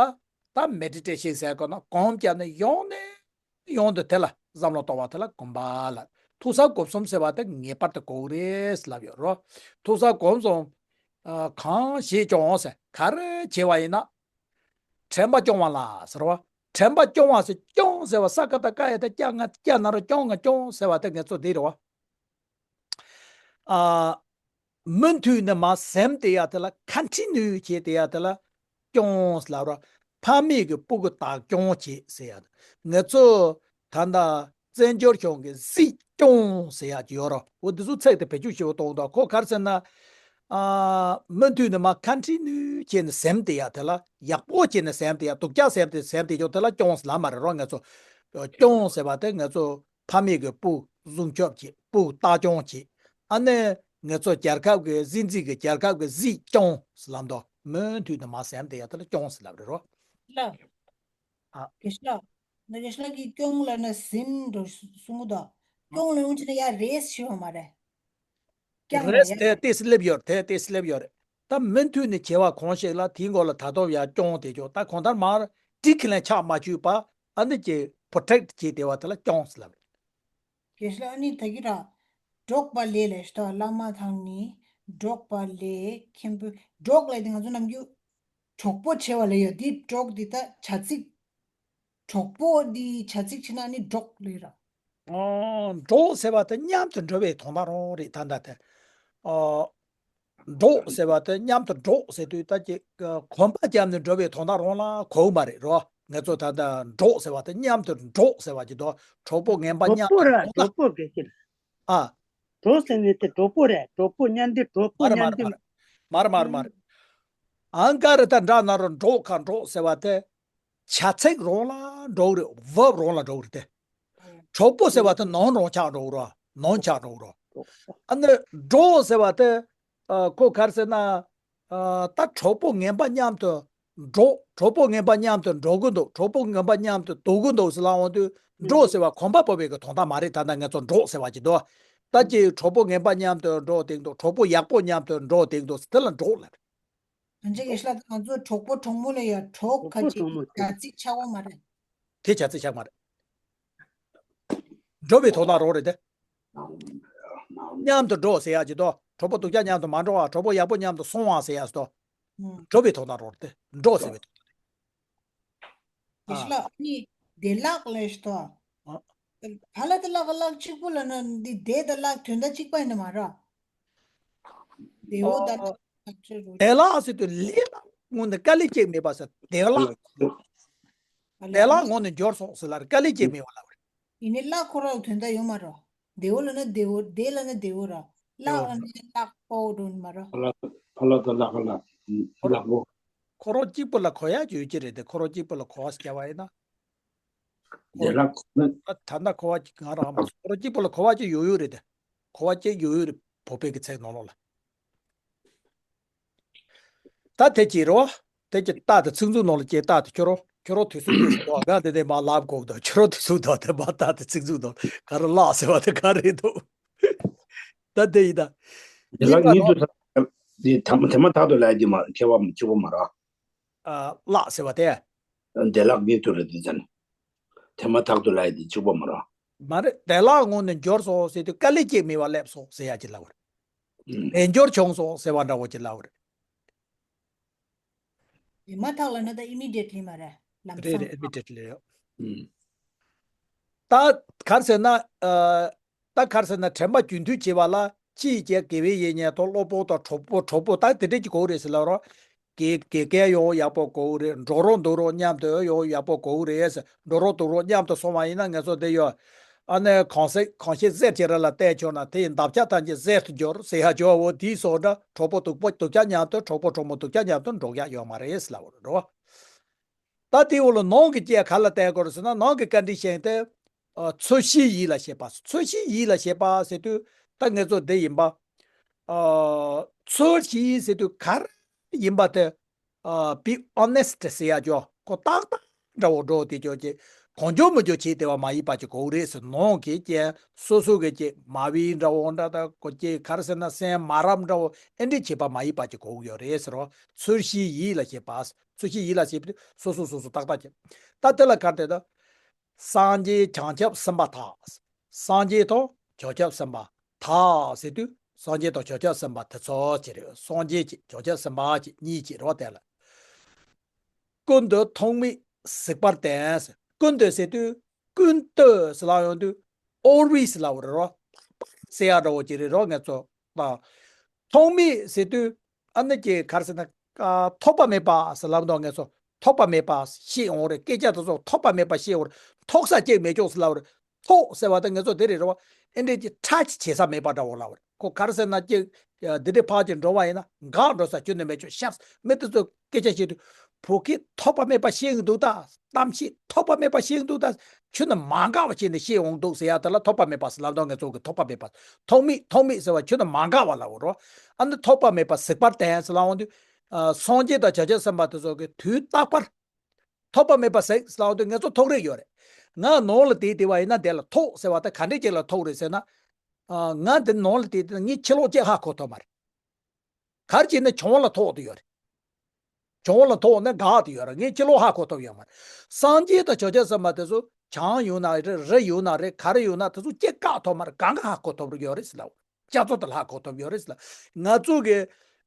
ད་མེ་ཌི་ཊེ་ཤན་ཟེར་གོ་ན། གོམས་བརྒྱབ་ནས་ཡོང་ནས་ཡོང་དུས་དེ་ལ་བསམ་བློ་གཏོང་བ་དེ་ལ་གོམས་པ་ལབ། ཐུག་ས་གོམས་གསུམ་ཟེར་བ་དེ་ངེས་པར་དུ་དགོས་རེད་ལབ་ཡོད་རོ། ཐུག་ས་གོམས་གསུམ། ཨ། གང་ཞིག་སྐྱོང་ཟེར། ག་རེ་བྱས་པ་ཡིན་ན། དྲན་པ་སྐྱོང་བ་ལ་ཟེར་བ། དྲན་པ་སྐྱོང་བ་ཟེར། སྐྱོང་ཟེར་བ་ས་ཀ་བཏགས་སྐ་ཡ་བཏགས་སྐྱ་ང་སྐྱ་ན་རོ་སྐྱོང་ང་སྐྱོང་ཟེར་བ་དེ་ངས་ཚོ་འདི་རེད་བ། ཨ། མུ་མཐུད་ནས་མར་ཟིན་བསྡད་ཡ་དེ་ལ། ཀོན་ཊི་ནིའུ་བྱས་བསྡད་ཡ་དེ་ལ་སྐྱོང་ཟེར་ལབ་རོ། ཕ་མེས་ཀྱི་སྤུ་གུ་བདག་སྐྱོང་བྱེད་ཟེར་ཡ། ངེད་ཚོ་ད་ལྟ་བཙན་བྱོལ་གཞུང་གི་གཟིགས་སྐྱོང་ཟེར་ཡ་ཅིག་ཡོད་རོ། འོ་འདི་ཚོ་ཚིག་དེ་བེད་སྤྱོད་ཞིབ་པོ་གཏོང་དང་། ཁོ་ག་རེ་ཟེར་ན། ཨ། མུ་མཐུད་ནས་མར་ཀོན་ཊི་ནིའུ་བྱས་ནས་ཟིན་བསྡད་ཡ་དེ་ལ། ཡག་པོ་བྱས་ནས་ཟིན་བསྡད་ཡ། སྡུག་ཅག་ཟིན་བསྡད་ཟིན་བསྡད་ཡ་དེ་ལ་སྐྱོང་ཟེར་ལབ་མ་རེད་རོ། ངེད་ཚོ་སྐྱོང་ཟེར་བ་དེ་ངེད་ཚོ་ཕ་མེས་ཀྱི་སྤུ་སྲུང་སྐྱོབ་བྱེད། སྤུ་བདག་སྐྱོང་བྱེད། ཨ་ནི་ངེད་ཚོ་རྒྱལ་ཁབ་ཀྱི་གཟི་བརྗིད་ཀྱི། རྒྱལ་ཁབ་ཀྱི་གཟིགས་སྐྱོང་ཟེར་ལབ་འདུག་མུ་མཐུད་དུ་མར་ཟིན་བསྡད་ཡ་དེ་ལ་སྐྱོང་ཟེར་ལབ་རེད་རོ། ལགས། ཨ། དགེ་བཤེས་ལགས། ང་དགེ་བཤེས་ལགས་ཀྱིས་སྐྱོང་ལབ་ན་ཟིན་འགྲོ་གསུང་གི་འདུག་སྐྱོང་ལབ་ཡོང་བྱས་ན་ཡ་རེས་ཤི་བ་མ་རེད། རྐྱང་རེས་ལ་ཡ། དེ་ཏོག་ཙམ་སླེབས་ཡོད་རེད། དེ་ཏོག་ཙམ་སླེབས་ཡོད་རེད། ད་མུ་མཐུད་ནས་བྱས་པ་གང་ཞིག་ལ་དེའི་མགོ་ལ་ད་དུང་ཡང་སྐྱོང་བསྡད་ཆོག་ད་གང་ལྟར་མར་འགྲིག་གི་ལན་ཆག་མ་བཅུག་པ། ཨ་ནི་ཀྱི་པོ་རོ་ཊེག་བྱས་བསྡད་པ་དེ་ལ་སྐྱོང་ཟེར་ལབ་རེད། དགེ་བཤེས་ལགས། ཨ་ནི་ད་གི་ར། འགྲོགས་པ་ལས་ལབ་ཤག་ད། བླ་མ་དང་ནི་འགྲོགས་པ་ལས། མཁན་པོ། འགྲོགས་ལབ་དེ་ང་ཚོ་ནམ་རྒྱུན་གྲོགས་པོ་བྱེད་པ་ལབ་ཡོད། འདི་འགྲོགས་འདི་ད་བྱ་ཚིག་གྲོགས་པོ་འདི་བྱ་ཚིག་ཕྱི་ན་ནི་འགྲོགས་ལོས་ར། ཨོ། འགྲོགས་ཟེར་བ་དེ་མཉམ་དུ་འགྲོ་བའི་དོན་དག་རང་རེད་ད་ལྟ་དེ། ཨོ། འགྲོགས་ཟེར་བ་དེ་མཉམ་དུ་འགྲོགས་ཟེར་དུས་ད་ཀྱི་གོམ་པ་བརྒྱབ་ནས་འགྲོ་བའི་དོན་དག་རང་ལ་གོ་མ་རེད་རོ། ང་ཚོ་ད་ལྟ་འགྲོགས་ཟེར་བ་དེ་མཉམ་དུ་འགྲོགས་ཟེར་བ་ཅིག་དང་གྲོགས་པོ་ངན་པ་གྲོགས་མཉམ་པོ་དུ་ར་འགྲོགས་ལ། གྲོགས་པོ་གལ་ཆེ་ལ། ཨ། གྲོགས་ཟེར་ནི་དེ་གྲོགས་པོ་རེད། གྲོགས་པོ་མཉམ་དུ་གྲོགས་པོ་མ་རེད་མ་མཉམ་རེད་དུ། མ་རེད། མ་རེད་མ་རེད་མ་རེད། ཨང་ཀ་རེ་ད་འདྲ་ན་རོ་འགྲོགས་ཁ་འགྲོགས་ཟེར་བ་དེ། བྱ་ཚིག་རང་ལ་འགྲོ་གི་རེད། བརབ་རང་ལ་འགྲོ་གི་རེད་དེ། གྲོགས་པོ་ཟེར་བ་དེ་ནོན་རང་ཆགས་འགྲོ་གི་རེད། ནོན་ཆགས་འགྲོ་གི་རེད། ཨ་ནི་འགྲོགས་ཟེར་བ་དེ། ཨ། ཁོ་ག་རེ་ཟེར་ན། ཨ། ད་གྲོགས་པོ་ངན་པ་མཉམ་དུ་འགྲོགས། གྲོགས་པོ་ངན་པ་མཉམ་དུ་འགྲོ་གི་འདུག་གྲོགས་པོ་ངན་པ་མཉམ་དུ་འདུག་གི་འདུག་ཟེར་ལབ་འོང་དུས་འགྲོགས་ཟེར་བ་གོམ་པ་སྤོ་བའི་གི་དོན་དག་མ་རེད། ད་ལྟ་ང་ཚོ་འགྲོགས་ཟེར་བ་ཅིག་འདུག་ད་ཀྱི་གྲོགས་པོ་ངན་པ་མཉམ་དུ་འགྲོགས་དེ་འདུག་གྲོགས་པོ་ཡག་པོ་མཉམ་དུ་འགྲོགས་དེ་འདུག་དེ་ལ་འགྲོགས་ལབ། ད་ཅི་ཡེ་ཤ་ལ་ང་ཚོ་གྲོགས་པོ་གྲོགས་མོ་ལ་ཡ་གྲོགས་ཁ་ཅིག་བྱ་ཚིག་ཆགས་པ་མ་རེད། དེ་བྱ་ཚིག་ཆགས་མ་རེད། འགྲོ་བའི་དོན་དག་རང་རེད་དེ། མཉམ་དུ་འགྲོ་ཟེར་ཡ་ཅིག་དོ། གྲོགས་པོ་སྡུག་ཅག་མཉམ་དུ་མ་འགྲོ་བ། གྲོགས་པོ་ཡག་པོ་མཉམ་དུ་སོང་བ་ཟེར་ཡ་ཟེར་དོ། ཨང་། འགྲོ་བའི་དོན་དག་རང་རེད་དེ། འགྲོ་ཟེར་བའི་དོན་དག་རེད། ཨ། ཡེ་ཤ་ལ་ཨ་ནི་བདེ་བླག་ལས་ཤི་དོ། ཨ། ད་ལ་དེ་ལག་ལག་གཅིག་པོ་ལ་ན་འདི་བདེ་དང་བླག་དོན་དག་གཅིག་པ་ཡིན་ནི་མ་རེད། བདེ་བོ་དང་བླག་ཆོས་རོ། བདེ་བླག་ཟེར་དུས་ལས་ལ་དངོས་ནས་དཀའ་ལས་སྐྱེ་མེད་པ་ཟེར་བདེ་བླག་ཨ་བདེ་བླག་ངོ་ནས་འབྱོར་སོང་ཟེར་ལ་དཀའ་ལས་སྐྱེ་མེད་པ་ལ་རེད། ཡིན་ནི་བླག་ཁོ་ར་ལ་དོན་དག་ཡོད་མ་རེད། བདེ་བོ་ལ་ན་བདེ་བོ། བདེ་ལ་ན་བདེ་བོ་ར། བླག་ལ་ན་བླག་པོ་འགྲོ་ནི་མ་རེད། ཕ་ལ་ཕ་ལ་དང་བླ་ག་ལ་བླག་པོ། ཁོ་རང་གཅིག་པོ་ལ་གོ་ཡ་ཡོད་ཀྱི་རེད་དེ། ཁོ་རང་གཅིག་པོ་ལ་གོ་བ་སྐྱེ་བ་ཡིན་ན། བདེ་བླག་ཨ་ད་ལྟ་གོ་བ་གཅིག་ང་རང་མ་སོང་། ཁོ་རང་གཅིག་པོ་ལ་གོ་བ་གཅིག་ཡོད་ཡོད་རེད་དེ། གོ་བ་གཅིག་ཡོད་ཡོད་རེད། བོད་པའི་གི་ཚིག་ནང་ལོགས་ལ། ད་དེ་གཅིག་རེད་བ། དེ་གཅིག་རྟགས་དེ་ཚིག་མཛོད་ནང་ལ་སྐྱེས། རྟགས་དེ་ཁྱོད་རང་ཁྱོད་རང་དུས་ཚོད་ཡོད་ཟེར་བ་ག་དེ་དེ་མ་ལབ་གོ་གི་འདུག་ཁྱོད་རང་དུས་ཚོད་དང་དེ་མ་རྟགས་དེ་ཚིག་མཛོད་ནང་ག་རེ་བླག་ཟེར་བ་དེ་ག་རེད་འདུག་ད་དེ་ཡིན་ད། བདེ་བླག་གཉིས་པ་ཉིད་དུ་ཐ་དེ་ཐ་དེ་མ་ཐག་ཏུ་ལབ་ཀྱི་མ་ཁྱད་པར་གཅིག་པོ་མ་རེད། ཨ། བླག་ཟེར་བ་དེ། བདེ་བླག་ཉིད་དུ་རེད་དེ་ཙང་། དེ་མ་ཐག་ཏུ་ལབ་ཡ་དེ་གཅིག་པོ་མ་རེད། མ་རེད། བདེ་བླག་ངོ་ནས་འབྱོར་སོང་ཟེར་དུས་དཀའ་ལས་སྐྱེ་མེད་པ་སླེབས་སོང་ཟེར་ཡ་ཅིག་ལབ་པ་རེད། ཨུམ། དལ་འབྱོར་བྱུང་སོང་ཟེར་བ་འདྲ་བོ་ཅིག་ལབ་པ་རེད། དེ་མ་ཐག་ལ་ན་ད་ཨི་མི་ཌི་ཡེ་ཊི་ལི་མ་རེད། ལམ་རེད་སང་། རེད། ཨི་མི་ཌི་ཡེ་ཊི་ལི་རེད། ཨུམ། ད་ག་རེ་ཟེར་ན། ཨ། ད་ག་རེ་ཟེར་ན་དྲན་པ་རྒྱུན་མཐུད་བྱེད་པ་ལ་ཅི་ཡིས་ཀྱང་དགེ་བའི་ཡིད་བརྙན་དང་། སློབ་དཔོན་དང་གྲོགས་པོ་གྲོགས་པོ་ད་དེ་འདྲས་ཀྱི་གོ་རེད་ཟེར་ལབ་རོགས། དགེ་དགེ་རྒན་ཡང་ཡག་པོ་གོ་རེད། འགྲོ་རོགས་འདུག་རོགས་མཉམ་དུ་ཡང་ཡག་པོ་གོ་རེད། འགྲོ་རོགས་འདུག་རོགས་མཉམ་དུ་སོང་བ་ཡིན་ན་ང་ཚོ་འདི་ཡོད། ཨ་ནི་གང་ཟག་གང་ཤེས་ཟེར་བྱེད་ར་ལ་བལྟས་ཆོག་ན་དེ་ཡི་འདབ་ཆགས་ཐམས་ཅད་ཟེར་དུ་འགྱུར་ཟེར་ཡ་ཅོ་བོ་དེའི་སོགས་འདྲ། གྲོགས་པོ་སྡུག་པོ་སྡུག་ཅག་མཉམ་དུ། གྲོགས་པོ་གྲོགས་མོ་སྡུག་ཅག་མཉམ་དུ་འགྲོགས་ཡག་ཡོད་མ་རེད་ཟེར་ལབ་རོགས། ད་དེའི་འོག་ལ་ནང་གི་སྐད་ག་ལ་བལྟ་དགོས་རེད་ཟེར་ན་ནང་གི་ཀོན་ཌི་ཤན་དེ། ཨ། ཚུལ་ཤེས་ཡིད་ལ་བྱེད་པ། ཚུལ་ཤེས་ཡིད་ལ་བྱེད་པ་ཟེར་དུས་ད་ངེད་ཚོ་འདི་ཡིན་པ། ཨ། ཚུལ་ཤེས་ཟེར་དུས་ག་རེ་ཡིན་པ་དེ། ཨ། be honest ཟེར་ཡ་ཅོ་ཁོ་ཏག་ཏག་འདྲ་བོ་འགྲོ་དེ་ཅོ་ཅེ་གང་བྱུང་མི་བྱུང་བྱེད་བསྡད་པ་མ་ཡིན་པ་ཅིག་དགོས་རེད་ཟེར། ནང་གི་ཀྱེ་སོ་སོ་གི་ཀྱེ་མ་བི་འདྲ་བོ་འདྲ་ད་གོ་ཀྱེ་ག་རེ་ཟེར་ན་སེམས་མ་རབས་འདྲ་བོ་ཨེ་འདྲས་བྱེད་པ་མ་ཡིན་པ་ཅིག་དགོས་ཡོད་རེད་ཟེར་རོ། ཚུལ་ཤེས་ཡིད་ལ་བྱེད་པ། ཚུལ་ཤེས་ཡིད་ལ་བྱེད་པ་དེ་སོ་སོ་སོ་སོ་ཏག་ཏག་ཅིག་ད་དེ་ལ་ག་རེ་ད། སངས་རྒྱས་བྱང་ཆུབ་སེམས་དཔའ་དག་སངས་རྒྱས་དང་བྱང་ཆུབ་སེམས་དཔའ་དག་ཟེར་དུས་སངས་རྒྱས་དང་བྱང་ཆུབ་སེམས་དཔའ་དེ་ཚོ་ཅི་རེད། སངས་རྒྱས་ཀྱི་བྱང་ཆུབ་སེམས་དཔའ་ཅིག་གཉིས་ཅིག་རོ། དེ་ལ་ཀུན་ཏུ་ཐོགས་མེད་གཟིགས་པར་བསྟན། ཀུན་ཏུ་ཟེར་དུས་ཀུན་ཏུ་ཟེར་ལ་ཡོང་དུས་always ལ་བར་རོ། ཟེར་ཡ་འདྲ་བོ་ཅིག་རེད་རོ། ངེད་ཚོ་ད་ཐོགས་མེད་ཟེར་དུས་ཨ་ནི་ཀྱི་ག་རེ་ཟེར་ན། ཨ། ཐོགས་པ་མེད་པ་ཟེར་ལབ་མདོག་ངེད་ཚོ་ཐོགས་པ་མེད་པ་ཤེས་འོང་རེད། སྐད་ཆ་དེ་ཚོ་ཐོགས་པ་མེད་པ་ཤེས་འོང་རེད། ཐོགས་ས་ཅིག་མེད་ཀྱོག་ཟེར་ལབ་རེད། ཐོགས་ཟེར་བ་དེ་ངེད་ཚོ་དེ་རེད་རོ། ཨེ་འདྲས་ཀྱི་touch བྱེད་ས་མེད་པ་འདྲ་བོ་ལབ་རེད། ཁོ་ག་རེ་ཟེར་ན་ཅིག་འདི་འདྲས་ཕར་ཅིག་འགྲོ་བ་ཡིན་ན་འགག་འགྲོ་ས་ཁྱོན་ནས་མེད་ཀྱོག་ཤག་མི་དེ་ཚོ་སྐད་ཆ་བཤད་དུས་བོད་སྐད་ཐོགས་པ་མེད་པ་ཤེས་ཀྱི་འདུག་ད། གཏམ་བཤད་ཐོགས་པ་མེད་པ་ཤེས་འདུག་ད། ཁྱོད་ནི་མ་འགག་པ་བྱས་ནས་ཤེས་འོང་འདུག་ཟེར་ཡ་དེ་ལ་ཐོགས་པ་མེད་པ་ཟེར་ལབ་མདོག་ངེད་ཚོ་གི་ཐོགས་པ་མེད་པ། ཐོགས་མེད་ཐོགས་མེད་ཟེར་བ་ཁྱོད་ནི་མ་འགག་པ་ལབ་འོ་རོ། ཨ་ནི་ཐོགས་པ་མེད་པ་གཟིགས་པར་བསྟན་ཟེར་ལབ་འོང་དུས། ཨ། སངས་རྒྱས་དང་བྱང་ཆུབ་སེམས་དཔའ་དེ་ཚོ་གི་དུས་རྟག་པར་ཐོགས་པ་མེད་པ་གཟིགས་ཟེར་ལབ་འོང་དུས་ངེད་ཚོ་ཐོགས་རེག་ཡོད་རེད། ང་ནང་ལ་བསྡད་བསྡད་པ་ཡིན་ན་དེ་ལ་ཐོགས་ཟེར་བ་དེ་ག་འདྲས་ཅིག་ལ་ཐོགས་རེད་ཟེར་ན། ཨ། ང་འདི་ནང་ལ་བསྡད་བསྡད་ན་ངའི་ཕྱི་ལོགས་ཅིག་ཧ་གོ་ཐུབ་མ་རེད། ག་རེ་བྱས་ན་གྱང་ལ་ཐོགས་བསྡད་ཡོད་རེད། གྱང་ལ་ཐོགས་ནས་འགག་བསྡད་ཡོད་རེད། ངས་ཕྱི་ལོགས་ཧ་གོ་ཐུབ་ཡོད་མ་རེད། སངས་རྒྱས་དང་བྱང་ཆུབ་སེམས་དཔའ་དེ་ཚོ་གྱང་ཡོད་ན་རེད། རི་ཡོད་ན་རེད། ག་རེ་ཡོད་ན་དེ་ཚོ་སྐྱེ་བཀག་ཐུབ་མ་རེད། གང་ག་ཧ་གོ་ཐུབ་ཡོད་རེད་ཟེར་ལ། བྱ་ཚོ་དེ་ལ་ཧ་གོ་ཐུབ་ཡོད་རེད་ཟེར་ལ། ང་ཚོ་གི་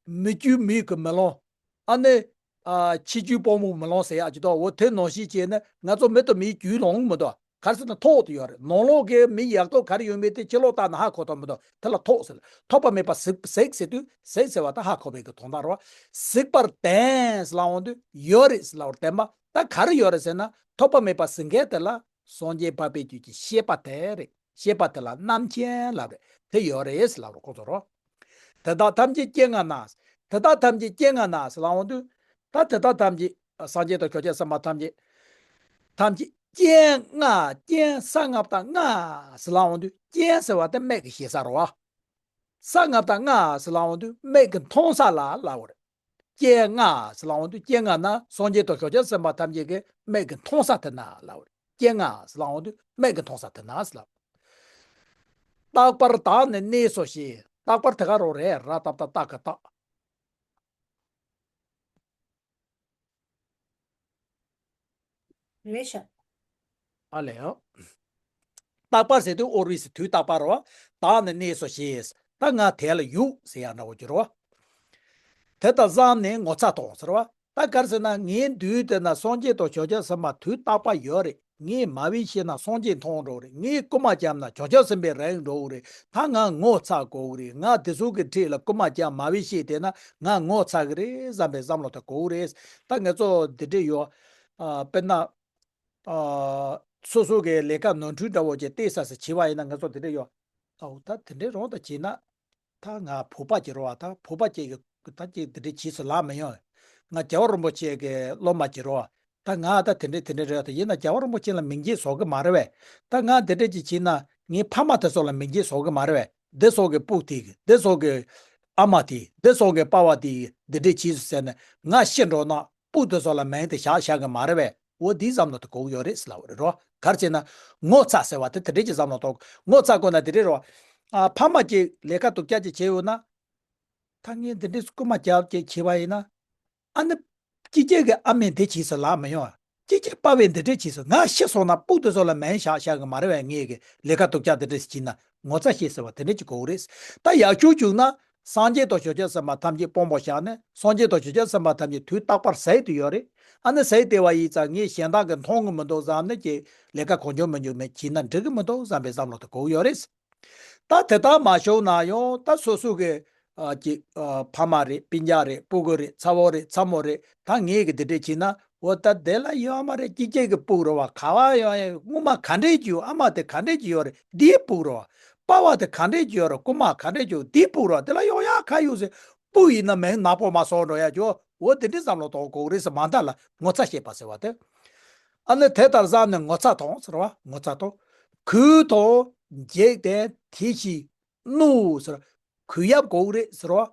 མི་རྒྱུས་མེད་གི་མེ་ལོང་། ཨ་ནི་ ཨ་ཕྱི་རྒྱུད་དཔང་པོ་མི་ལོང་ཟེར་ཡག་ཅིག་འདུག་འོ་དེ་ནང་བཞིན་བྱས་ནས་ང་ཚོ་མི་དང་མིའི་རྒྱུད་ལོང་མི་འདུག་ག་རེ་ཟེར་ན་ཐོག་དེ་ཡོད་རེད། ནང་ལོགས་ཀྱི་མི་ཡག་ཐོག་ག་རེ་ཡོད་མེད་དེ་ཕྱི་ལོགས་ལྟ་ན་ཧ་གོ་ཐུབ་མི་འདུག་དེ་ལ་ཐོག་ཟེར། ཐོགས་པ་མེད་པ་གཟིགས་གཟིགས་ཟེར་དུས་གཟིགས་ཟེར་བ་ད་ཧ་གོ་བའི་གི་དོན་དག་རེད་བ། གཟིགས་པར་བསྟན་ཟེར་ལབ་འོང་དུས་ཡོད་རེད་ཟེར་ལབ་པར་བསྟན་པ། ད་ག་རེ་ཡོད་རེད་ཟེར་ན་ཐོགས་པ་མེད་པ་གཟིགས་མཁན་དེ་ལ་སངས་རྒྱས་འཕགས་པའི་རྒྱུད་ཀྱི་ཤེས་པ་དེ་རེད། ཤེས་པ་དེ་ལ་རྣམ་མཁྱེན་ལབ་རེད། དེ་ཡོད་རེད་ཟེར་ལབ་རོགས་ཁོ་ཚོ་རོ། དེ་དག་ཐམས་ཅད་རྐྱེན་ལྔ་ན། དེ་དག་ཐམས་ཅད་རྐྱེན་ལྔ་ན་ཟེར་ལབ་འོང་དུས། ད་དེ་དག་ཐམས་ཅད་སངས་རྒྱས་དང་ཆོས་ཅན་སེམས་དཔའ་ཐམས་ཅད། ཐམས་ཅད་རྐྱེན་ལྔ་རྐྱེན་ས་ལྔ་བདག་ལྔ་ཟེར་ལབ་འོང་དུས་རྐྱེན་ཟེར་བ་དེ་སྨྲས་ཀྱི་ཞེ་ས་རོ། ས་ལྔ་བདག་ལྔ་ཟེར་ལབ་འོང་དུས་སྨྲས་ཀྱི་མཐོང་ས་ལ་ལབ་པ་རེད། རྐྱེན་ལྔ་ཟེར་ལབ་འོང་དུས་རྐྱེན་ལྔ་ན་སངས་རྒྱས་དང་ཆོས་ཅན་སེམས་དཔའ་ཐམས་ཅད་ཀྱིས་སྨྲས་ཀྱི་མཐོང་ས་དེ་ན་ལབ་པ་རེད། རྐྱེན་ལྔ་ཟེར་ལབ་འོང་དུས་སྨྲས་ཀྱི་མཐོང་ས་དེ་ན་ཟེར་ལབ། རྟག་པར་བདག་ནི་གནས་སོ་ཞེས། རྟག་པར་དེ་ག་རང་རེད། ར་བཏགས་རྟག་རྟགས་ཀྱི་རྟགས། རེད་ཤག་ཨ་ལས་ཡང་། རྟག་པར་ཟེར་དུས་always དུས་རྟག་པར་རོ། བདག་ནི་གནས་སོ་ཞེས། ད་ང་དེ་ལ་ཡོད་ཟེར་ཡག་འདྲ་བོ་གྱུར་རོ། དེ་དག་བསམས་ནས་ངོ་ཚ་དང་ཟེར་བ། ད་ག་རེ་ཟེར་ན་ངའི་མདུན་དེ་ན་སངས་རྒྱས་དང་ཆོས་ཅན་སེམས་དཔའ་དུས་རྟག་པར་ཡོད་རེད། ངས་མ་བྱས་ན་སངས་རྒྱས་མཐོང་འགྲོ་རེད། ངས་རྐུ་མ་བརྒྱབ་ན་ཆོས་ཅན་སེམས་དཔའི་རིང་འགྲོ་གི་རེད། ད་ང་ངོ་ཚ་དགོས་ཀྱི་རེད། ང་དེ་ཚོ་གི་འཁྲིས་ལ་རྐུ་མ་བརྒྱབ་མ་བྱས་བསྡད་ན་ང་ངོ་ཚ་གི་རེད་བསམ་པའི་བསམ་བློ་དེ་དགོས་ཀྱི་རེད། ད་ང་ཚོ་འདི་འདྲས་ཡོད། ཨ་དཔེར་ན། ཨ་སོ་སོ་གི་ལས་ཀ་ནོར་འཁྲུལ་འདྲ་བོ་ཅིག་བལྟས་ས་སེ་བྱས་པ་ཡིན་ན་ང་ཚོ་འདི་འདྲས་ཡོད། ཨའོ་ད་དེ་འདྲས་རང་ད་བྱས་ན། ད་ང་ཕོ་པ་གྱི་རོ་བ། ད་ཕོ་པ་གྱི་གི་ད་ཅིག་དེ་འདྲས་བྱས་སུ་ལག་མི་ཡོང་། ང་རྒྱལ་བ་རིན་པོ་ཆེ་གི་སློབ་མ་གྱི་རོ་བ། ད་ང་ད་དེ་འདྲས་དེ་འདྲས་རེད། ད་ཡིན་ན་རྒྱལ་བ་རིན་པོ་ཆེ་ལ་མིང་རྗེས་བཟོ་གི་མ་རེད་བས། ད་ང་དེ་འདྲས་ཅིག་བྱས་ན་ངའི་ཕ་མ་དེ་ཚོ་ལ་མིང་རྗེས་བཟོ་གི་མ་རེད་བས། འདི་ཚོ་གི་སྤུ་དེ་གི་འདི་ཚོ་གི་ཨ་མ་དེ་འདི་ཚོ་གི་པ་བ་དེ་གི་འདི་འདྲས་བྱས་སུ་ཟེར་ནས་ང་ཤི་འགྲོ་ན། སྤུ་དེ་ཚོ་ལ་མིང་དེ་བཞག་བཞག་གི་མ་རེད་བས། འོ་འདིའི་བསམ་བློ་དེ་དགོས་ཀྱི་ཡོད་རེད་ཟེར་ལབ་པ་རེད་རོ། ག་རེ་བྱས་ན། ངོ་ཚ་ཟེར་བ་དེ་དེ་འདྲས་ཀྱི་བསམ་བློ་གཏོང་། ངོ་ཚ་དགོས་ན་དེ་འདྲས་རོ། ཨ་ཕ་མ་གཅིག་ལས་ཀ་སྡུག་ཅག་ཅིག་བྱས་ཡོད་ན། ད་ངས་འདི་འདྲས་རྐུ་མ་རྒྱབ་ཅིག་བྱས་པ་ཡིན་ན། ཨ་ནི། སྐྱིད་སྐྱིད་ཀྱི་ཨ་མས་འདི་བྱས་སུ་ལག་མི་ཡོང་། སྐྱིད་སྐྱིད་པ་བས་འདི་འདྲས་བྱས་སུ་ང་ཤི་སོང་ན་སྤུ་དེ་ཚོ་ལ་མིང་བཞག་བཞག་གི་མ་རེད་བས། ངས་གི་ལས་ཀ་སྡུག་ཅག་འདི་འདྲས་བྱས་ན། ངོ་ཚ་ཤེས་ཟེར་བ་དེ་འདྲ་ཅིག་དགོས་རེད། ད་ཡག་ཤོས་བྱུང་ན་སངས་རྒྱས་དང་ཆོས་ཅན་སེམས་དཔའ་ཐམས་ཅད་དཔང་པོ་བཞག་ནས་སངས་རྒྱས་དང་ཆོས་ཅན་སེམས་དཔའ་ཐམས་ཅད་དུས་རྟག་པར་གཟིགས་ཏེ་ཡོད་རེད། ཨ་ནི་གཟིགས་བསྡད་པ་ཡིན་ཙང་ངས་གཞན་དག་གིས་མཐོང་གི་མི་འདུག་བསམ་ནས་ཀྱི་ལས་ཀ་གང་བྱུང་མི་འགྱུར་མེད་བྱས་ན་འགྲིག་གི་མི་འདུག་བསམ་པའི་བསམ་བློ་དེ་དགོས་ཡོད་རེད། ད་དེ་ལྟར་མ་བྱུང་ན་ཡང་ད་སོ་སོ་གི་ཨ་ཅིག་ཨ་ཕ་མ་རེད། སྤུན་ཀྱག་རེད། སྤུ་གུ་རེད། ཚ་བོ་རེད། ཚ་མོ་རེད། ད་ངས་གི་འདི་འདྲས་བྱས་ན། འོ་ད་དེ་ལ་ཡོད་མ་རེད། སྐྱིད་སྐྱིད་ཀྱི་སྤུ་རེད་བ། ག་བ་ཡོང་ཡ། སྔོན་མ་ག་འདྲས་ཀྱི་ཡོད། ཨ་མ་དེ་ག་འདྲས་ཀྱི་ཡོད་རེད། འདིའི་སྤུ་རེད་བ། པ་བ་དེ་ག་འདྲས་ཀྱི་ཡོད་རེད། རྐུན་མ་ག་འདྲས་ཀྱི་ཡོད། འདིའི་སྤུ་རེད་བ། དེ་ལ་ཡོང་ཡ་ག་ཡོད་ཟེར། སྤུ་ཡིན་ན་མིང་ནག་པོ་མ་བཟོ་འགྲོ་ཡ་ཅོ། འོ་དེ་འདྲས་བསམ་བློ་གཏོང་དགོས་རེད་ཟེར། མ་མཐའ་ལ་ངོ་ཚ་ཤེས་པ་ཟེར་བ་དེ། ཨ་ནི་དེ་ལྟར་བསམས་ནས་ངོ་ཚ་དང་ཟེར་བ། ངོ་ཚ་དང་། གུས་དང་། འཇིགས་ཏེ་དེ་བཞིན་གནོད་ཟེར། གུས་ཡབ་དགོས་རེད་ཟེར་བ།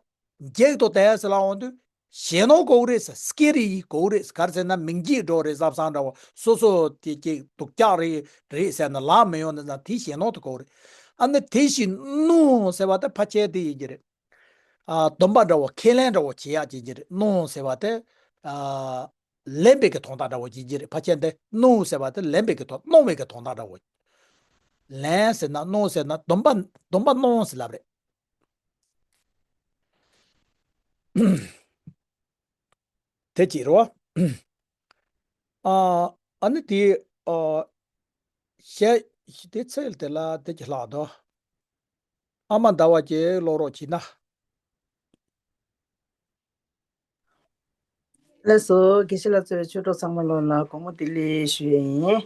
འཇིགས་དང་དེ་ཟེར་ལབ་འོང་དུས་ཞེད་སྣང་དགོས་རེད་ཟེར། སྐེ་རི་ཡིས་དགོས་རེད་ཟེར། ག་རེ་ཟེར་ན་མིང་རྗེས་འགྲོ་རེད་བསམ་བསམ་འདྲ་བོ། སོ་སོ་དེ་ཅིག་སྡུག་ཅག་རེད་རེད་ཟེར་ན་ལག་མི་ཡོང་ནས་ན་དེ་ཞེད་སྣང་དེ་དགོས་རེད། ཨ་ནི་དེ་བཞིན་གནོད་ཟེར་བ་དེ་ཕལ་ཆེར་དེ་ཡིན་གྱི་རེད། ཨ་སྡོམ་པ་འདྲ་བོ་ཁས་ལེན་འདྲ་བོ་བྱེད་ཡག་ཅིག་ཡིན་གྱི་རེད། གནོད་ཟེར་བ་དེ་ཨ་ལེན་པའི་གི་དོན་དག་འདྲ་བོ་ཅིག་ཡིན་གྱི་རེད། ཕལ་ཆེར་འདི་གནོད་ཟེར་བ་དེ་ལེན་པའི་གི་དོན། གནོད་པའི་གི་དོན་དག་འདྲ་བོ། ལེན་ཟེར་ན་གནོད་ཟེར་ན་སྡོམ་པ་སྡོམ་པ་གནོད་ཟེར་ལབ་རེད། དེ་གཅིག་རེད་བ། ཨ་ཨ་ནི་དེ་ཨ་བཤད་དེ་ཚིག་དེ་ལ་དེ་གཅིག་ལྷག་འདུག་ཨ་མ་ཟླ་བ་ཅིག་ཀློག་རོགས་བྱས་ན། ལགས་སོ། དགེ་བཤེས་ལགས་གཙོས་པའི་ཆོས་གྲོགས་ཚང་མ་ལོ་ལ་དགོང་མོ་བདེ་ལེགས་ཞུ་ཡས་ཡིན།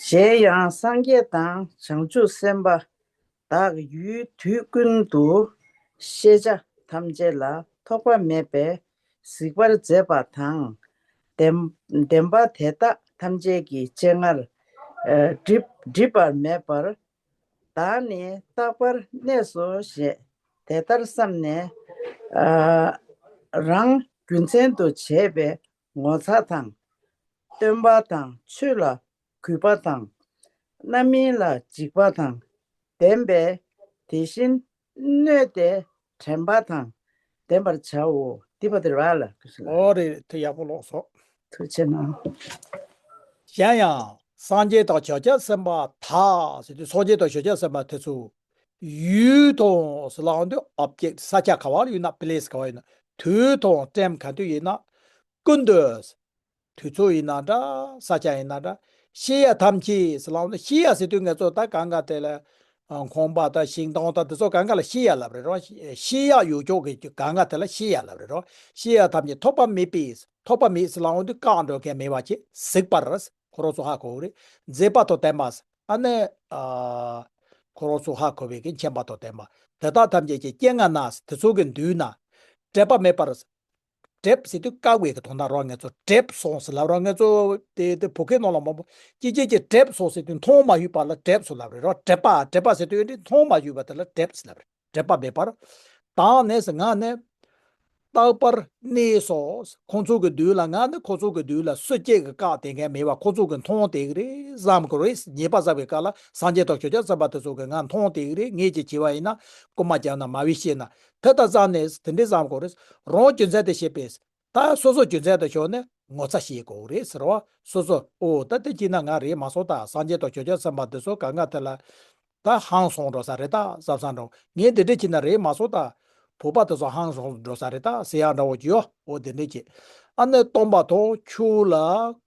གཞན་ཡང་སངས་རྒྱས་དང་བྱང་ཆུབ་སེམས་དཔའ་བདག་ཡུལ་དུས་ཀུན་ཏུ་ཤེས་བྱ་ཐམས་ཅད་ལ་ཐོགས་པ་མེད་པས་གཟིགས་པར་མཛད་པ་དང་། བདེན་བདེན་པ་དེ་དག་ཐམས་ཅད་ཀྱི་སྤྱན་སྔར་ཨ་བསྒྲིབས་བསྒྲིབས་པ་མེད་པར་བདག་ནི་རྟག་པར་གནས་སོ་ཞེས་དེ་ལྟར་བསམས་ནས། ཨ་རང་རྒྱུ་མཚན་དུ་བྱས་པའི་ངོ་ཚ་དང་། སྟོན་པ་དང་ཆོས་ལ་གུས་པ་དང་། རྣམ་སྨིན་ལ་འཇིགས་པ་དང་ལྡན་པས་དེ་བཞིན་གནོད་དེ་དྲན་པ་དང་ལྡན་པར་བྱའོ། འདི་བ་དེ་ར་ལ། ཨོ་རེད། དེ་ཡག་པོ་ཀློག་སོང་། ཐུགས་རྗེ་གནང་། གཞན་ཡང་སངས་རྒྱས་དང་ཆོས་ཅན་སེམས་དཔའ་དག་ཟེར་དུས་སངས་རྒྱས་དང་ཆོས་ཅན་སེམས་དཔའ་དེ་ཚོ་ཡུལ་དང་ཟེར་ལབ་དུས་ཨོབ་ཇེག་ས་ཆ་ག་བ་ལ་ཡོད་ན་པི་ལེ་སི་ག་བ་ཡོད་ན། དུས་དང་ཊེམ་ག་དུས་ཡིན་ན། ཀུན་ཏུ། དུས་ཚོད་ཡིན་ན་འདྲ། ས་ཆ་ཡིན་ན་འདྲ། ཤེས་ཡ་ཐམས་ཅད་ཟེར་ལབ་ན། ཤེས་ཡ་ཟེར་དུས་ང་ཚོ་ད་གང་ག་དེ་ལ་ཨ་ཁང་པ་དང་ཤིང་སྡོང་དང་དེ་ཚོ་གང་ག་ལ་ཤེས་ཡ་ལབ་རེད་རོ། ཤེས་ཡ་ཡོད་ཅོག་གི་གང་ག་དེ་ལ་ཤེས་ཡ་ལབ་རེད་རོ། ཤེས་ཡ་ཐམས་ཅད་ཐོགས་པ་མེད་པས། ཐོགས་པ་མེད་ཟེར་ལབ་འོང་དུས་བཀག་འགྲོ་མཁན་མེད་པ་ཅིག་གཟིགས་པར། ཁོ་རང་ཚོ་ཧ་གོ་གི་རེད། མཛད་པ་དང་ལྡན་པ། ཨ་ནི་ཨ་ཁོ་རང་ཚོ་ཧ་གོ་བའི་གི་མཁྱེན་པ་དང་ལྡན་པ། དེ་དག་ཐམས་ཅད་ཀྱི་སྤྱན་སྔ་ན། དེ་ཚོ་གི་མདུན་ན། བྲེད་པ་མེད་པར། བྲེད་ཟེར་དུས་བཀག་པའི་གི་དོན་དག་རོ། ང་ཚོ་བྲེད་སོང་ཟེར་ལབ་རོ། ང་ཚོ་དེ་དེ་བོད་སྐད་ནང་ལ་མང་པོ་ཅི་ཅི་ཅི་བྲེད་སོང་ཟེར་དུས་མཐོང་མ་ཡོད་པ་ལ་བྲེད་སོང་ལབ་རེད་རོ། བྲེད་པ། བྲེད་པ་ཟེར་དུས་འདི་མཐོང་མ་ཡོད་པ་དེ་ལ་བྲེད་ཟེར་ལབ་རེད། བྲེད་པ་མེད་པར། དེ་ནས་ཟེར་ང་ནི་རྟག་པར་གནས་སོ། ཁོང་ཚོ་གི་མདུན་ལ། ང་ནི་ཁོང་ཚོ་གི་མདུན་ལ་སུ་གཅིག་གིས་བཀག་བསྡད་མཁན་མེད་པ། ཁོང་ཚོ་གིས་མཐོང་བསྡད་ཀྱི་རེད་བསམ་གི་རེད། ཉེས་པ་བསགས་པའི་སྐབས་ལ་སངས་རྒྱས་དང་ཆོས་ཀྱང་སེམས་དཔའ་དེ་ཚོ་གིས་ང་མཐོང་བསྡད་ཀྱི་རེད། ངས་ཅིག་བྱས་པ་ཡིན་ན་རྐུ་མ་བརྒྱབ་ན་མ་བི་ཤེས་ན། དེ་ལྟར་བསམ་ནས་དེ་འདྲའི་བསམ་གི་རེད། རང་རྒྱུ་མཚན་དེ་བཤད་པས། ད་སོ་སོ་རྒྱུ་མཚན་དེ་ཤོར་ནས་ངོ་ཚ་ཤེས་དགོས་རེད་ཟེར་བ། སོ་སོ་ཨོ་ད་དེ་བྱས་ན་ང་རེད་མ་སོང་། ད་སངས་རྒྱས་དང་ཆོས་ཀྱང་སེམས་དཔའ་དེ་ཚོ་གང་ག་དེ་ལ་ད་ཧང་སངས་འགྲོ་ས་རེད་ད་བསམ་བསམ་འགྲོ། ངས་འདི་འདྲ་བྱས་ན་རེད་མ་སོང་། ད་བོད་པ་དེ་ཚོ་ཧང་སངས་འགྲོ་ས་རེད་ད་ཟེར་ཡག་འདྲ་བོ་ཅིག་ཡོད། ཨོ་དེ་འདྲ་བྱས། ཨ་ནི་སྟོན་པ་དང་ཆོས་ལ་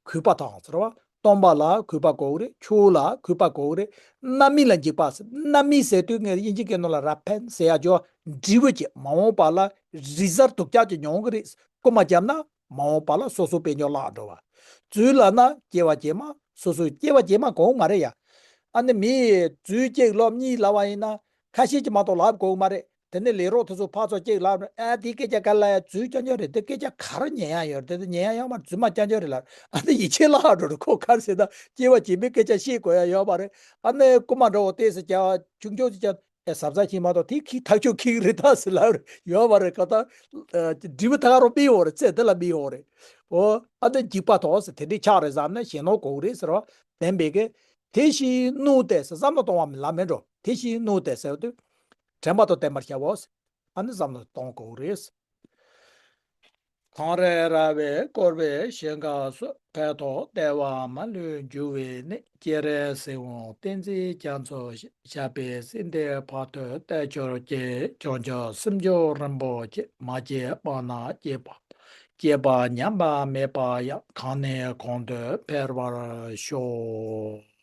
གུས་པ་དང་ཟེར་བ། སྟོན་པ་ལ་གུས་པ་དགོས་རེད། ཆོས་ལ་གུས་པ་དགོས་རེད། རྣམ་སྨིན་ལ་འཇིགས་པ། རྣམ་སྨིན་ཟེར་དུས་ངས་དབྱིན་ཇི་སྐད་ནང་ལ་ར་ཕན་ཟེར་ཡག་ཅིག་ཡོད། འབྲས་བུ་ཅིག་མ་འོངས་པ་ལ་རེ་ཟར་སྡུག་ཅག་ཅིག་མྱོང་གི་རེད། རྐུ་མ་བརྒྱབ་ན་མ་འོངས་པ་ལ་སོ་སོའི་དཔལ་འབྱོར་བརླག་འགྲོ་བ། རྫུན་ལབ་ན་སྐྱེ་བ་རྗེས་མ། སོ་སོའི་སྐྱེ་བ་རྗེས་མ་གོ་གི་མ་རེད་ཡ། ཨ་ནི་མིས་རྫུན་གཅིག་ལབ་གཉིས་ལབ་པ་ཡིན་ན་ཁ་ཤས་ཀྱིས་མ་གཏོགས་ལབ་གོ་གི་མ་རེད། དེ་ནས་ལས་རོགས་དེ་ཚོ་ཕར་ཚུར་གཅིག་ལབ་ན། ཨ་དེའི་སྐད་ཆ་ག་ལ་ཡ། རྫུན་རྐྱང་རྐྱང་རེད། དེ་སྐད་ཆ་ག་རེ་ཉན་ཡག་ཡོད་རེད། དེ་དེ་ཉན་ཡག་ཡོད་མ་རེད། རྫུན་མ་རྐྱང་རྐྱང་རེད་ལབ། ཨ་ནི་ཡིད་ཆེས་བརླག་འགྲོ་རེད། ཁོ་ག་རེ་ཟེར་ན་སྐྱེ་བ་རྗེས་མའི་སྐད་ཆ་བཤད་དགོས་ཡག་ཡོད་མ་རེད། ཨ་ནི་རྐུ་མ་འདྲ་བོ་ཏོག་ཙམ་རྒྱག་ཆུང་ཆུང་ཅིག་རྒྱག་ཨེ་གཟབ་གཟབ་བྱེད་མ་གཏོགས་དེ་ཁྱི་ཐག་ཆོད་ཁྱི་རེད་ད་ཟེར་ལབ་རེད། ཡོད་མ་རེད། ག་ད་འབྲས་བུ་ད་ག་རང་སྨིན་ཡོད་རེད། ཚེ་འདི་ལ་སྨིན་ཡོད་རེད། འོ་ཨ་ནི་འཇིགས་པ་དང་ཟེར་དེ་འདྲའི་ཆགས་རེད་བསམ་ནས་ཞེད་སྣང་དགོས་རེད་ཟེར་བ། བསྟན་པའི་གི་དེ་བཞིན་ནུས་ཏེ་ཟེར། བསམ་བློ་གཏོང་བ་ལ་མེད་འགྲོ། དེ་བཞིན་ནུས་ཏེ་ཟེར་དུས་དྲན་པ་དང་ལྡན་པར་བྱའོ། ཨ་ནི་བསམ་བློ་གཏོང་དགོས་རེད། གངས་རི་ར་བས་བསྐོར་བའི་ཞིང་ཁམས་སུ། ཕན་འདོགས་བདེ་བ་མ་ལུས་འབྱུང་བའི་གནས། སྤྱན་རས་གཟིགས་དབང་བསྟན་འཛིན་རྒྱ་མཚོ་ཞེས། ཞབས་པད་སྲིད་མཐའི་བར་དུ་བརྟན་གྱུར་ཅིག་བྱང་ཆུབ་སེམས་མཆོག་རིན་པོ་ཆེ། མ་སྐྱེས་པ་ན་སྐྱེས་པ། སྐྱེས་པ་ཉམས་པ་མེད་པ་ཡང་། གང་ནས་གང་དུ་འཕེལ་བར་ཤོག།